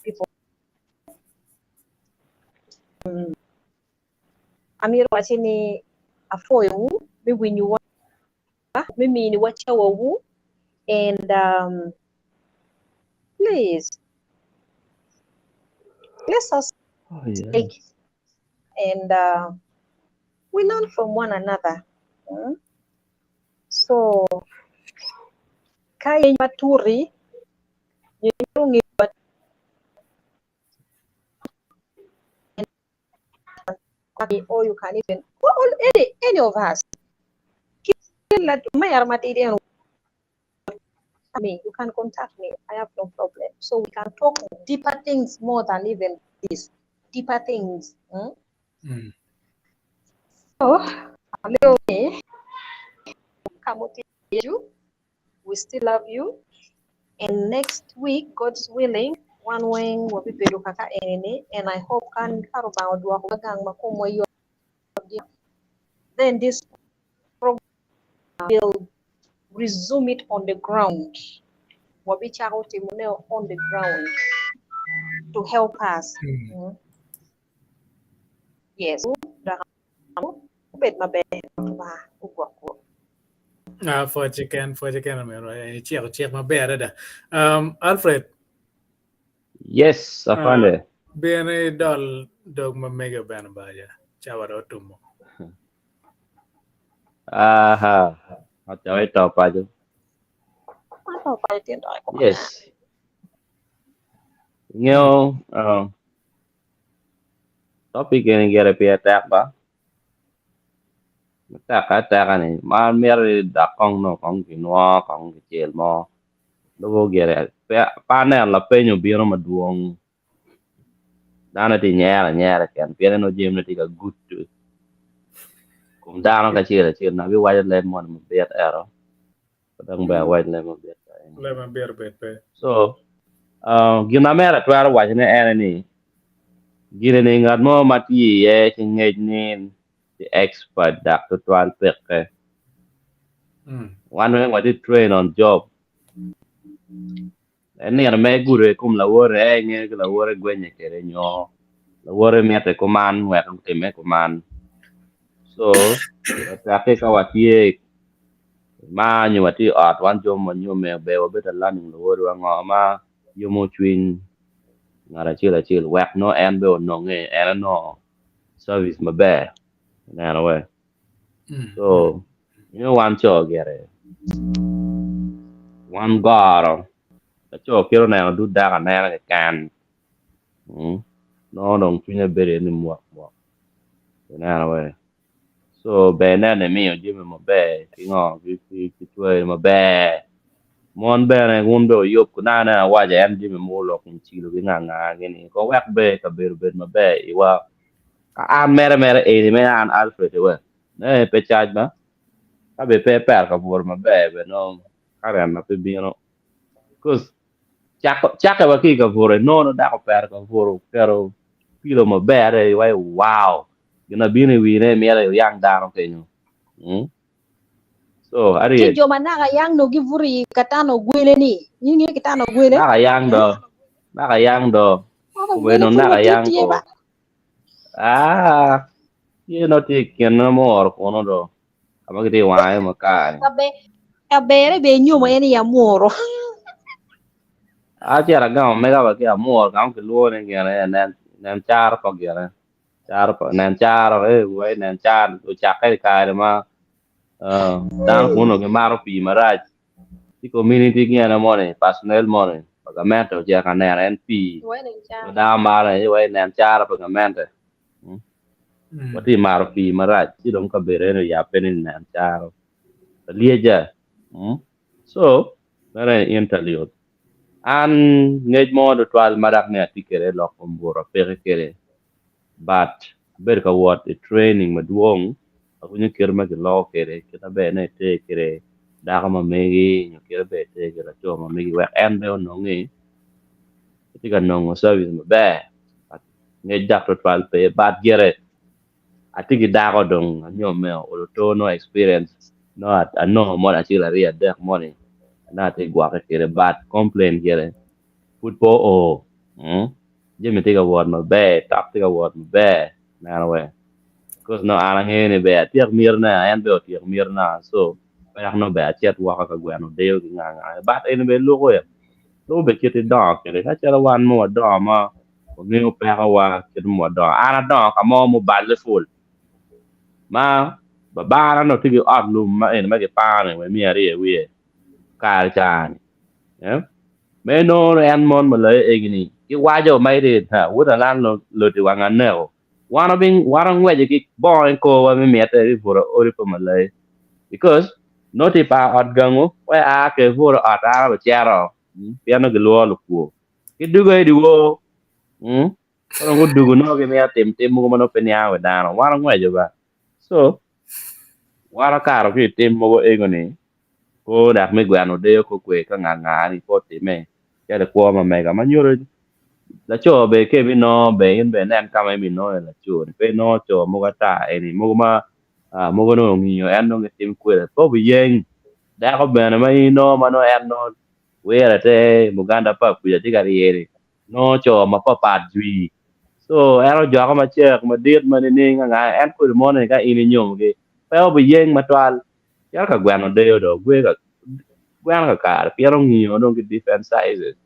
people. Amiro wacho ni afoyo mi winyo wa mi mini wachawa wu and please let us Oh, yeah. take and we learn from one another. So ka yeny maturi nyongi or you can even or any of us me, you can contact me. I have no problem. So we can talk deeper things more than even this. Deeper things. So, we still love you. And next week, God's willing, one wing will be bedo kaka ene, and I hope kan karubang odwoko gang makumwa yo. Then this program will resume it on the ground. Wabichako timone on the ground to help us. Yes. Ubed maber ba ugwoko. Ah, for chicken, for chicken, amero. Chiek, chiek maber adada. Alfred. Yes, afande. Bene dol dog ma mege bene baja. Chawa do tumo. Aha. Achawe to pajo. To pa tin dok i kom anga. Yes. Ingeyo topic eni gire pire tek ba. Matek ateka ni ma mito ni dok kong nongo kong kinwo kong kicel mo lubo gire pe aneno lapeny obino madwong dano tye nyero anyera keken pien nongo jami tye ka gudo kom dano kacel acel na biwaco leb moni mabit ento pe dong ber awac leb mabit Leb mabit obed pe. So gin ma mere atwero wacone ene ni gine ni ngat mo ma tye iye ki ngec ni tye expert dok tutwal peke. Wan weng watye train on job. En nino ma igudo i kom lawote en ingeyo ki lawote gwenye kwede nyo lawote mitte kuman wek otime kuman. So otekke ka watye mar nyo watye i ot wan jo ma wanyomme ber wabed ka learning lawotewa ngo ma yomo cwiny ngat acel acel wek nongo en bene ononge en onongo service maber ineno we. So inongo wan co gire wan goro laco kit oneno dud dako anena keken nongo dong cwinye bedo ni mwok mwok ineno we. So ber neno imiyo jami maber ki ngo ki tweyo maber mon bene wun bene wuyub naka aneno awaco en jami mogo lok cilo ki nga nga gini ko wek ber kabedo obed maber iwa ka an mere mere eni me an Alfred we ne pe cac ba ka be pe ipero kabuto maber be nongo karen na pe bino cause cakke wa ki i kabuto inongo nongo dako opero kabuto oketo pilo maber adada iwaco wow gin na bino i wine mito iyang dano kenyo so Ci Ariel jo ma naka yang dong gibuto i katana ogwele ni. In ingeyo kitana ogwele? Naka yang do naka yang do Naka obedo ogwele pud naka watye yang tye ko ba. Ah tye nongo tye i kine muoro kunu do ka ma gitye ka wango iye makar-ni. Kabere bene inyomo en i amuro. Acito agamo mega wa ki amuro ka ma kilwongo ni gine nen caro pa gine caro pa nen caro eh wai nen caro ocakke i kare ma dano kunu gimato pii marac ci community gine moni personnel moni pa gamente ocito ka neno en pii ma dano maro ni wai nen caro pa gamente watye ka mato pii marac ci dong kabedo eni oyabbe ni nen caro alyeca so meno aye interlude an ngec mo tutwal ma dok ni atye kwede i lok kom buto apeke kwede but abedo ka wot i training madwong awinyo kit ma giloko kwede kit maber ni iter kwede dako ma megi nyo kit maber iter kwede laco ma megi wek en bene onongi etye ka nongo service maber ngec dok tutwal pe but gire atye ki dako dong anyomme oluto nongo experience nongo anongo moni acel aryo adek moni nongo atye ka gwokke kwede but complain gire pud pe oo jami tye ka wot maber tok tye ka wot maber ineno wee cause nongo an angeyo ni ber atyek mitine en bene otyeko mitina so wek nongo ber acit woko ka gweno deyo ki nga nga but eni bene luko ya luko bene kit idongo kwede ka calo wan ma wadongo ma wangeyo pekowa kit ma wadongo an adongo ka mo muballe pul ma babana onongo tye ki ot lum ma eni ma kipango ni wa 200 wiye kare ca-ni me nongo en mon ma loyo egi-ni giwaco ma iti wod alan loti wang aneko wan ongweco ki bongo i korwa me mitte me buto odi pa malai because nongo tye pa ot gangu wek aa ke buto ot an abicito pien nongo gilworo lukwo gidugo i dyewor ka dong gudugo nongo gimito tim tim mogo ma nongo pe niango wi dano wan ongweco ba so wan okato ki i tim mogo ego-ni kor dok me gweno deyo kor kwe ka nga nga ni pe otime calo i kwo ma mega ma nyuto laco bene ka ibinongo ber in bene inen ka ma ibinongo iye laco ni pe inongo co mogo ata eni mogo ma mogo nongo ongiyo en nongo gitim kwede pe obiyeng dako bene ma in inongo ma nongo en nongo wire te Uganda pub kuca tye ka ryeni nongo co mapapat jwi so en ojoko macek madit ma nining anga en kodi moni ka in inyomogi pe obiyeng matwal cito ka gweno deyo do gwe ka gweno kakare pien ongiyo dong ki different sizes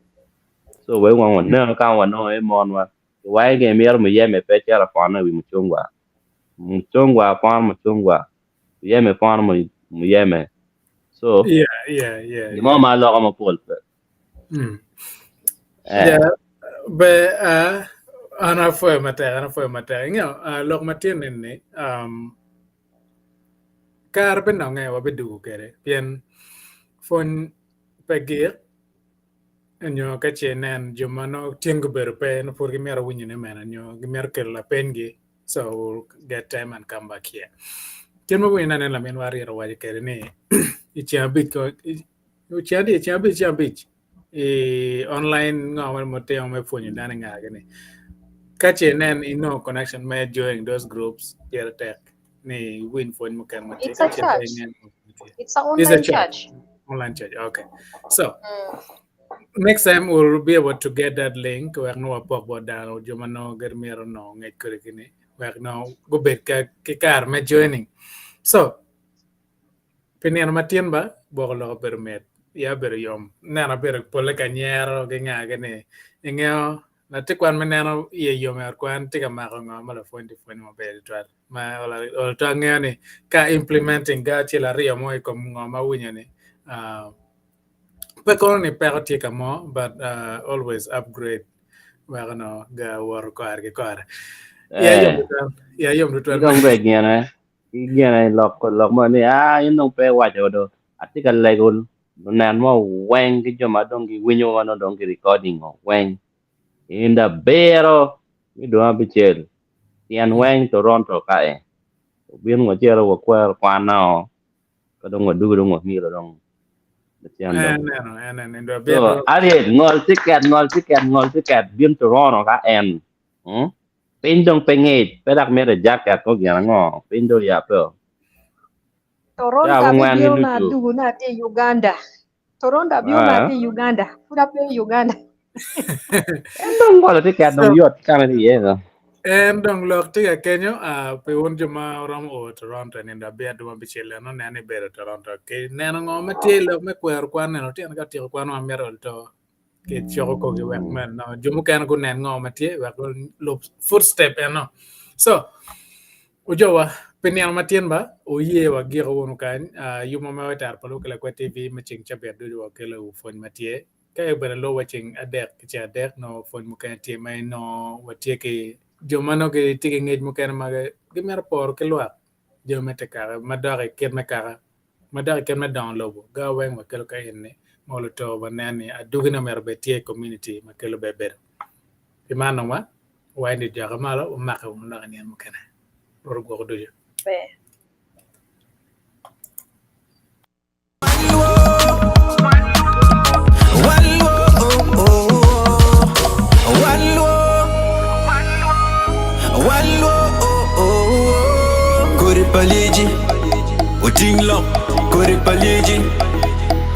so wek wan waneno ka ma wanongo iye monwa kiwaco ni mito muyeme pe cito apona i wi mucungwa, mucungwa pono mucungwa, muyeme pono muyeme. So Yeah. Gin mo ma aloko mapol pe. Eh. Yeah, be an apwoyo matek, an apwoyo matek. Ingeyo, lok ma tye ni kare binonge wabidugo kwede pien pwony pe gik nyo ka ce inen jo ma nongo tyen gubedo pe nongo pud gimito winyone mene nyo gimito kelo lapenygi so we'll get time and come back here. Kit ma winyo nen laminwa Ariel owaco kwede ni i ceng abic ko i ceng adi ceng abic ceng abic i online ngo ma otimo me pwonyo dano i ngagi ni ka ce inen inongo connection me joining those groups pire tek ni iwiny pwony mukene ma tye It's a ka ce pe church. inen It's an It's a online church. church. Online church. Okay. So next time we'll be able to get that link wek nongo wapok bot dano jo ma nongo gimito nongo ngec kwede kini wek nongo gubed ka ki kare me joining. So pi nino ma tin ba boko lok obedo mit ya obedo yom neno abedo pole ka nyero ki ngagi ni ingeyo latin kwan me neno iye yom i ot kwan tye ka mako ngo ma lapwony tye pwonyo maber tutwal ma olo to angeyo ni ka implementing ga acel aryo mo i kom ngo ma awinyo ni pe kono ni peko tye ka mo but always upgrade weko no ga woto kore ki kore. Iya yom tutwal, iya yom tutwal. Ki dong bene gine, ki gine lok lok mo ni ah in dong pe iwaco do atye ka lego lunen mo weng ki jo ma dong giwinyo ma nongo dong ki recording o weng in abiro me dwe abicel tyen weng Toronto ka e obino wacito wakwero kwana o ka dong wadugo dong wamilo dong lacen dong. Aneno, aneno, So, Ariel, ngol tiket, ngol tiket, ngol tiket, bin Toronto ka en. Hmm? Piny dong pe ngic, pe dok mito jacket ko gin ango, piny dong oyabbe o. Toronto Ca abongwen abibino ki na nucu. adugo na atye i Uganda. Toronto abino na Ah. atye i Uganda. Pud ape i Uganda. En dong ngolo tiket dong yot ka ma itye iye ko. En dong lok tye ka kenyo pi wun jo ma wuromo o Toronto i nindo abiro dwe abicel eno nen ni ibedo Toronto ki neno ngo ma tye i lok me kwero kwan neno otyeno ka otyeko kwan wa mito ol to ki coko kogi wek me no jo mukene gunen ngo ma tye wek gulub footstep eno. So ojowa pi nino ma tin ba oye wagiko wunu kany yub ma mewa i Tara pa Luke Lakwed TV me ceng cabit ducu wakelo wu pwony ma tye Ka obedo lubo ceng adek ki ceng adek nongo pwony mukene tye ma inongo watye ki jo ma nongo gitye ki ngec mukene ma gimito poro ki lwak jo me te kaka madok i kit me kaka madok i kit me dongo lobo ga weng wakelo ka eni ma oluto wanen ni adwogine myero obed tye i komuniti ma kelo ber bedo. Pi man dong wa waindi joke malo wamake wunu dok i nino mukene. Rwot ogwoku ducu. Ber. Kodi pa lyeci oting lok, kodi pa lyeci.